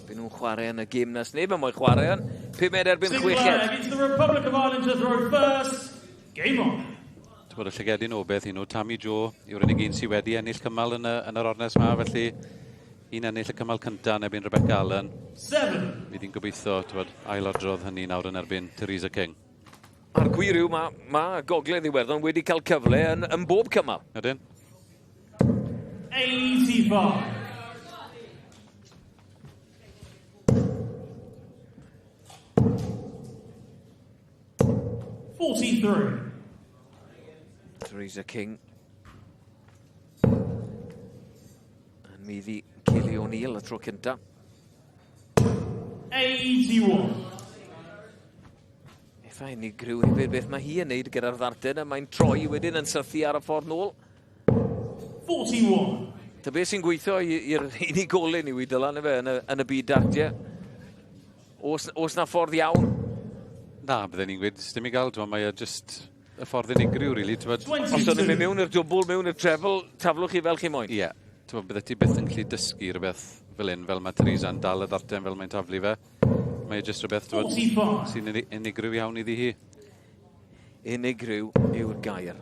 Byd nhw'n chwarae yn y gêm nas neb yn moyn chwarae yn. Pumed erbyn Six chweched. leg, it's the Republic of Ireland to throw first. Game on. Ti'n bod y llygedyn o beth i nhw, Tammy Jo yw'r unig un sydd wedi ennill cymal yn yr ornest ma, felly un ennill y cymal cyntaf yn erbyn Rebecca Allen. Seven. Fydd hi'n gobeithio, ti'n ailadrodd hynny nawr yn erbyn Theresa King. A'r gwir yw, mae ma Gogledd Iwerddon wedi cael cyfle yn bob cymal. Ydyn? 85. 43. Theresa King. Yn maeddu Kayleigh O'Neill y tro cynta. 81. Eitha unigryw hefyd beth mae hi yn neud gyda'r ddarten a mae'n troi wedyn yn sythu ar y ffordd nôl. 41. Ta beth sy'n gweithio i'r unigolyn yw i Dylan efe yn y byd dartiau. Oes na ffordd iawn? Na, bydden ni'n gweud, dim i gael, ti'n mae e just y ffordd unigryw, really. T'mod, Os o'n mynd mewn i'r dwbl, mewn i'r treble, taflwch chi fel chi moyn. Ie. Yeah. Bydde ti byth yn gallu dysgu rhywbeth fel un, fel mae Theresa'n dal y ddarten fel mae'n taflu fe. Mae e just rhywbeth, t'mod, 45. sy'n unigryw iawn iddi hi. Unigryw yw'r gair.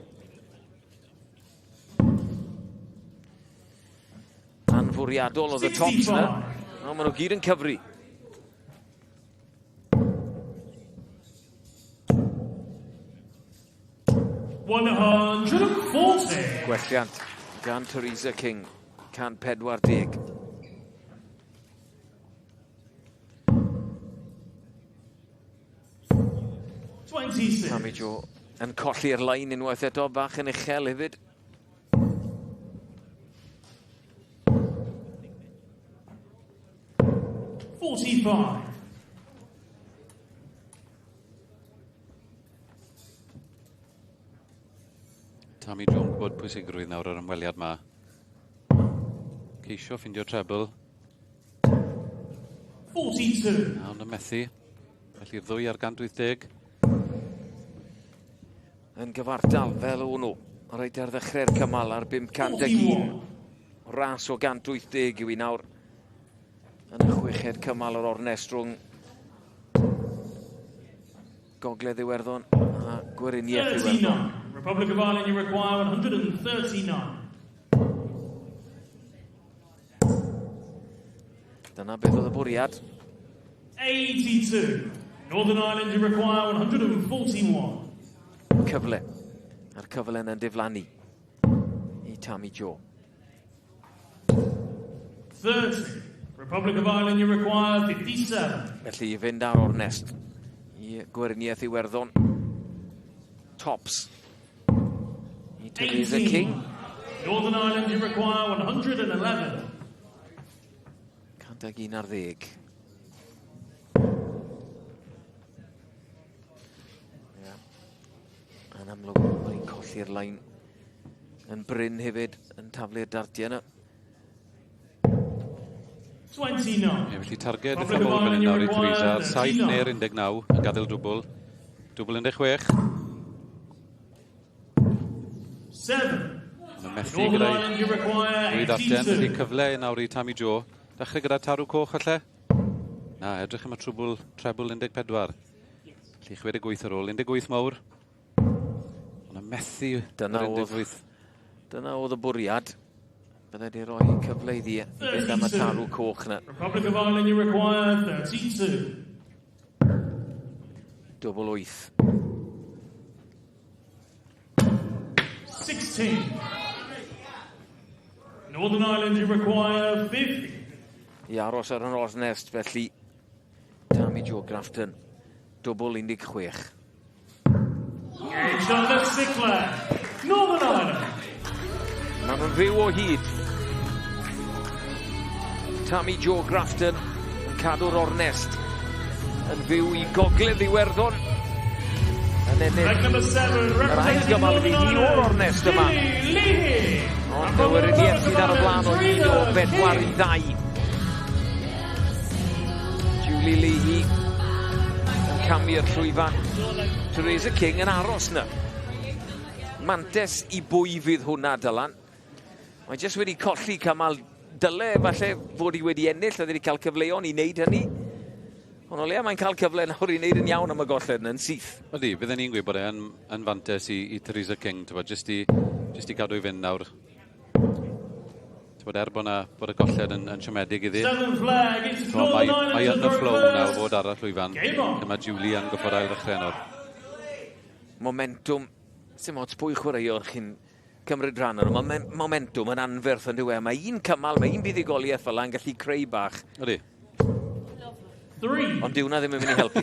Anfwriadol oedd y tops na. 65. No, maen nhw gyd yn cyfri. 140. Gwelliant gan Theresa King, 140. 26. Tammy Jo yn colli'r lein unwaith eto, bach yn uchel hefyd. 45. Tammy Jo'n gwybod pwysigrwydd nawr yr ymweliad ma. Ceisio ffindio treble. 42. Na, ond yn methu. Felly'r ddwy ar 180. Yn gyfartal fel o'n nhw. Reit ar ddechrau'r cymal ar 501. Ras o 180 yw i nawr. Yn y chweched cymal o'r ornest rhwng Gogledd Iwerddon a Gweriniaeth Iwerddon. 39. Republic of Ireland, you require 139. Dyna beth oedd y bwriad. 82. Northern Ireland, you require 141. Cyfle. A'r cyfle yna'n diflannu i Tammy Jo. 30. Republic of Ireland, you require 57. Felly i fynd ar ornest i Gweriniaeth Iwerddon. Tops i Theresa 18. King. Northern Ireland, you require 111. 111. Ie. Yn amlwg, mae'n colli'r lein yn bryn hefyd yn taflu'r dartiau yna. 29. Ie, felly targed eitha Republic of mawr fan Ireland, hyn you nawr i require Theresa. 7 39. neu'r 19 yn gadael dwbl. Dwbl 16. 7. Yn Methu gyda'i ddwy ddarten. Felly cyfle nawr i Tammy Jo. Dechrau gyda tarw coch falle? Na, edrych am y trwbl, trebl 14. Felly 68 ar ôl, 18 mawr. Ond y methu dyna oedd, dyna oedd y bwriad. Bydde di roi cyfle iddi i fynd am y tarw coch na. Republic of Ireland, you require 32. Dwbl 8. 16. Northern Ireland, you require 50. I aros ar yr ornest, felly Tammy Jo Grafton, dwbl 16. It's on the Sickler, Northern Ireland. Maen nhw'n fyw o hyd. Tammy Jo Grafton yn cadw'r ornest yn fyw i Gogledd Iwerddon. Yn ennill yr ail gymal iddi hi o'r ornest yma. Ond y Weriniaeth sydd ar y blaen o hyd o 4 i 2. Julie Leahy yn camu'r llwyfan. Theresa King yn aros na. Mantes i bwy fydd hwnna, Dylan? Mae jyst wedi colli cymal dyle falle fod hi wedi ennill, oedd wedi cael cyfleon i wneud hynny. Ond o leia mae'n cael cyfle nawr i wneud yn iawn am y golled yn syth. Ydy, bydden ni'n gweud bod e'n yn fantes i Theresa King, bod, jyst i gadw i fynd nawr. Bod, er bod, na, bod y golled yn siomedig iddi. Mae yn y flow nawr fod ar y llwyfan. Dyma Julie yn goffod ail ddechrau nawr. Momentum, sim ots pwy chwaraewr chi'n cymryd rhan yn. Mae momentum yn anferth yn dyw e. Mae un cymal, mae un buddugoliaeth fel yna'n gallu creu bach. Ydy. Ond dyw hwnna ddim yn mynd i helpu.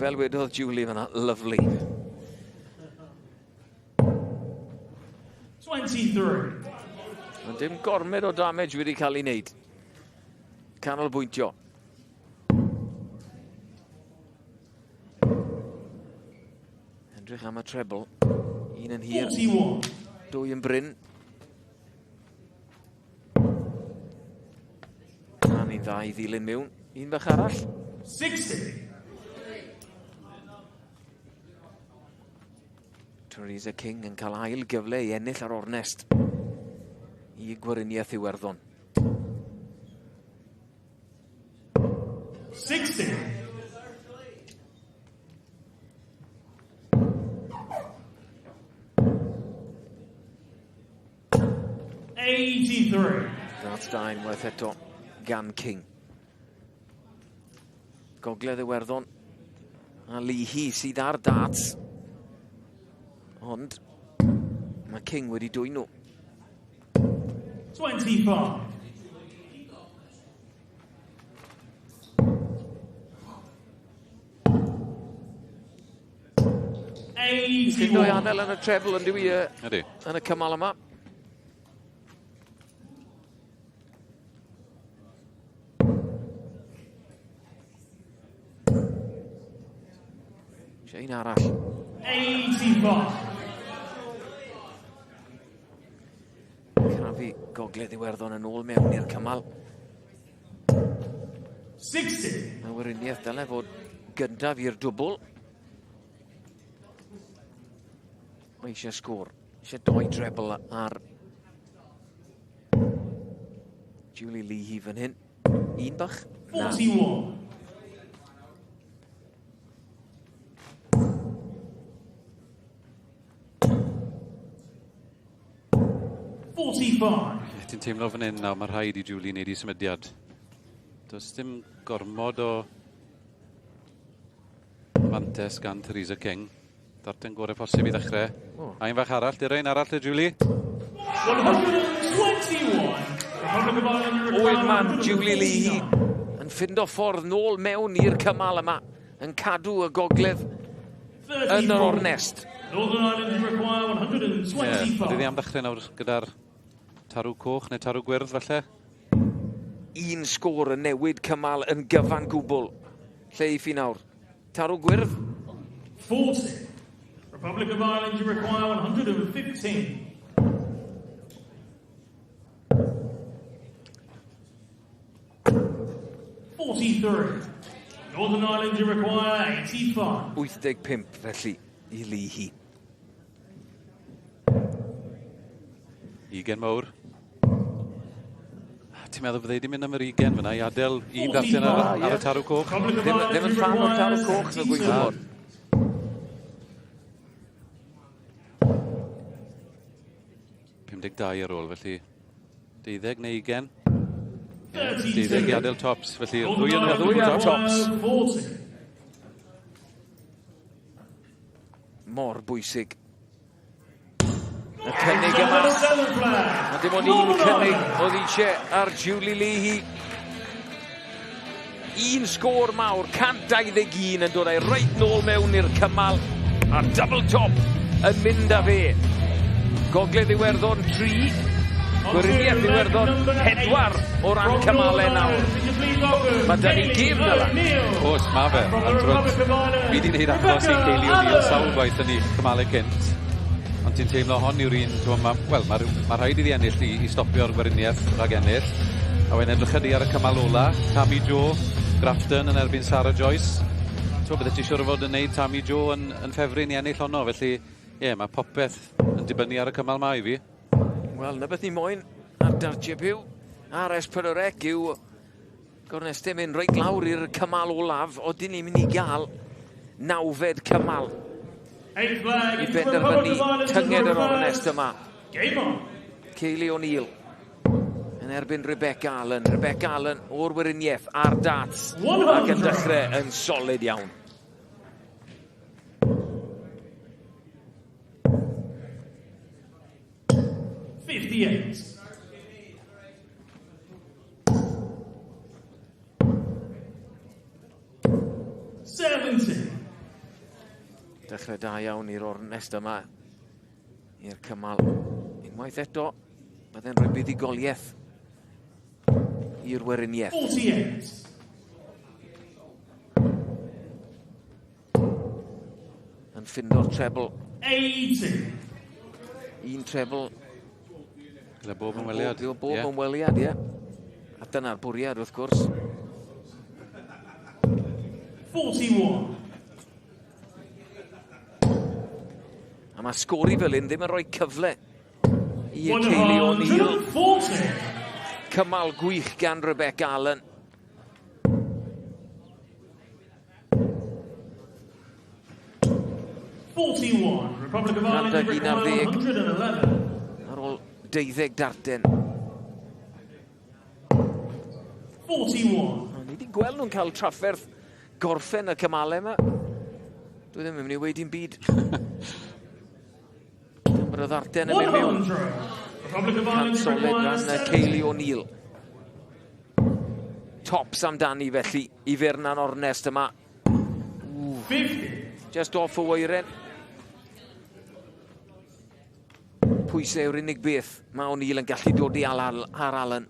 Fel wedodd Julie fan'na, lovely. 23. Ond dim gormed o damage wedi cael ei wneud. Canolbwyntio. Edrych am y treble. Un yn hir. 41. Dwy yn brin. A ni'n dda i ddilyn mewn. Un bach arall. 60. Theresa King yn cael ail gyfle i ennill ar ornest i Gweriniaeth Iwerddon. 60. 83. That's da unwaith eto gan King. Gogledd Iwerddon a Leahy sydd ar darts. Ond mae King wedi dwyn nhw. 25. Ffindo i adael yn y treble yn dyw i Ydy. yn y cymal yma. Eisiau un arall. 85. Crafu Gogledd Iwerddon yn ôl mewn i'r cymal. 60. Mae Weriniaeth dyle fod gyntaf i'r dwbl. Mae eisiau sgôr. Eisiau doi treble ar Julie Leahy fan hyn. Un bach? Na. 41. 45. Ti'n teimlo fan hyn nawr, mae rhaid i Julie wneud i symudiad. Does dim gormod o fantes gan Theresa King. Darten gorau posib i ddechrau. Oh. A un fach arall, di'r un arall i Julie. 121. Republic of Ireland Oedd man Julie Leahy yn ffindo ffordd nôl mewn i'r cymal yma. Yn cadw y gogledd yn yr ornest. Northern Ireland require 125. Ie, yeah, am ddechrau nawr gyda'r tarw coch neu tarw gwyrdd falle. Un sgôr yn newid cymal yn gyfan gwbl. Lle i fi nawr? Tarw gwyrdd? 40. Republic of Ireland, you require 115. 43. Northern Ireland, you require 85. 85 felly i Leahy. 20 mawr. Ti'n meddwl fydde i wedi mynd am yr 20 fyna i adael un darllen ar y tarw coch? Ddim yn fan o'r tarw coch, so dwi'n gwybod. 52 ar ôl, felly 12 neu 20. 12 i adael tops, felly ddwy yn ddwy ar tops. Mor bwysig. Y cynnig yma. A dim ond un cynnig oedd eisiau ar Julie Leahy. Un sgôr mawr, 121 yn dod â'i reit nôl mewn i'r cymal. A double top yn mynd â fe. Gogledd Iwerddon 3, Gweriniaeth Iwerddon 4 o ran cymalau nawr. Mae da ni gêm fel Oes, mae fe. Fi wedi gwneud achos i Kayleigh O'Neill sawl gwaith yn ei cymalau cynt. Ond ti'n teimlo hon yw'r un, wel, mae ma rhaid iddi ennill i stopio'r Gweriniaeth rhag ennill. A wedyn edryched di ar y cymal ola, Tammy Jo Grafton yn erbyn Sarah Joyce. Ti'n bydde ti siŵr o fod yn neud Tammy Jo yn ffefryn i ennill honno, felly ie, yeah, mae popeth yn dibynnu ar y cymal ma i fi. Wel, na beth ni moyn ar dartiau byw ar S4C yw gornestau mynd reit lawr i'r cymal olaf, odyn ni'n mynd i gael nawfed cymal i benderfynu tynged yr ornest yma. Kayleigh O'Neill yn erbyn Rebecca Allen. Rebecca Allen o'r Weriniaeth ar darts ac yn dechrau yn solid iawn. 58. 70. Dechrau da iawn i'r ornest yma i'r cymal. Unwaith eto, bydde'n rhoi buddugoliaeth i'r Weriniaeth. 48. Yn ffindo'r treble. 80. Un treble. Gyda bob ymweliad. Bob ymweliad, ie. A dyna'r bwriad, wrth gwrs. 41. A mae sgori fel un ddim yn rhoi cyfle i Kayleigh O'Neill. Cymal gwych gan Rebecca Allen. 41. Republic of Ireland require 111. Ar ôl 12 darten. 41. Ni wedi gweld nhw'n cael trafferth gorffen y cymalau yma. Dwi ddim yn mynd i weud dim byd. Bod y ddarten yn mynd mewn. Republic of Ireland Solid require gan Kayleigh O'Neill. Tops amdani felly i Fyrna'n ornest yma. 50. Just off y weiren. Pwysau yw'r unig beth mae O'Neill yn gallu dod i ar Allen.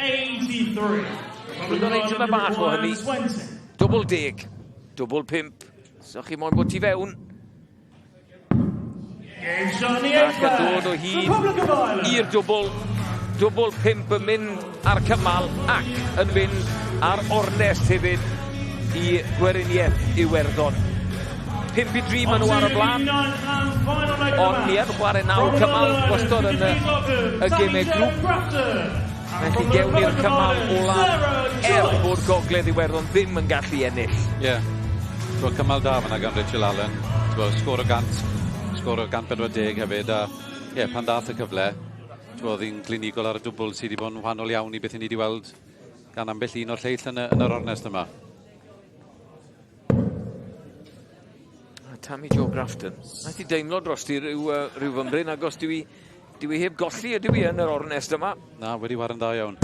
83. Republic of Reit yma Ireland bach o hynny. require 20. Dwbl 10, dwbl 5. So chi moyn bod ti fewn. Game shot in the Ac eighth yn dod o leg. hyd Republic of Ireland. i'r dwbl. Dwbl 5 yn mynd ar cymal ac yn mynd ar ornest hefyd i Gweriniaeth Iwerddon. 5-3 maen nhw ar y blaen. Ond ni yn chwarae 9 cymal wastod yn y gemau grŵp. Felly gewn ni'r cymal olaf er bod Gogledd Iwerddon ddim yn gallu ennill. Ie. Yeah. Cymal da fyna gan Rachel Allen. Sgôr o 100, sgôr o 140 hefyd. A ie, pan dath y cyfle, oedd hi'n glinigol ar y dwbl sydd wedi bod yn wahanol iawn i beth ni wedi weld gan ambell un o'r lleill yn yr ornest yma. Tammy Jo Grafton. Nath i deimlo dros ti rhyw fymryn agos dwi heb golli ydw i yn yr ornest yma. Na, wedi waren dda iawn.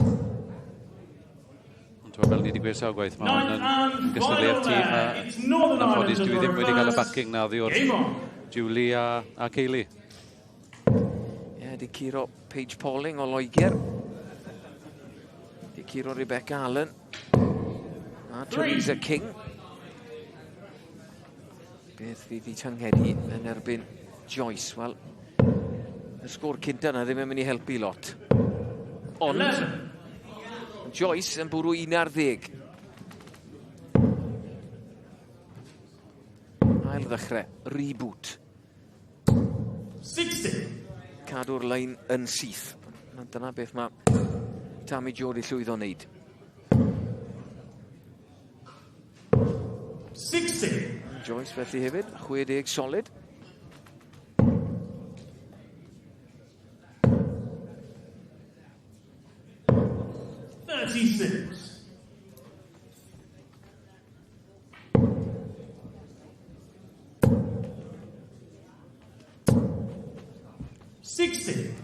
Ond fel ni wedi gweud sawl gwaith, mae hwn yn gystadleuaeth tîm a yn anffodus dwi ddim wedi cael y backing na oddi wrth Julie a Kayleigh. Ie, di curo Paige Pauling o Loegr. Di curo Rebecca Allen. A Theresa King. Beth fydd i tynged yn erbyn Joyce? Wel, y sgôr cynta yna ddim yn mynd i helpu lot. Ond, Joyce yn bwrw 11. Ail ddechrau, reboot. 60. Cadw'r lein yn syth. Dyna beth mae Tammy Jo wedi llwyddo wneud. 60. Joyce felly hefyd, 60 solid. 36. 60.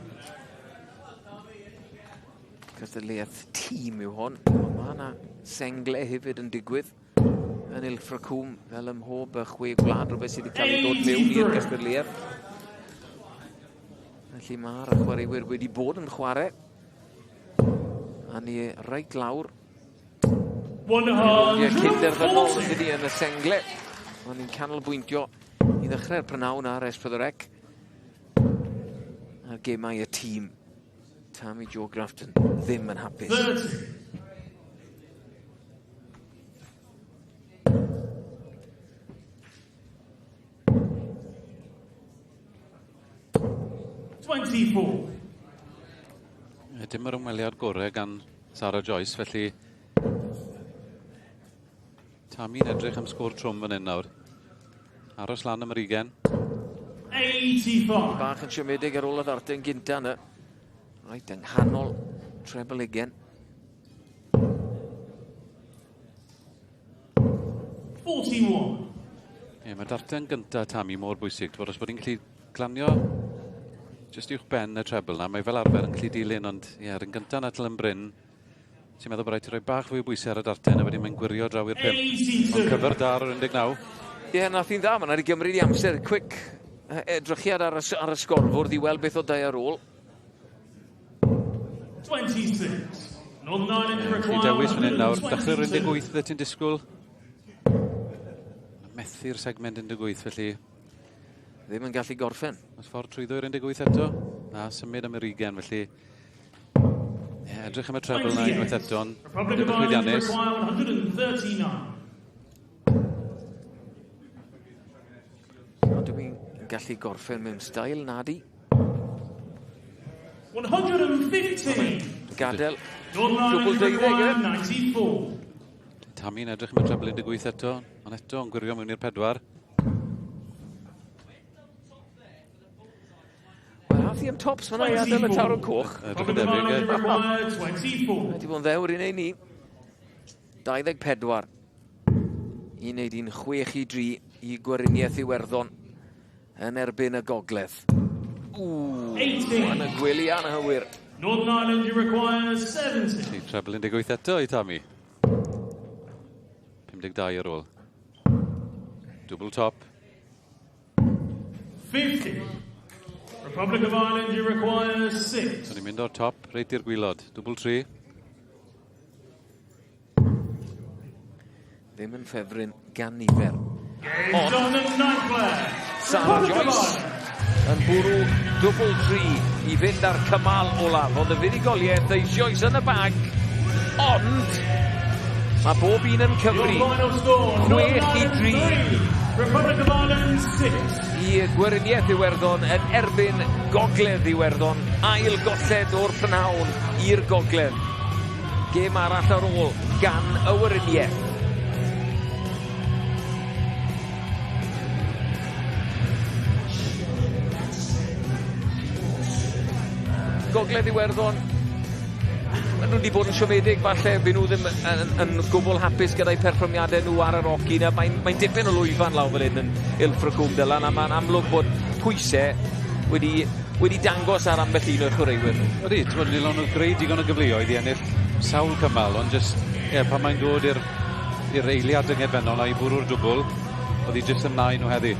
Cystadleuaeth tîm yw hon. Mae yna sengle hefyd yn digwydd yn Ilfracombe, fel ym mhob y chwe gwlad, rhywbeth sydd wedi cael ei dod mewn i'r gystadleuaeth. Felly mae'r chwaraewyr wedi bod yn chwarae. A ni reit lawr. 140. Cyn ydy yn y sengle. Ond ni'n canolbwyntio i ddechrau'r prynawn ar S4C. A'r gemau y tîm. Tammy Jo Grafton ddim yn hapus. 30. 24. Dim yr ymweliad gorau gan Sarah Joyce, felly Tammy'n edrych am sgôr trwm fan hyn nawr. Aros lan am yr 20. 85. Bach yn siomedig ar ôl y ddarten gynta yna. Reit, yng nghanol treble ugen. 41. Ie, mae darten gynta Tammy mor bwysig. Twod, os bod hi'n gallu glanio jyst uwch ben y treble na, mae fel arfer yn gallu dilyn, ond ie, yr un gynta na Dylan Bryn, ti'n meddwl bod rhaid ti roi bach fwy o bwysau ar y darten, a wedyn mae'n gwirio draw i'r 5. Ond cyfer da ar yr 19. Ie, nath hi'n dda, mae'n rhaid i gymryd i amser. Quick edrychiad ar y sgorfwrdd i weld beth o dau ar ôl. 26. Northern Ireland require dewis fan hyn nawr. Dechrau'r 122. 18 fydde ti'n disgwyl. Methu'r segment 18, felly Ddim yn gallu gorffen. Oes ffordd trwyddo i'r 18 eto? Na, symud am yr 20, felly ie, edrych am y treble na unwaith eto, ond Republic ddim of yn Ireland llwyddiannus. require 139. Ond dwi'n gallu gorffen mewn stael, nadi. 115. Gadael Northern Ireland dwbl 12, require e? 94. Tammy'n edrych am y treble 18 eto, ond eto yn gwirio mewn i'r pedwar. Wel, ath hi am tops fan'na i adael y taro coch. Edrych yn Republic of debyg, Ireland e. require 24. Wedi bod yn ddewr i wneud ni. 24. I wneud hi'n 6-3 i Gweriniaeth Iwerddon yn erbyn y Gogledd. Ww, 18. yn y gwely anghywir. Northern Ireland, you require 70. Felly treble 18 eto i Tammy. 52 ar ôl. Double top. 50. Republic of Ireland, you require 6. So ni'n mynd o'r top, reit i'r gwylod. Dwbl 3. Ddim yn ffefryn gan nifer. Games on the ninth player. Sarah Republic of Joyce Ireland. yn bwrw dwbl 3 i fynd ar cymal olaf. Ond y fuddugoliaeth eisoes yn y bag, ond mae bob un yn Your cyfri. final score, 6 Northern i Ireland 3. 3, Republic of Ireland 6. I Gweriniaeth Iwerddon yn erbyn Gogledd Iwerddon. Ail golled o'r prynhawn i'r Gogledd. Gêm arall ar ôl gan y Weriniaeth. Gogledd Iwerddon, maen nhw wedi bod yn siomedig falle, fy nhw ddim yn gwbl hapus gyda'u perfformiadau nhw ar yr hoci na. Mae'n dipyn o lwyfan lawr fel hyn yn Ilfracombe, Dylan, a mae'n amlwg bod pwysau wedi dangos ar ambell un o'r chwaraewyr nhw. Ydy, ti'n bod, nhw'n greu digon o gyfleoedd i ennill sawl cymal, ond jyst, ie, pan mae'n dod i'r eiliad yngedfennol a i bwrw'r dwbl, oedd hi jyst ymlaen nhw heddi.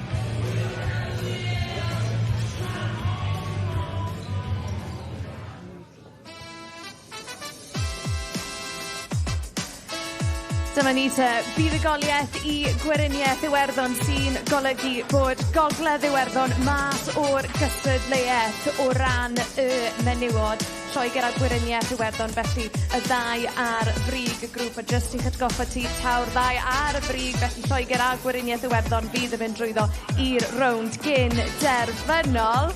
Dyma ni te, buddugoliaeth i Gweriniaeth Iwerddon sy'n golygu bod Gogledd Iwerddon mas o'r gystadleuaeth o ran y menywod. Lloegr a Gweriniaeth Iwerddon felly y ddau ar frig y grŵp, a jyst i'ch atgoffa ti taw'r ddau ar y brig, felly Lloegr a Gweriniaeth Iwerddon fydd yn mynd drwyddo i'r rownd gyn derfynol.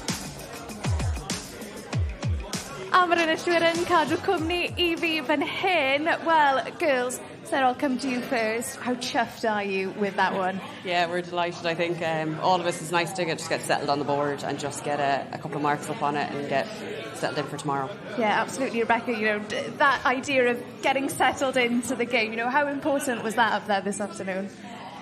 A mae'r enillwyr yn cadw cwmni i fi fan hyn. Well, girls, Sarah, I'll come to you first. How chuffed are you with that one? Yeah, we're delighted, I think. All of us, it's nice to just get settled on the board and just get a couple of marks up on it and get settled in for tomorrow. Yeah, absolutely, Rebecca. That idea of getting settled into the game, how important was that up there this afternoon?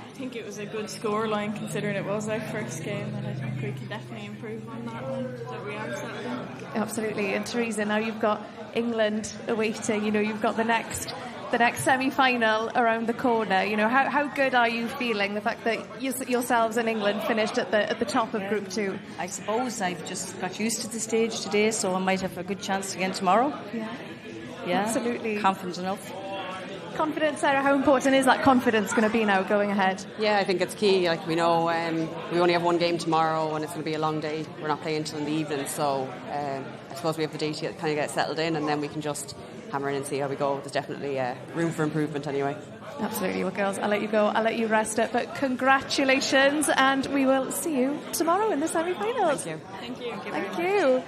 I think it was a good scoreline considering it was our first game, and I think we can definitely improve on that one, that we are settled in. Absolutely. And Teresa, now you've got England awaiting, you've got the next semi-final around the corner. How good are you feeling, the fact that yourselves and England finished at the top of Group 2? I suppose I've just got used to the stage today, so I might have a good chance again tomorrow. Yeah. Absolutely. Confident enough. Confidence, Sarah, how important is that confidence going to be now going ahead? Yeah, I think it's key. Like, we know we only have one game tomorrow and it's going to be a long day. We're not playing until in the evening, so I suppose we have the day to kind of get settled in and then we can just hammer in and see how we go. There's definitely room for improvement anyway. Absolutely. Well, girls, I'll let you go. I'll let you rest up. But congratulations, and we will see you tomorrow in the semi-finals. Thank you. Thank you. Thank you.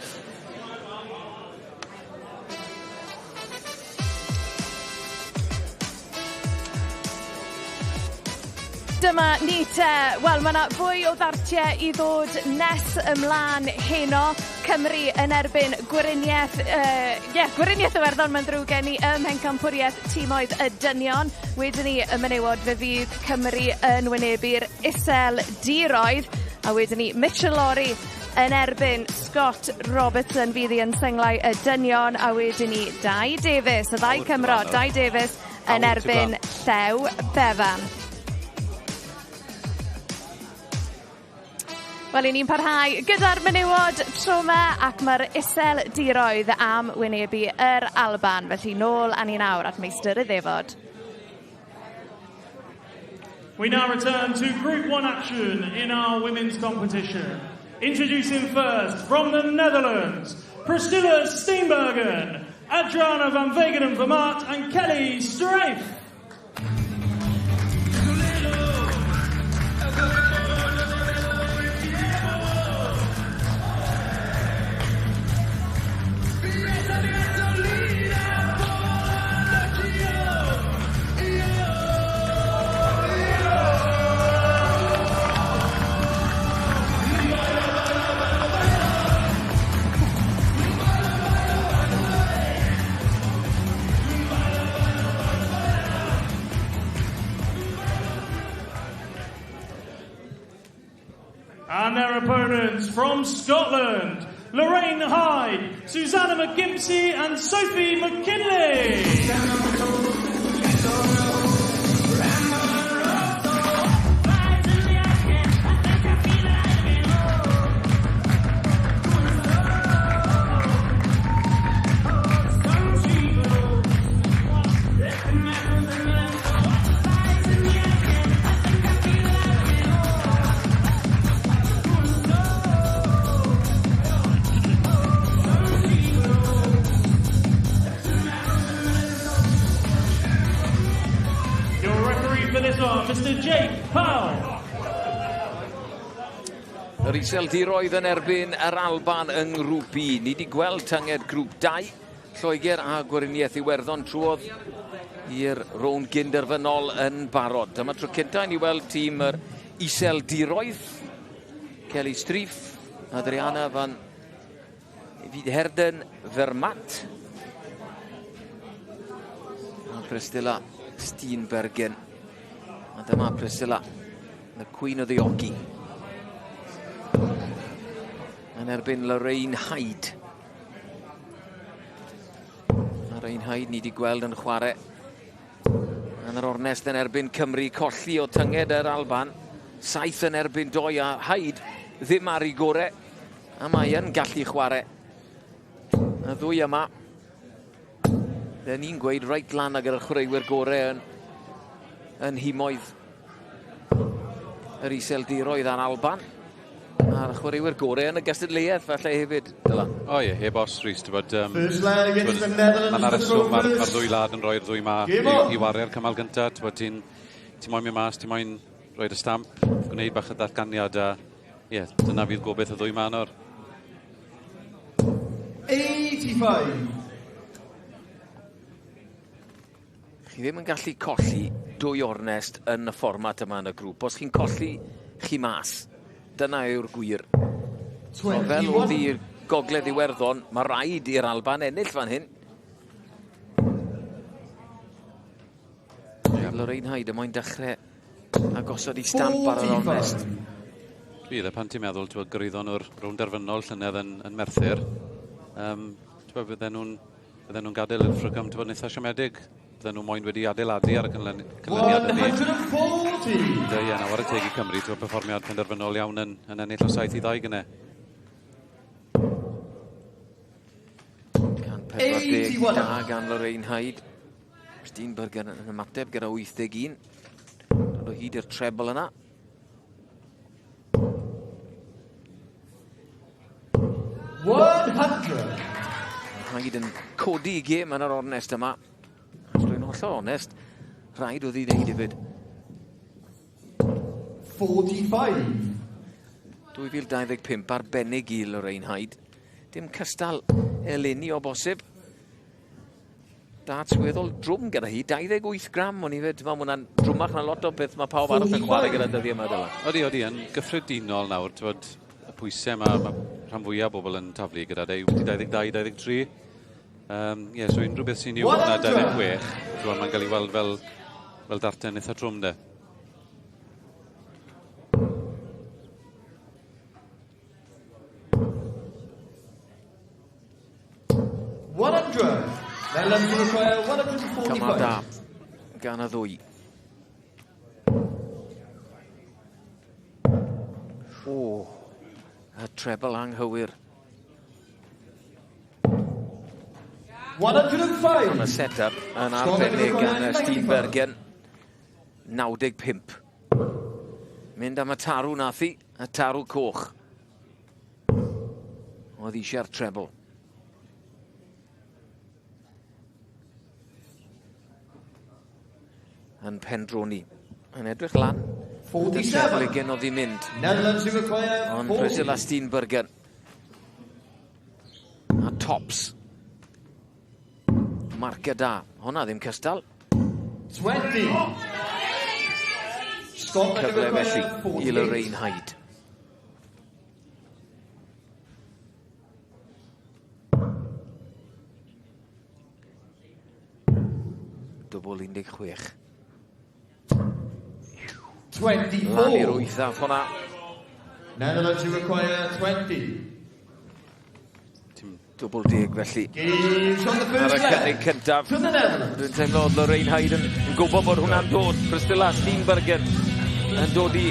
Dyma ni te. Wel, mae yna fwy o ddartiau i ddod nes ymlaen heno. Cymru yn erbyn Gweriniaeth, yeah, Gweriniaeth Iwerddon, mae'n ddrwg gen i, ym Mhencampwriaeth Timoedd y Dynion. Wedyn ni, y menywod, fe fydd Cymru yn wynebu'r Iseldiroedd. A wedyn ni, Mitchell Lawrie yn erbyn Scott Robertson fydd hi yn senglau y dynion. A wedyn ni, Dai Davies, y ddau Cymro, Dai Davies yn erbyn Llew Bevan. Wel, i ni'n parhau gyda'r menywod tro 'ma ac mae'r Iseldiroedd am wynebu yr Alban. Felly nôl â ni nawr at meistr y ddefod. We now return to Group 1 action in our women's competition. Introducing first, from the Netherlands, Priscilla Steenbergen, Adriana van Wegenen Vermaat and Kelly Strafe. And their opponents from Scotland, Lorraine Hyde, Susanna McGimpsey and Sophie McKinley. Your referee for this one, Mr. Jake Powell. Yr Iseldiroedd yn erbyn yr Alban yng Ngrŵp B. Ni wedi gweld tynged grŵp 2, Lloegr a Gweriniaeth Iwerddon trwodd i'r rownd gynderfynol yn barod. Dyma tro cyntaf i ni weld tîm yr Iseldiroedd. Kelly Streef, Adriana van Herden Vermaat. A Priscilla Steenbergen. A dyma Priscilla, the Queen of the Oche, yn erbyn Lorraine Hyde. Lorraine Hyde ni wedi gweld yn chwarae yn yr ornest yn erbyn Cymru, colli o tynged yr Alban. 7-2 a Hyde ddim ar ei gore a mae yn gallu chwarae. Y ddwy yma, dyn ni'n gweud reit lan ag yr chwaraewyr gorau yn nhimoedd yr Iseldiroedd a'r Alban. A'r chwaraewyr gorau yn y gystadleuaeth falle hefyd, Dylan. O ie, heb os, Rhys, ti'n bod. First leg against the Netherlands. Mae'n reswm, mae'r ma ddwy wlad yn rhoi'r ddwy ma i ware'r cymal gyntaf. Ti'n ti'n ti moyn mynd mas, ti'n moyn rhoi'r y stamp, gwneud bach o ddatganiad a ie, dyna fydd gobeith y ddwy ma nawr. 18. 85. Chi ddim yn gallu colli dwy ornest yn y fformat yma yn y grŵp. Os chi'n colli, chi mas. Dyna yw'r gwir. So fel oedd i'r Gogledd Iwerddon, mae rhaid i'r Alban ennill fan hyn. Yeah. Lorraine Hyde y moyn dechrau a gosod i stamp ar yr ornest. Bydd, a pan ti'n meddwl, ti'n gyrraeddon nhw'r rownd derfynol llynedd yn Merthyr, ti'n bydden nhw'n bydden nhw'n gadael Ilfracombe, ti'n bod yn eitha siomedig. Bydden nhw moyn wedi adeiladu ar y canlyniad yni. 140! Ie, nawr ar y teg i Cymru, ti'n perfformiad penderfynol iawn yn ennill o 7-2 gyne. 140 da gan Lorraine Hyde. Steenbergen yn ymateb gyda 81. Dod o hyd i'r treble yna. 100. Hyde yn codi i gêm yn yr ornest yma. Os dwi'n hollol onest, rhaid oedd i ddeud hefyd. 45. 2025 arbennig i Lorraine Hyde. Dim cystal eleni o bosib. Darts weddol drwm gyda hi, 28 gram o'n i fyd. Mae hwnna'n drwmach na lot o beth mae pawb arall yn chwarae gyda dyddiau yma, Dylan. Odi, odi, yn gyffredinol nawr, ti'n y pwysau mae rhan fwyaf o bobl yn taflu gyda de, 22, 23. Yeah, so unrhyw beth sy'n uwch na 26, ti'n mae'n cael ei weld fel darten eitha trwm de. 100. Netherlands require 145. Cymal da gan y ddwy. O, y treble anghywir. 105. Ond y set-up yn arbennig gan Steenbergen. 95. Mynd am y tarw nath hi, y tarw coch. Oedd eisiau'r treble. Yn pendroni. Yn edrych lan. 47. Ugain oedd i mynd. Netherlands require Ond 40. Priscilla Steenbergen. A tops. Marca da. Honna ddim cystal. 20. Scotland Cyfle require felly i 48. Lorraine Hyde. Dwbl 16. Lan i'r 24. wyth ath hwnna. Netherlands require 20. Dwbl deg felly. Games on the Ar first y cynnig leg. cyntaf. To the Netherlands. Dwi'n teimlo oedd Lorraine Hyde yn gwybod bod hwnna'n dod. Priscilla Steenbergen yn dod i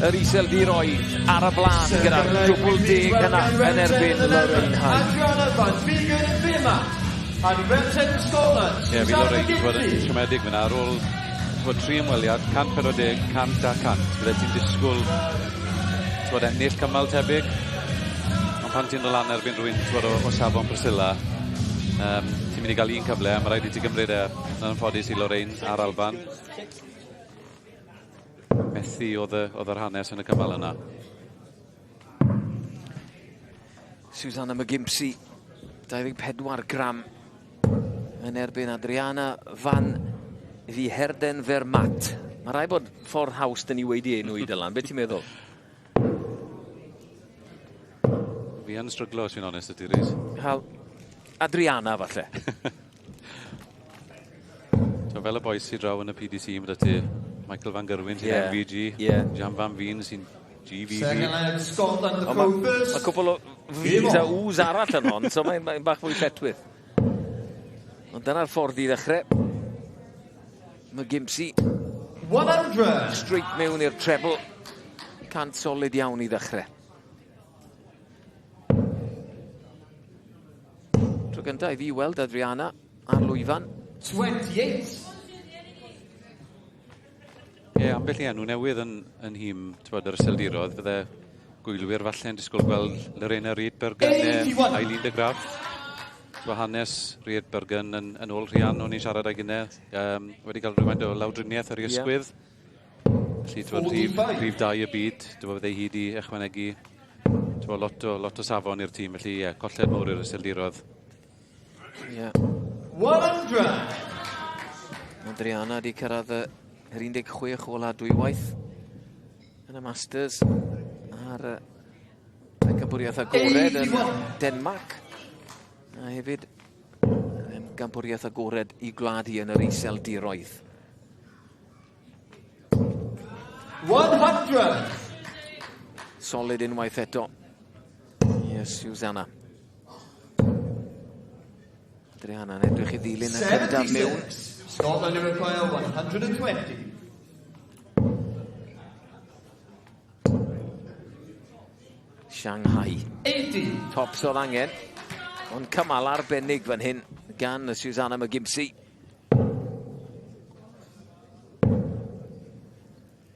yr Iseldiroedd ar y blaen gyda'r dwbl deg yna yn erbyn Lorraine Hyde. Adriana van Viegen Vermaat. And representing Scotland, Ie, fi Susanna Lorraine, ti'n bod yn McGimpsey. siomedig fyna ar ôl bod tri ymweliad, 140, 100 a 100. Bydde ti'n disgwyl ti'n bod ennill cymal tebyg. Ond pan ti'n dod lan erbyn rhywun ti'n bod, o safon Priscilla, ti'n mynd i gael un cyfle, a mae rhaid i ti gymryd e. Yn anffodus i Lorraine a'r Alban. Methu oedd yr hanes yn y cymal yna. Susanna McGimpsey, 24 gram yn erbyn Adriana van Dieherden Vermaat. Mae rhaid bod ffordd haws dyn ni wedi enw i Dylan. Be ti'n meddwl? Fi yn stryglo, os fi'n onest ydy, Rhys. Cael Adriana, falle. So, fel y bois sy'n draw yn y PDC, mae 'da ti Michael Van Gerwen sy'n MVG, Jan Van Veen sy'n GVV. Second leg, Scotland, the Ond Mae throw first. ma cwpl o Vs a Ws arall yn hon, so mae'n mae bach fwy lletwydd. Ond dyna'r ffordd i ddechrau. McGimpsey 100. straight mewn i'r treble. 100 solid iawn i ddechrau. Tro gyntaf i fi weld Adriana ar lwyfan. 28. Ie, yeah, ambell i enw newydd yn nhîm, t'bod, yr Iseldiroedd, fydde gwylwyr falle yn disgwyl gweld Lorena Rietbergen neu 81. Aileen de Graaf. T'bo, hanes Rietbergen yn ôl Rhian o'n i'n siarad â'i gynne, wedi cael rhywfaint o lawdriniaeth ar ei ysgwydd. Felly, t'bo, rhif, 45. rhif 2 y byd, t'bo, fydde hi wedi ychwanegu Bo, lot, o, lot o safon i'r tîm, felly ie, colled mawr i'r Iseldiroedd. Ie. Yeah. 100. Adriana wedi cyrraedd yr 16 ola dwywaith yn y Masters a'r pencampwriaeth agored yn Denmark. A hefyd pencampwriaeth agored i gwlad hi yn yr Iseldiroedd. 100. Solid unwaith eto. Yes, Susanna. Adriana'n edrych i ddilyn y cyntaf mewn. Scotland require 120. Shanghai. 80. Tops oedd angen. Ond cymal arbennig fan hyn gan Susanna McGimpsey.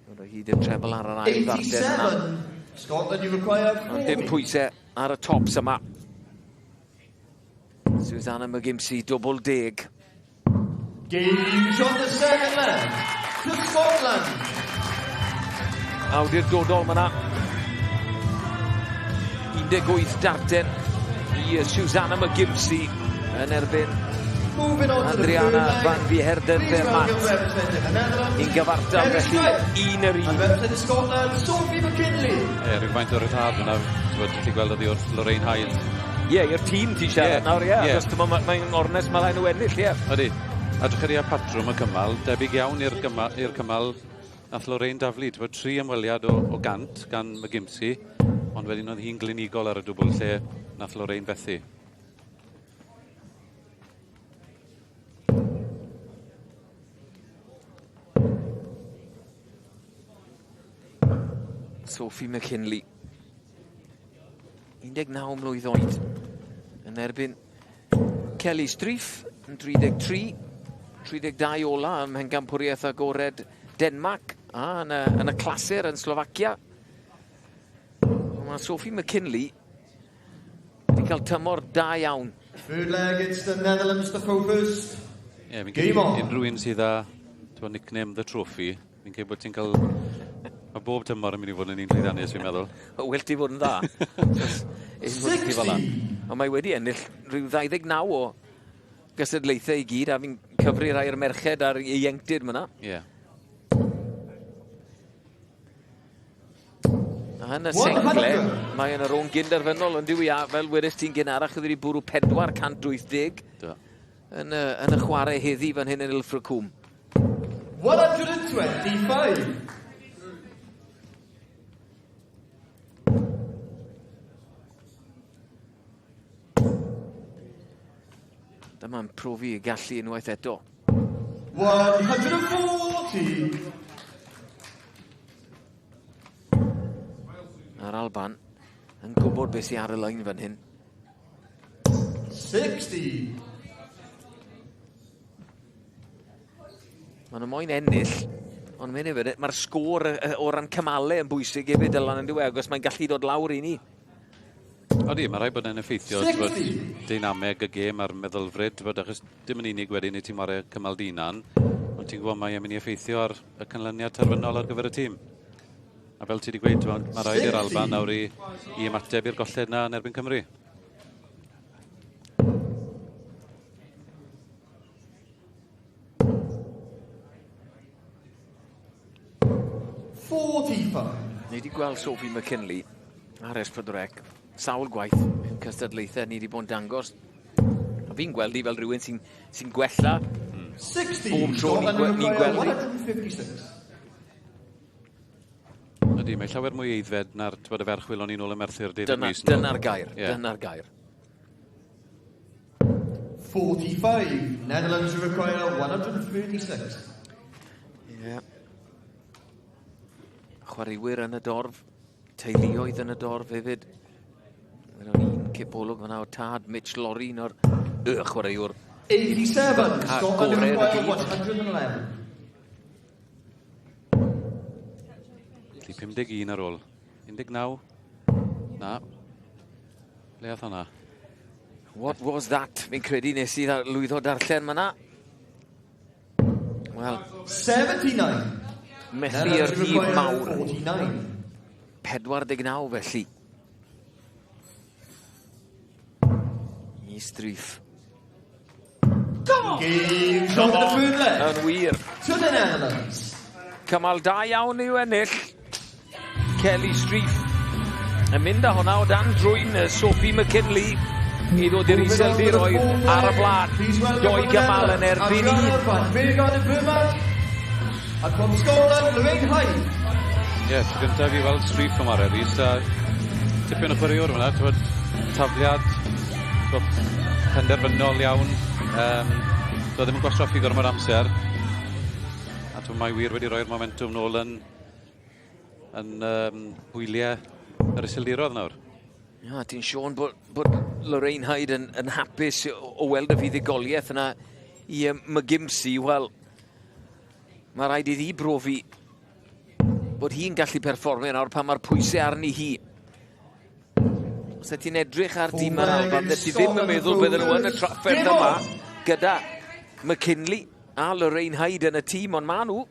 Dod o hyd i'r treble ar yr ail ddarllen yna. 87. Scotland, you require 40. Ond dim pwysau ar y tops yma. Susanna McGimpsey, dwbl deg. Game shot the second leg to Scotland. Awdurdodol fyna. 18 darten i Susanna McGimpsey yn erbyn Adriana van Vierden Vermaat. Un gyfartal felly, un yr un. And representing Scotland, Sophie McKinley. Ie, rhywfaint o ryddhad yna, ti'n gallu gweld oddi wrth Lorraine Hyde. Ie, yeah, i'r tîm ti'n siarad nawr, ie. Yeah. Achos mae'n mae ornest mae rhaid nhw ennill, ie. Yeah. Ydy. A drach ar patrwm y cymal, debyg iawn i'r gymal, cymal nath Lorraine daflu. Ti'n tri ymweliad o 100 gan McGimpsey, ond wedyn oedd hi'n glinigol ar y dwbl lle nath Lorraine fethu. Sophie McKinley. 19 mlwydd oed yn erbyn Kelly Strief yn 33, 32 ola ym Mhencampwriaeth Agored Denmark a yn y clasur yn Slofacia. Mae Sophie McKinley wedi cael tymor da iawn. Third leg, it's the Netherlands to go first. Ie, fi'n credu unrhyw un sydd â nickname The Trophy, fi'n credu bod ti'n cael... Mae bob tymor yn mynd i fod yn un llwyddiannus, fi'n meddwl. Wel ti fod yn dda. 60. Ond mae wedi ennill rhyw 29 o gystadlaethau i gyd, a fi'n cyfri rhai o'r merched a'r ieuenctid myna. Ie. Yeah. A yn y sengle, mae yn y rownd gynderfynol yn diwy, a fel wedys ti'n gynharach, oedd wedi bwrw 480 yn y chwarae heddi fan hyn yn Ilfracombe. 125. Dyma'n profi y gallu unwaith eto. 140. A'r Alban yn gwybod beth sy'n ar y lein fan hyn. 60. Maen nhw moyn ennill, ond mae'n hefyd, mae'r sgôr o ran cymalau yn bwysig hefyd, Dylan, yn diwedd, achos mae'n gallu dod lawr i ni. Odi, mae rhaid bod e'n effeithio deinameg y gêm a'r meddylfryd, bod, achos dim yn unig wedyn i ti'n chwarae cymal dy hunan, ond ti'n gwybod mae e'n mynd i effeithio ar y canlyniad terfynol ar gyfer y tîm. A fel ti wedi gweud, mae rhaid i'r Alban nawr i ymateb i'r golled na yn erbyn Cymru. Ni wedi gweld Sophie McKinley ar S4C sawl gwaith mewn cystadlaethau ni wedi bod yn dangos. A fi'n gweld hi fel rhywun sy'n gwella 60. bob tro ni'n gweld hi. 156. Ydy, mae llawer mwy aeddfed na'r y ferch welon ni nôl ym Merthyr deuddeg mis. Dyna'r gair, dyna'r gair. 45. Netherlands require 136. Ie. Yeah. Chwaraewyr yn y dorf, teuluoedd yn y dorf hefyd. Mae'n un cipolwg fyna o tad Mitch Lorraine o'r y chwaraewr. 87. Scotland gorau yn y require byd. 111. Felly 51 ar ôl. 19. Na. Le ath hwnna? What was that? Fi'n credu nes i lwyddo darllen myna. Wel, 79. methu yr Netherlands rhif require mawr. 49. 49 felly. I Streif. Game shot in the third leg. Yn wir. To the Netherlands. Cymal da iawn i'w ennill. Kelly Streif yn mynd â hwnna o dan drwyn Sophie McKinley i ddod i'r Iseldiroedd ar y blaen. Doi gymal yn erbyn un. And from Scotland, Lorraine Hyde. Ie, yeah, tro gyntaf i weld Streif am arfer Rhys, a tipyn o chwaraewr fyna, ti'n tafliad, t'wod, penderfynol iawn. Do ddim yn gwastraffu gormod amser. A t'wod, mae wir wedi rhoi'r momentum nôl yn hwyliau yr Iseldiroedd nawr. Ia, ti'n sôn bod Lorraine Hyde yn hapus o weld y fuddugoliaeth yna i McGimpsey. Wel, mae rhaid iddi brofi bod hi'n gallu perfformio nawr pan mae'r pwysau arni hi. Os ti'n edrych ar dîm yr Alban, ti ddim yn meddwl bydden nhw yn y trafferth yma gyda McKinley a Lorraine Hyde yn y tîm, ond maen nhw.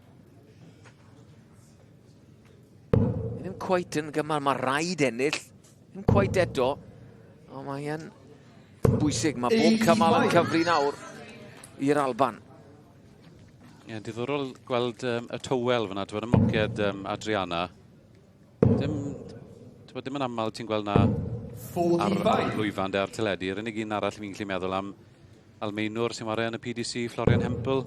Ddim cweit yn gymal, mae rhaid ennill. Ddim cweit eto, ond mae yn bwysig. Mae bob cymal yn cyfri nawr i'r Alban. Ie, yeah, diddorol gweld y tywel fyna, ti'n y moced Adriana. Dim, ti'n ddim yn aml ti'n gweld na ar lwyfan de ar teledu. Yr unig un arall fi'n gallu meddwl am Almaenwr sy'n chwarae yn y PDC, Florian Hempel.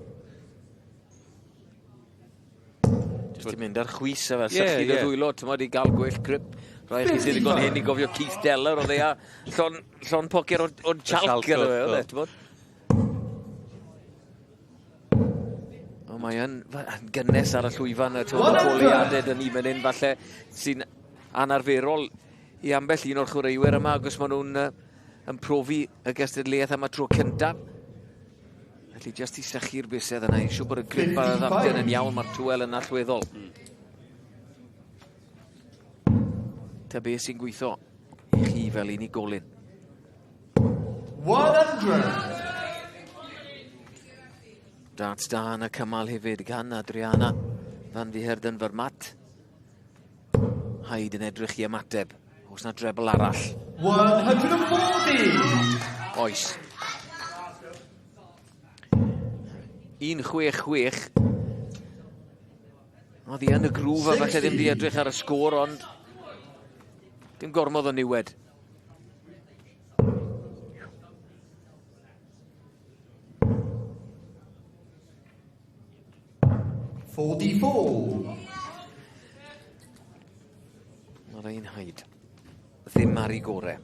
Jyst i mynd ar chwys a fel sychu dy ddwylo, ti'n modd i gael gwell grip. Rhai chi sydd ddigon hyn i gofio Keith Deller, oedd e a llon pocer o chalk gyda fe, oedd e, ti'n bod? O, mae yn gynnes ar y llwyfan, y ti'n bod, goleuadau dyn ni fan hyn, falle, sy'n anarferol i ambell un o'r chwaraewyr yma, ac os maen nhw'n yn profi y gystadleuaeth am y tro cyntaf. Felly jyst i sychu'r bysedd yna, i siŵr bod y grip ar y ddarten yn iawn, mae'r tywel yn allweddol. Ta beth sy'n gweithio i chi fel unigolyn. 100. Darts da yn y cymal hefyd gan Adriana Van de Herden Vermaat. Hyde yn edrych i ymateb. Oes na treble arall? 140. Oes. 1-6-6. Oedd hi yn y groove a falle ddim di edrych ar y sgôr, ond dim gormod o niwed. 44. Lorraine Hyde ddim ar ei gore.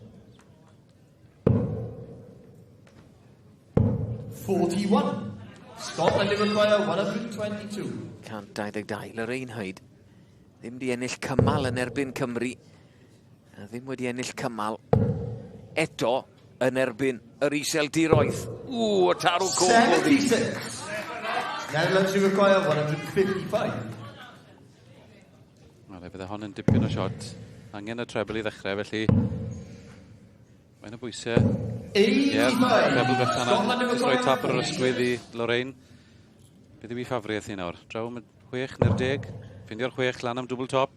41. Scotland require 122. 122. Lorraine Hyde ddim di ennill cymal yn erbyn Cymru. A ddim wedi ennill cymal eto yn erbyn yr Iseldiroedd. Ww, y tarw coch oedd hi. 76. Netherlands require 155. Wel, bydde hon yn dipyn o shot. Angen y treble i ddechrau, felly mae'n y bwysau. Ie, treble beth yna. Jyst rhoi tap ar yr ysgwydd i Lorraine. Beth yw ei ffafriaeth hi nawr? Draw am y 6 neu'r 10. Ffindio'r 6 lan am double top.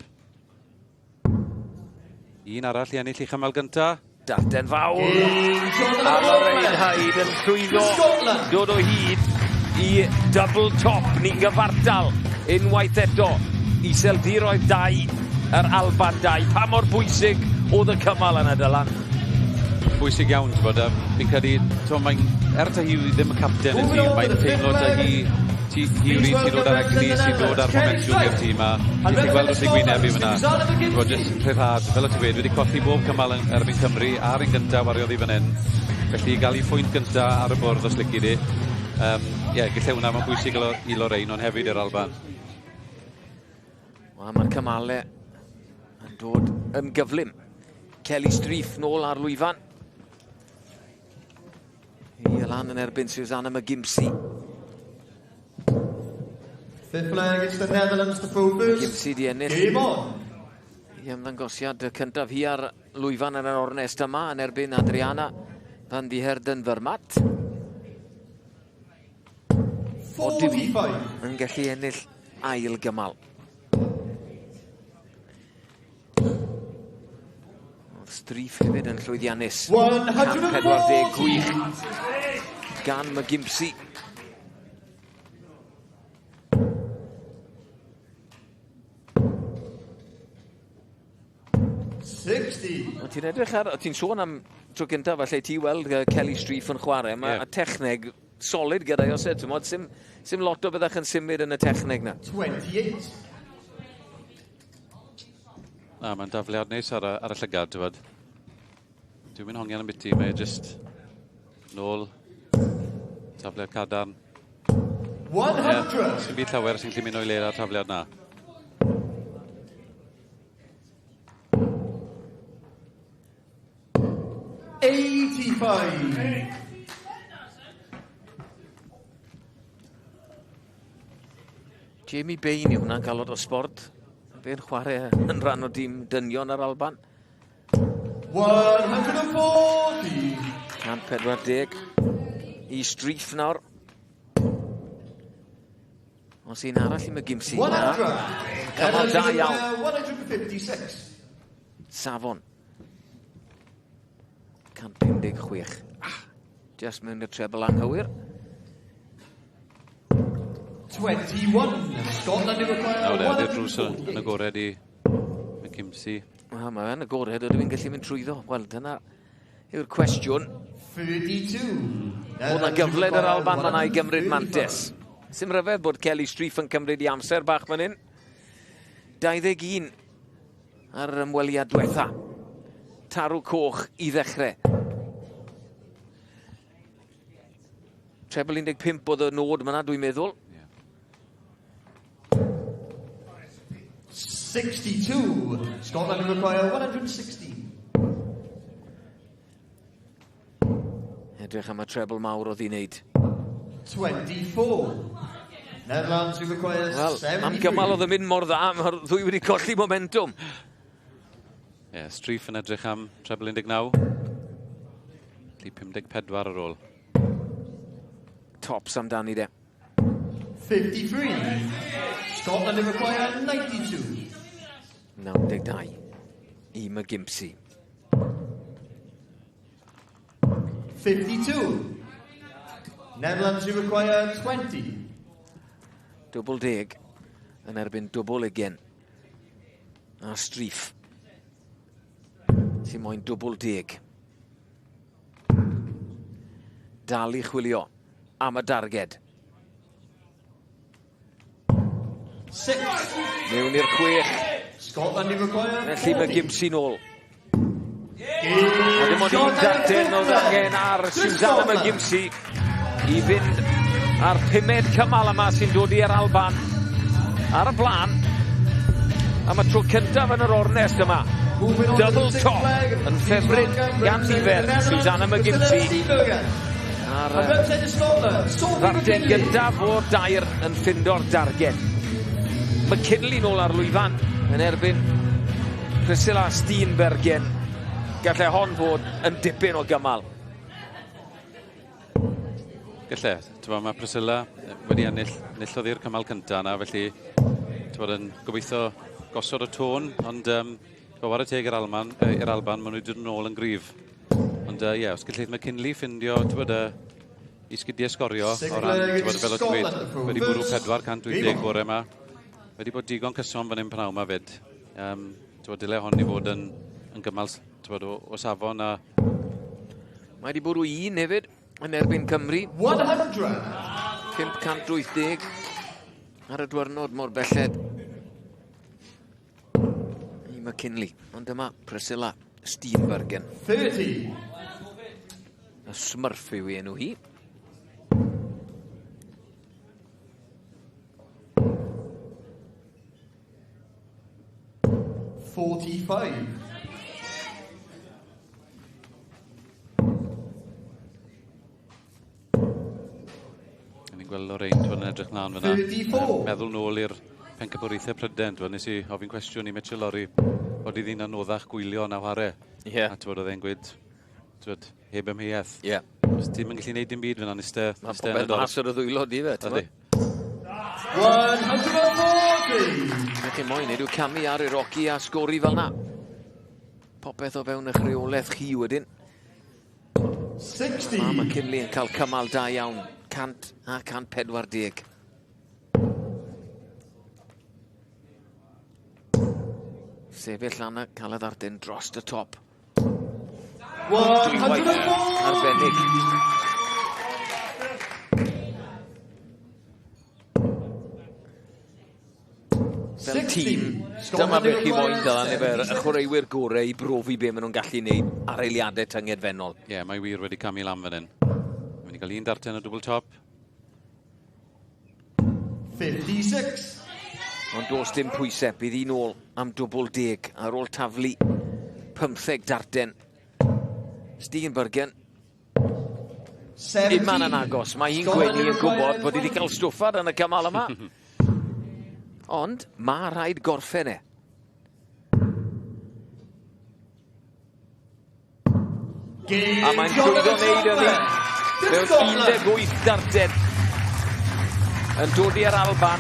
Un arall i ennill i chymal gynta. Darten fawr. A Lorraine Hyde yn llwyddo dod o hyd i double top. Ni'n gyfartal unwaith eto. Iseldiroedd 2, yr Alban 2. Pa mor bwysig oedd y cymal yna, Dylan? Bwysig iawn, ti'n bod. Fi'n credu, mae'n, er ta hi ddim y capten y tîm, mae'n teimlo ta hi ti hi yw'r un sy'n dod ar egni, sy'n dod ar momentum i'r tîm a ti'n gallu gweld wrth ei gwyneb i fyna. Ti'n bod, jyst rhyddhad, fel o ti'n gweud, wedi colli bob cymal yn erbyn Cymru, a'r un gyntaf wariodd i fan hyn. Felly i gael ei phwynt gyntaf ar y bwrdd os lici di. Ie, gallai hwnna, mae'n bwysig i Lorraine, ond hefyd i'r Alban. Wel, mae'r cymalau yn dod yn gyflym. Kelly Streif nôl ar lwyfan. I lan yn erbyn Susanna McGimpsey. Fifth player against the Netherlands to throw first. McGimpsey di ennill. Game on. I ymddangosiad y cyntaf hi ar lwyfan yn yr ornest yma yn erbyn Adriana van de Herden Vermaat. Odyw hi 45. yn gallu ennill ail gymal. Oedd Strief hefyd yn llwyddiannus. 140 gwych gan McGimpsey. O ti'n edrych ar, o ti'n sôn am tro gyntaf falle ti weld Kelly Strief yn chwarae, mae yeah. techneg solid gyda i os e, ti'n sim, sim lot o byddach yn symud yn y techneg na. 28. Na, mae'n dafliad neis ar y, ar y llygad, ti'n bod. Dwi'n mynd hongian yn biti, mae e just nôl, tafliad cadarn. 100! Yeah, sy'n byd llawer sy'n gallu mynd o'i le ar tafliad na. 85. Jamie Bain yw hwnna'n cael lot o sport. Fe'n chwarae yn rhan o dîm dynion yr Alban. 140. 140 i Strief nawr. Os un arall i McGimpsey. 100. Cymal da iawn. 156. Safon. 156. Ah, just mewn i'r treble anghywir. 21. Scotland require Nawr e, ydy'r drws yn agored i McGimpsey. Ah, mae fe'n agored, ydw i'n gallu mynd trwyddo? Wel, dyna yw'r cwestiwn. 32. Oedd na gyfle yr Alban fan'na i gymryd mantes. Sim ryfedd bod Kelly Strief yn cymryd i amser bach fan hyn. 21 ar yr ymweliad diwetha. Tarw coch i ddechrau. Treble 15 oedd y nod fyna, dwi'n meddwl. 62. Scotland require 116. Edrych am y treble mawr oedd hi'n neud. 24. Netherlands who require Wel, 73. am gymal oedd yn mynd mor dda, mae'r ddwy wedi colli momentum. Ie, yeah, Strief yn edrych am treble 19. Felly 54 ar ôl. Tops amdani de. 53. Scotland who require 92. 92 i McGimpsey. 52. Netherlands who require 20. Dwbl deg yn erbyn dwbl ugen. A Strief sy'n moyn dwbl deg. Dal i chwilio am y darged. 6. Mewn i'r chwech. Scotland who require Felly 40. McGimpsey nôl. A dim ond un darten oedd angen ar Susanna McGimpsey i fynd ar pumed cymal yma sy'n dod i'r Alban ar y blaen am y tro cyntaf yn yr ornest yma. Double top yn ffefryn gan nifer Susanna McGimpsey. A'r rarten gyntaf o'r dair yn ffindo'r darged. McKinley nôl ar lwyfan yn erbyn Priscilla Steenbergen. Gallai hon fod yn dipyn o gymal. Gallai, ti'n mae Priscilla wedi ennill, enillodd i'r cymal cyntaf yna, felly ti'n yn gobeithio gosod y tôn, ond whare teg i'r Alban, i'r Alban, maen nhw wedi dod yn ôl yn gryf. Ond ie, yeah, os gallai McKinley ffindio, ti'n bod, i sgidiau sgorio, o ran, ti'n bod, fel o ti'n gweud, wedi bwrw 480 bore yma, wedi bod digon cyson fan hyn pnawn yma fyd. Ti'n bod, dyle hon i fod yn, yn gymal ti'n bod, o, o safon a... Mae wedi bwrw un hefyd yn erbyn Cymru. 100. 580 ar y dwrnod mor belled i McKinley. Ond dyma Priscilla Steenbergen. 30. Y Smurf yw ei enw hi. 45. Ni'n gweld Lorraine ti'n yn edrych mlaen fyna. 34. Meddwl nôl i'r pencampwriaethau Prydain. Ti'n nes i ofyn cwestiwn i Mitchell Lorry bod i ddyn anoddach gwylio na whare. Yeah. A ti'n bod oedd e'n gweud, ti'n bod, heb amheuaeth. Yeah. Os ti'n mynd gallu neud dim byd fyna, iste, Mae iste yn y popeth dorf. mas o'r ddwylo di fe, ti'n Ydi. 140. Beth chi moyn neud yw camu ar i'r oci a sgori fel na. Popeth o fewn eich rheolaeth chi wedyn. 60. Mae McKinley yn cael cymal da iawn. 100 a 140. Sefyll lan a cael y ddardyn dros y top. Dwywaith arbennig. Fel tîm, dyma beth chi moyn Dylan, efo'r y chwaraewyr gorau i brofi be maen nhw'n gallu gwneud ar eiliadau tyngedfennol. Ie, yeah, mae wir wedi camu lan fan hyn. Mae'n mynd i gael un darten o double top. 56. Ond does dim pwysau, bydd un ôl am dwbl deg ar ôl taflu 15 darten. Steenbergen. Unman yn agos, mae hi'n gwenu yn gwybod bod hi wedi cael stwffad yn y cymal yma. Ond mae rhaid gorffen e. A mae'n llwyddo wneud hynny. Mewn 18 darten. Yn dod i'r Alban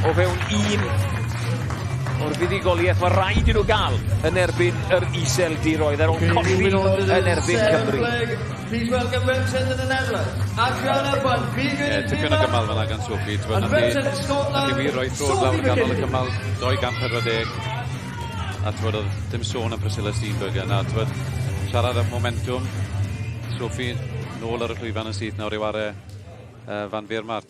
o fewn un o'r fuddugoliaeth mae rhaid i nhw gael yn erbyn yr Iseldiroedd ar ôl colli yn erbyn Cymru. Please welcome representing the Netherlands, Adriana van Viegen. Ie, tipyn o gymal fan'na gan Sophie. T'mod, nath hi wir roi troed lawr ganol y cymal 240. A t'mod, oedd dim sôn am Priscilla Steenbergen. A t'mod, siarad am momentum, Sophie nôl ar y llwyfan yn syth nawr i ware Van Viermaat.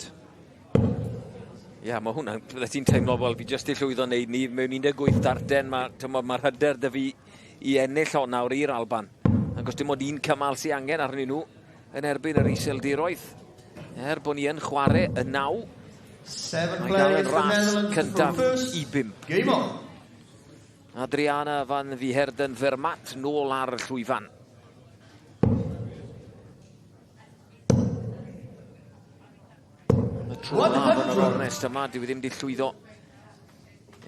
Ie, yeah, mae hwnna'n... Bydde ti'n teimlo fel fi jyst i llwyddo wneud ni mewn 18 darden, mae'r ma, ma hyder dy fi i ennill hon nawr i'r Alban. Ac os dim ond un cymal sy'n angen arnyn nhw yn erbyn yr Iseldiroedd. Er bod ni yn chwarae y naw, Seven mae'n dal yn players for ras Netherlands cyntaf from first. i bump. Game on. Adriana van Vierden Vermaat nôl ar y llwyfan. Y tro olaf yn yr ornest yma, dyw e ddim wedi llwyddo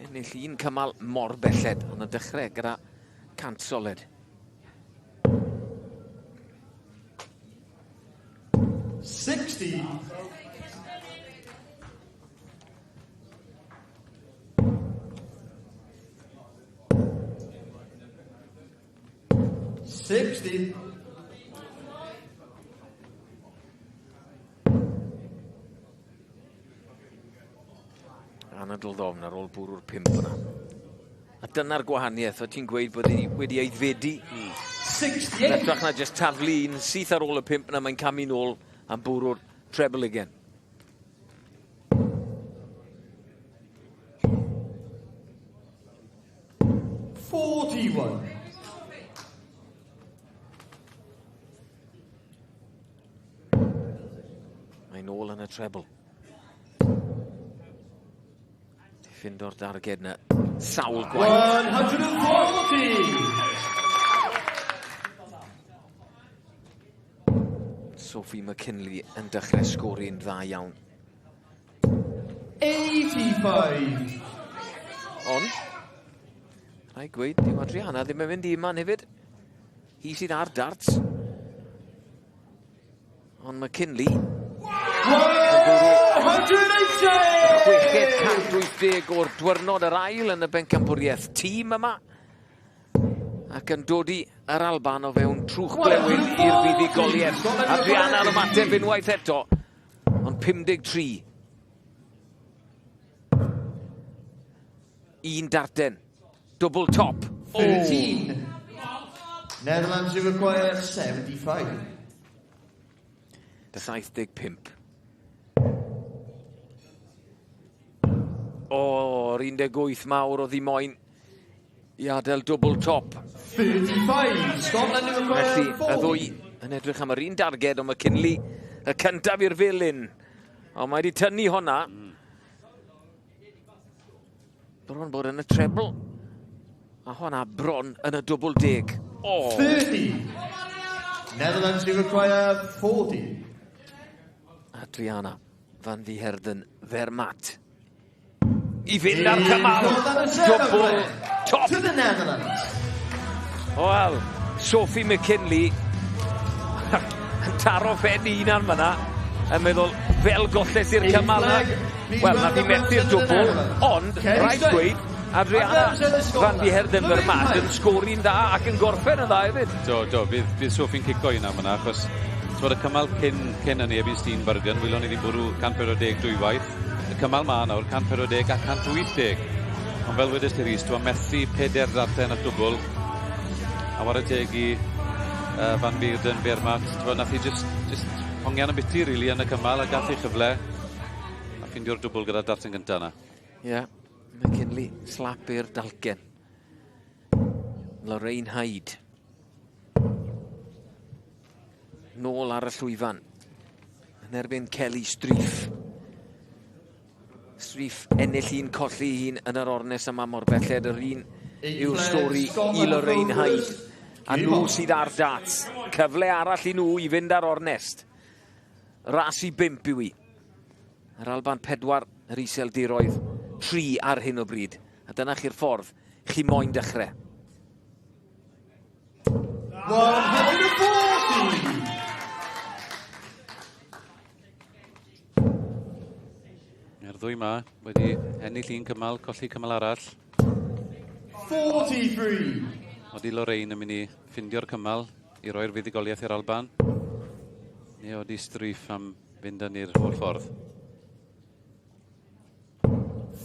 ennill un cymal mor belled, ond yn dechrau gyda 100 solid. 60. 60. Anadl ddofn ar ôl bwrw'r pump yna. A dyna'r gwahaniaeth, o ti'n gweud bod hi wedi aeddfedu. 68. Yn hytrach na jyst taflu un syth ar ôl y pump yna, mae'n camu nôl am bwrw'r treble again. 41. Mae'n nôl yn y treble. Ffindo'r darged na sawl gwaith. 140. Sophie McKinley yn dechrau sgori'n dda iawn. 85. Ond, rhaid gweud, dyw Adriana ddim yn mynd i unman hefyd. Hi sydd ar darts. Ond McKinley... 180! 680 o'r dwyrnod yr ail yn y bencampwriaeth tîm yma. Ac yn dod i yr Alban o fewn trwch blewyn i'r fuddugoliaeth. Adriana yn ymateb unwaith eto, ond 53. Un darten. Double top. 13. Netherlands who require 75. 75. O'r 18 mawr o ddimoen i adael double top. 35. Scotland who require Felly, y 40. ddwy yn edrych am yr un darged, ond McKinley y cyntaf i'r felin. Ond mae wedi tynnu honna. Bron bod yn y treble. A honna bron yn y dwbl deg. O! 30. Netherlands who require 40. Adriana van Vierden Vermaat. I fynd ar cymal. Dwbl top. To the Netherlands. Wel, Sophie McKinley yn taro ffen i hunan fyna, yn meddwl, fel golles i'r cymal yna. Wel, nath i methu'r dwbl, ond rhaid gweud, Adriana Van Beherden Vermaat yn sgori'n dda ac yn gorffen yn dda hefyd. Do, do, fydd, fydd Sophie'n cico un am yna, achos twod y cymal cyn, cyn hynny erbyn Steenbergen, wylon ni ddim bwrw 140 dwywaith. Y cymal ma nawr, 140 a 180. Ond fel wedes ti Rhys, dwi'n methu peder ddarllen a dwbl. A whare teg i Van Beerden Vermaat, twod, nath hi just, just hongian y biti, really, yn y cymal a gath ei chyfle. A ffindio'r dwbl gyda'r darten gyntaf yna. Ie, yeah. McKinley, slap i'r dalcen. Lorraine Hyde. Nôl ar y llwyfan. Yn erbyn Kelly Streef. Streef ennill un, colli un yn yr ornes yma mor belled. Yr un yw'r stori i Lorraine Hyde. A nhw sydd ar darts. Cyfle arall i nhw i fynd ar ornest. Ras i bump yw i. Yr Alban 4, yr Iseldiroedd 3 ar hyn o bryd. A dyna chi'r ffordd chi moyn dechrau. 140! Mae'r ddwy ma wedi ennill un cymal, colli cymal arall. 43! Odi Lorraine yn mynd i ffindio'r cymal i roi'r fuddugoliaeth i'r Alban? Neu odi Streef am fynd â ni'r holl ffordd?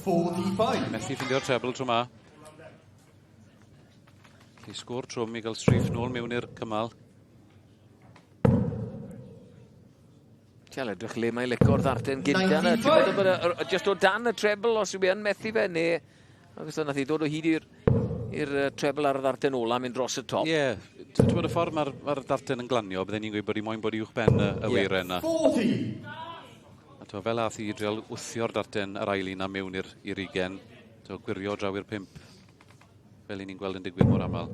45. Methu ffindio'r treble tro ma. Felly sgôr trwm i gael Streef nôl mewn i'r cymal. Tial edrych le mae lico'r ddarten gynta yna. Ti'n meddwl bod e just o dan y treble os yw e yn methu fe, neu... Ac os nath hi dod o hyd i'r i'r treble ar y ddarten ola, mynd dros y top. Ie, yeah. Ti'n bod y ffordd mae'r ma darten yn glanio, bydden ni'n gweud bod hi moyn bod uwch ben y, y yeah. weiren yna. 40! A to, fel ath hi drial wthio'r darten yr ail un a mewn i'r i'r ugen, to, gwirio draw i'r pump, fel i ni'n gweld yn digwydd mor aml.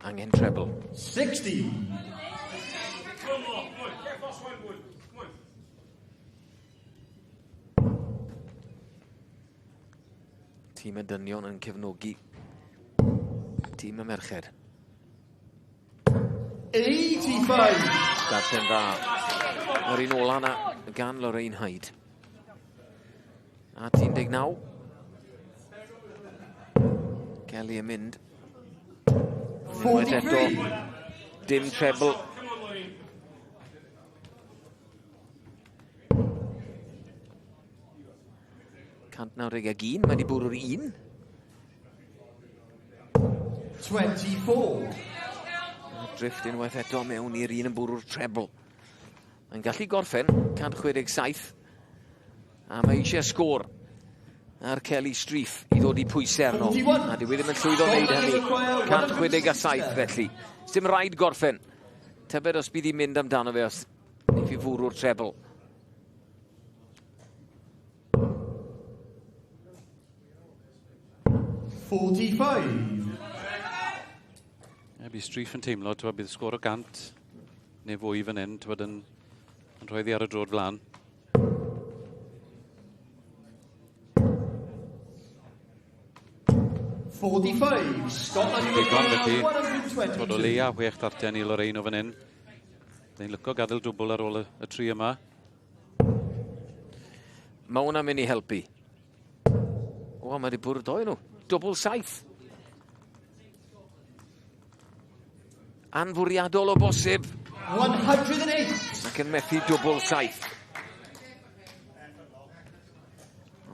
Angen treble. 60! Tîm y dynion yn cefnogi tîm y merched. 85! Darllen dda. Yr un ola na gan Lorraine Hyde. At 19. Kelly yn mynd. Unwaith eto. Dim treble. 191, mae wedi bwrw'r un. 24. Drift unwaith eto mewn i'r un yn bwrw'r treble. Mae'n gallu gorffen, 167. A mae eisiau sgôr ar Kelly Streef i ddod i pwysau arno. A dyw e ddim yn llwyddo wneud hynny. 167 felly. Dim rhaid gorffen. Tybed os bydd hi'n mynd amdano fe os wneith hi fwrw'r treble. Ie, bydd Streef yn teimlo, t'wod, bydd sgôr o 100 neu fwy fan hyn, t'wod, yn, yn rhoi ddi ar y drod flan. Scotland Digon felly. T'wod, o leia 6 darten i Lorraine o fan hyn. Ni'n lyco gadael dwbl ar ôl y, y tri yma. Mae hwnna'n mynd i helpu. O, mae wedi bwrw doi nhw. Dwbl 7. Anfwriadol o bosib. 108. Ac yn methu dwbl 7.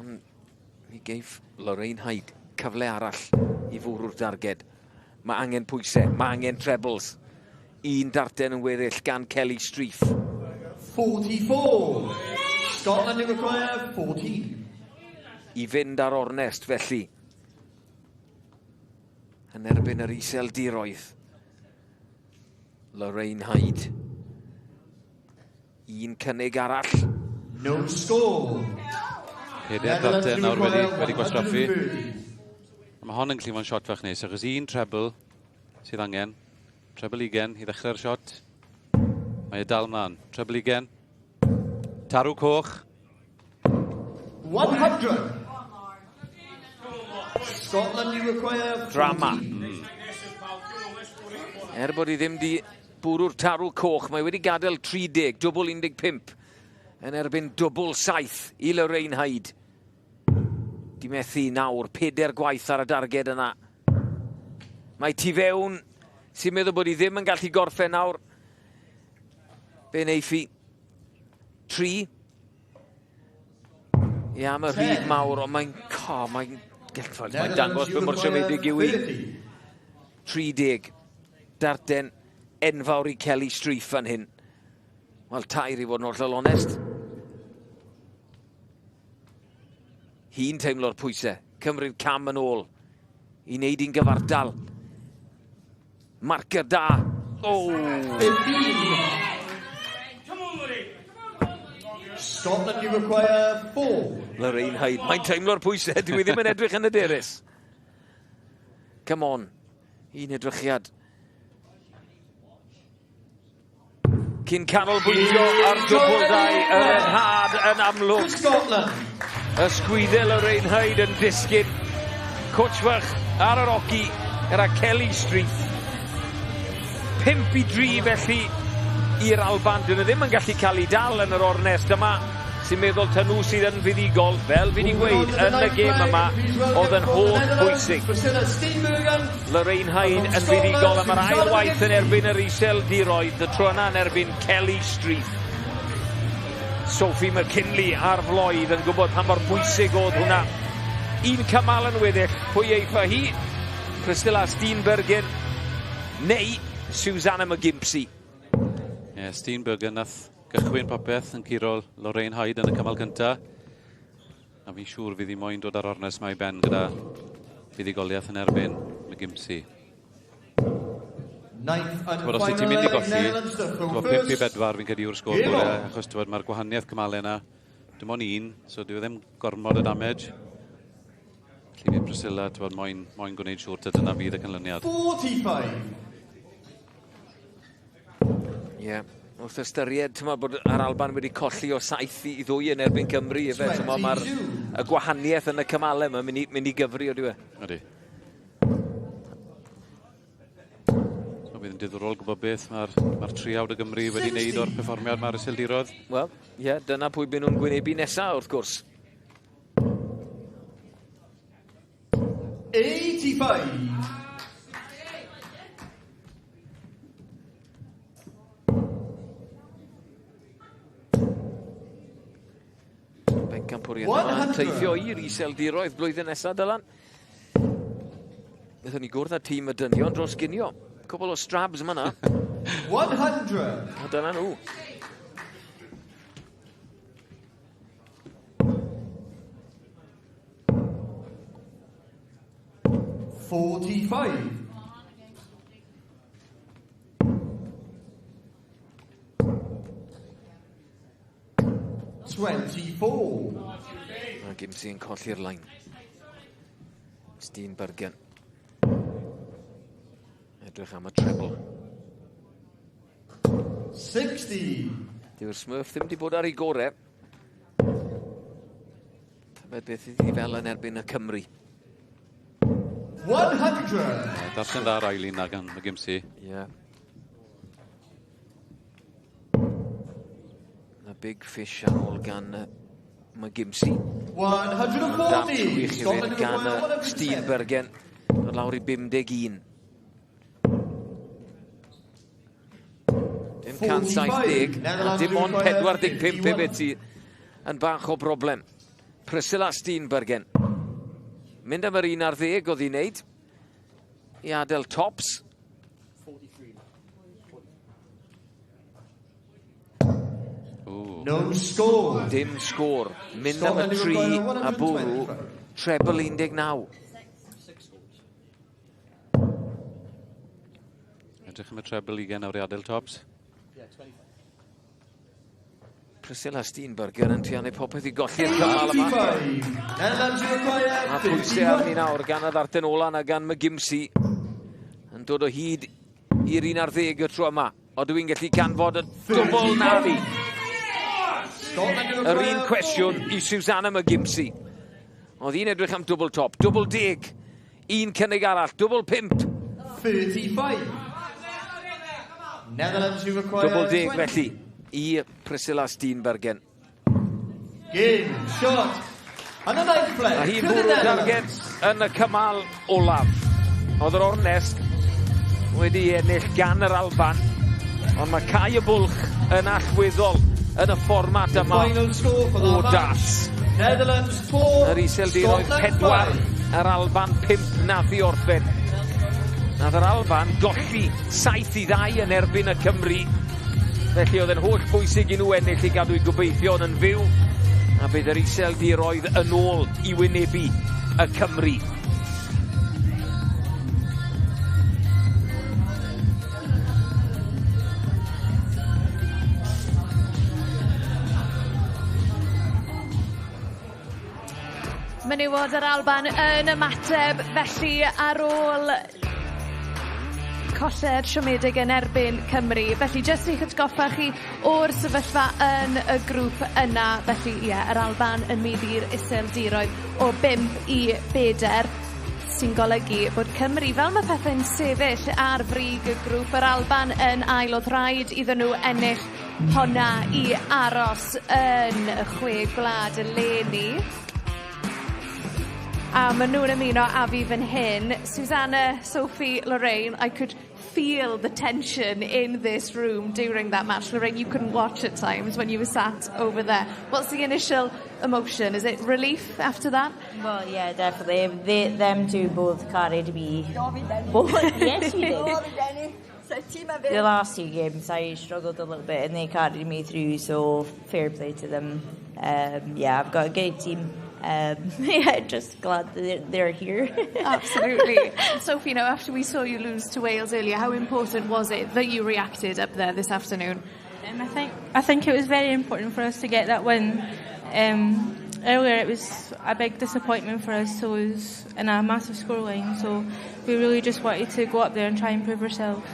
Ond mi geiff Lorraine Hyde cyfle arall i fwrw'r darged. Mae angen pwysau, mae angen trebles. Un darten yn weddill gan Kelly Streef. 44. Scotland require 14. I fynd ar ornest felly. Yn erbyn yr Iseldiroedd. Lorraine Hyde. Un cynnig arall. No score. Pedair darten nawr wedi, wedi gwastraffu. A mae hon yn gallu fod yn shot fach neis, achos un treble sydd angen. Treble ugen i ddechrau'r shot. Mae e dal mlaen. Treble ugen. Tarw coch. 100. Scotland, you require 14. Drama. Er bod hi ddim di bwrw'r tarw coch, mae wedi gadael 30, dwbl 15. Yn erbyn dwbl 7 i Lorraine Hyde. Di methu nawr, 4 gwaith ar y darged yna. Mae tu fewn sy'n meddwl bod hi ddim yn gallu gorffen nawr. Be neiff hi? 3. Ia, am y rhif mawr, ond mae'n... Mae'n mae'n dangos be mor siomedig yw hi. 30. Darten enfawr i Kelly Streif fan hyn. Wel, 3 i fod yn hollol onest. Hi'n teimlo'r pwysau. Cymryd cam yn ôl. I wneud hi'n gyfartal. Marker da. Oh! 15. Scotland, you require 4. Lorraine Hyde. Mae'n teimlo'r pwysau. Dwi ddim yn edrych yn hyderus. Come on. Un edrychiad. Cyn canolbwyntio ar dwbl 2, yr ryddhad yn amlwg. Scotland. Y sgwyddel Lorraine Hyde yn disgyn. Cwtch ar yr oci gyda Kelly Street. 5-3 felly i'r Alban. Dyn nhw ddim yn gallu cael ei dal yn yr ornest yma. Sy'n meddwl ta nhw sydd yn fuddugol, fel fi wedi gweud, yn y gêm yma, oedd yn holl bwysig. Priscilla Steenbergen. Lorraine Hyde yn fuddugol am yr ail waith yn erbyn yr Iseldiroedd, y tro yna yn erbyn Kelly Street. Sophie McKinley ar floedd yn gwybod pa mor bwysig oedd hwnna. Un cymal yn weddill, pwy eiff â hi? Priscilla Steenbergen neu Susanna McGimpsey. Ie, yeah, Steenbergen nath gychwyn popeth yn curo Lorraine Hyde yn y cymal cyntaf. A fi'n siŵr fydd hi moyn dod ar ornest mae i ben gyda fuddugoliaeth yn erbyn McGimpsey. Ninth and Twyd, os ti'n mynd i golli, Netherlands to throw twyd, 5 i first. 4 fi'n credu yw'r sgôr Game gorau, on. achos twyd, mae'r gwahaniaeth cymalau yna, dim ond un, so dyw e ddim gormod o damage. Felly fydd Priscilla, twyd, moyn gwneud siŵr ta dyna fydd y canlyniad. 45. Ie, yeah. Wrth ystyried, ti'n bod yr Alban wedi colli o 7-2 yn erbyn Cymru, efe, ti'n mae'r y gwahaniaeth yn y cymalau yma mynd i gyfri o diwe. Ydy. So bydd yn diddorol gwybod beth mae'r triawd o Gymru wedi wneud o'r perfformiad mae'r Iseldiroedd. Wel, ie, yeah, dyna pwy byd nhw'n gwynebu nesaf, wrth gwrs. 85. Bencampwriaeth yma yn teithio i'r Iseldiroedd blwyddyn nesaf, Dylan. Wnaethon ni gwrdd â tîm y dynion dros ginio. Cwbl o strabs yma na. 100. A dyna nhw. 45. 24. Mae Gimsey yn colli'r lein. Steenbergen. Edrych am y treble. 60. Dyw'r Smurf ddim wedi bod ar ei gorau. Tybed beth iddi fel yn erbyn y Cymru. 100. Darllen dda'r ail un na gan McGimpsey. Ie. Yeah. Na big fish ar ôl gan McGimpsey. 140. Dart wych hefyd gan Steenbergen. Dod lawr i 51. Dim 170, dim ond 45 hefyd sydd yn bach o broblem. Priscilla Steenbergen. Mynd am yr 11 oedd hi'n neud. I adael tops. 43. No score. Dim sgôr. Mynd am y 3 a bwrw. Treble 19. Edrych am y treble 20 nawr i adael tops. Priscilla Steenbergen yn triannu popeth i golli'r cymal yma. A pwysau arni nawr gan y ddarten ola na gan McGimpsey. Yn dod o hyd i'r 11 y tro yma. O dwi'n gallu canfod y dwbl na fi. Yr un cwestiwn i Susanna McGimpsey. Oedd hi'n edrych am dwbl top, dwbl 10. Un cynnig arall, dwbl 5. 35. Netherlands, you require Dwbl 10 20. felly i Priscilla Steenbergen. Game, shot. And the ninth play. A hi fwrw target yn y cymal olaf. Oedd yr ornest wedi ennill gan yr Alban, ond mae cau y bwlch yn allweddol yn y fformat yma o darts. Netherlands 4, Yr Iseldiroedd 4, yr Alban 5 nath i orffen. Nath yr Alban golli 7-2 yn erbyn y Cymru. Felly oedd yn holl bwysig i nhw ennill i gadw'u gobeithion yn fyw. A bydd yr Iseldiroedd yn ôl i wynebu y Cymru. Menywod yr Alban yn ymateb felly ar ôl colled siomedig yn erbyn Cymru. Felly jyst i'ch atgoffa chi o'r sefyllfa yn y grŵp yna. Felly ie, yr Alban yn mynd i'r Iseldiroedd o 5-4, sy'n golygu bod Cymru, fel mae pethau'n sefyll ar frig y grŵp, yr Alban yn ail, oedd rhaid iddyn nhw ennill honna i aros yn y chwe gwlad eleni. A maen nhw'n ymuno â fi fan hyn. Susanna, Sophie, Lorraine, I could feel the tension in this room during that match. Lorraine, you couldn't watch at times when you were sat over there. What's the initial emotion? Is it relief after that? Well, yeah, definitely. Them two both carried me. Both, yes, you did. The last two games I struggled a little bit and they carried me through, so fair play to them. Yeah, I've got a great team. Yeah, just glad that they're here. Absolutely. Sophie, after we saw you lose to Wales earlier, how important was it that you reacted up there this afternoon? I think it was very important for us to get that win. Earlier it was a big disappointment for us to lose in a massive scoreline, so we really just wanted to go up there and try and prove ourselves.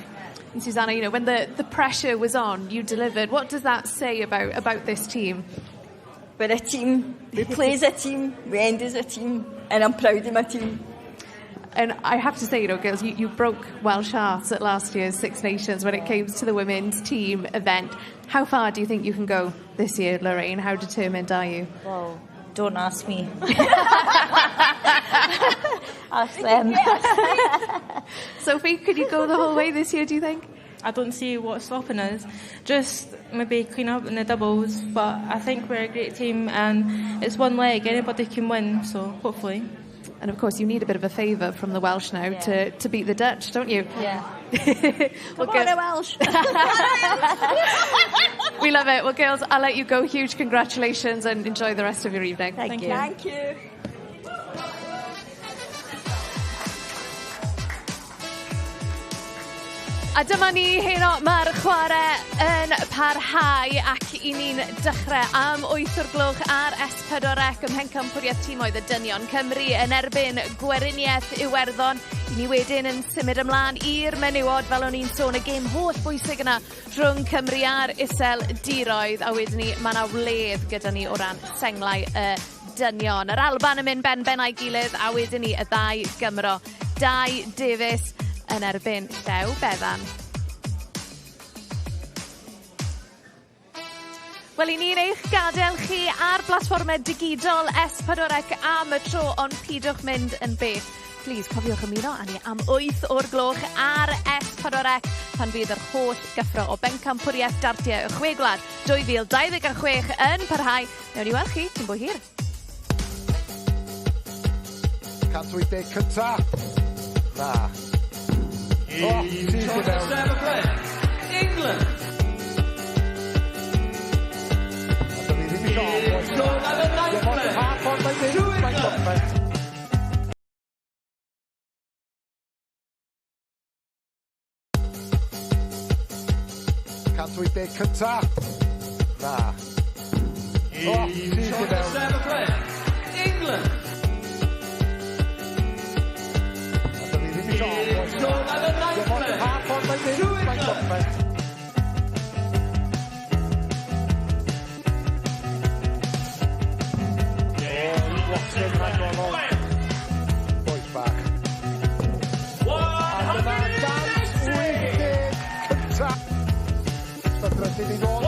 And Susanna, when the pressure was on, you delivered. What does that say about this team? We're a team, we play as a team, we end as a team, and I'm proud of my team. And I have to say, girls, you broke Welsh hearts at last year's Six Nations when it came to the women's team event. How far do you think you can go this year, Lorraine? How determined are you? Well, don't ask me. Ask them. Sophie, could you go the whole way this year, do you think? I don't see what's stopping us. Just maybe clean up in the doubles, but I think we're a great team and it's one leg, anybody can win, so hopefully. And of course you need a bit of a favour from the Welsh now to beat the Dutch, don't you? Yeah. Well, come on, the Welsh! We love it. Well, girls, I'll let you go. Huge congratulations and enjoy the rest of your evening. Thank you. Thank you. A dyma ni heno, mae'r chwarae yn parhau ac i ni'n dechrau am 8 o'r gloch ar S4C ym Mhencampwriaeth Tîmoedd y Dynion, Cymru yn erbyn Gweriniaeth Iwerddon. I ni wedyn yn symud ymlaen i'r menywod, fel o'n i'n sôn, y gêm holl bwysig yna rhwng Cymru a'r Iseldiroedd, a wedyn ni mae yna wledd gyda ni o ran senglau y dynion. Yr Alban yn mynd ben ben a'i gilydd a wedyn ni y ddau Gymro, Dai Davies yn erbyn Llew Bevan. Wel, i ni'n eich gadael chi ar blatfformau digidol S4C am y tro, ond pidwch mynd yn bell. Please, cofiwch ymuno â ni am 8 o'r gloch ar S4C pan fydd yr holl gyffro o bencampwriaeth dartiau y chwe gwlad 2026 yn parhau. Newn ni weld chi cyn bo hir. 180 cynta. Na. O, syth i mewn. England. A dyn ni ddim eisiau ofn. Pa ffordd mae'n mynd, mae'n gorffen. 180 cynta. Na. O, syth i mewn. England. A dyn ni ddim eisiau ofn. Pa ffordd mae'n mynd, mae'n gorffen. O, Watson rhagorol. Bois bach. A dyna 180 cynta. Drydydd i ddod.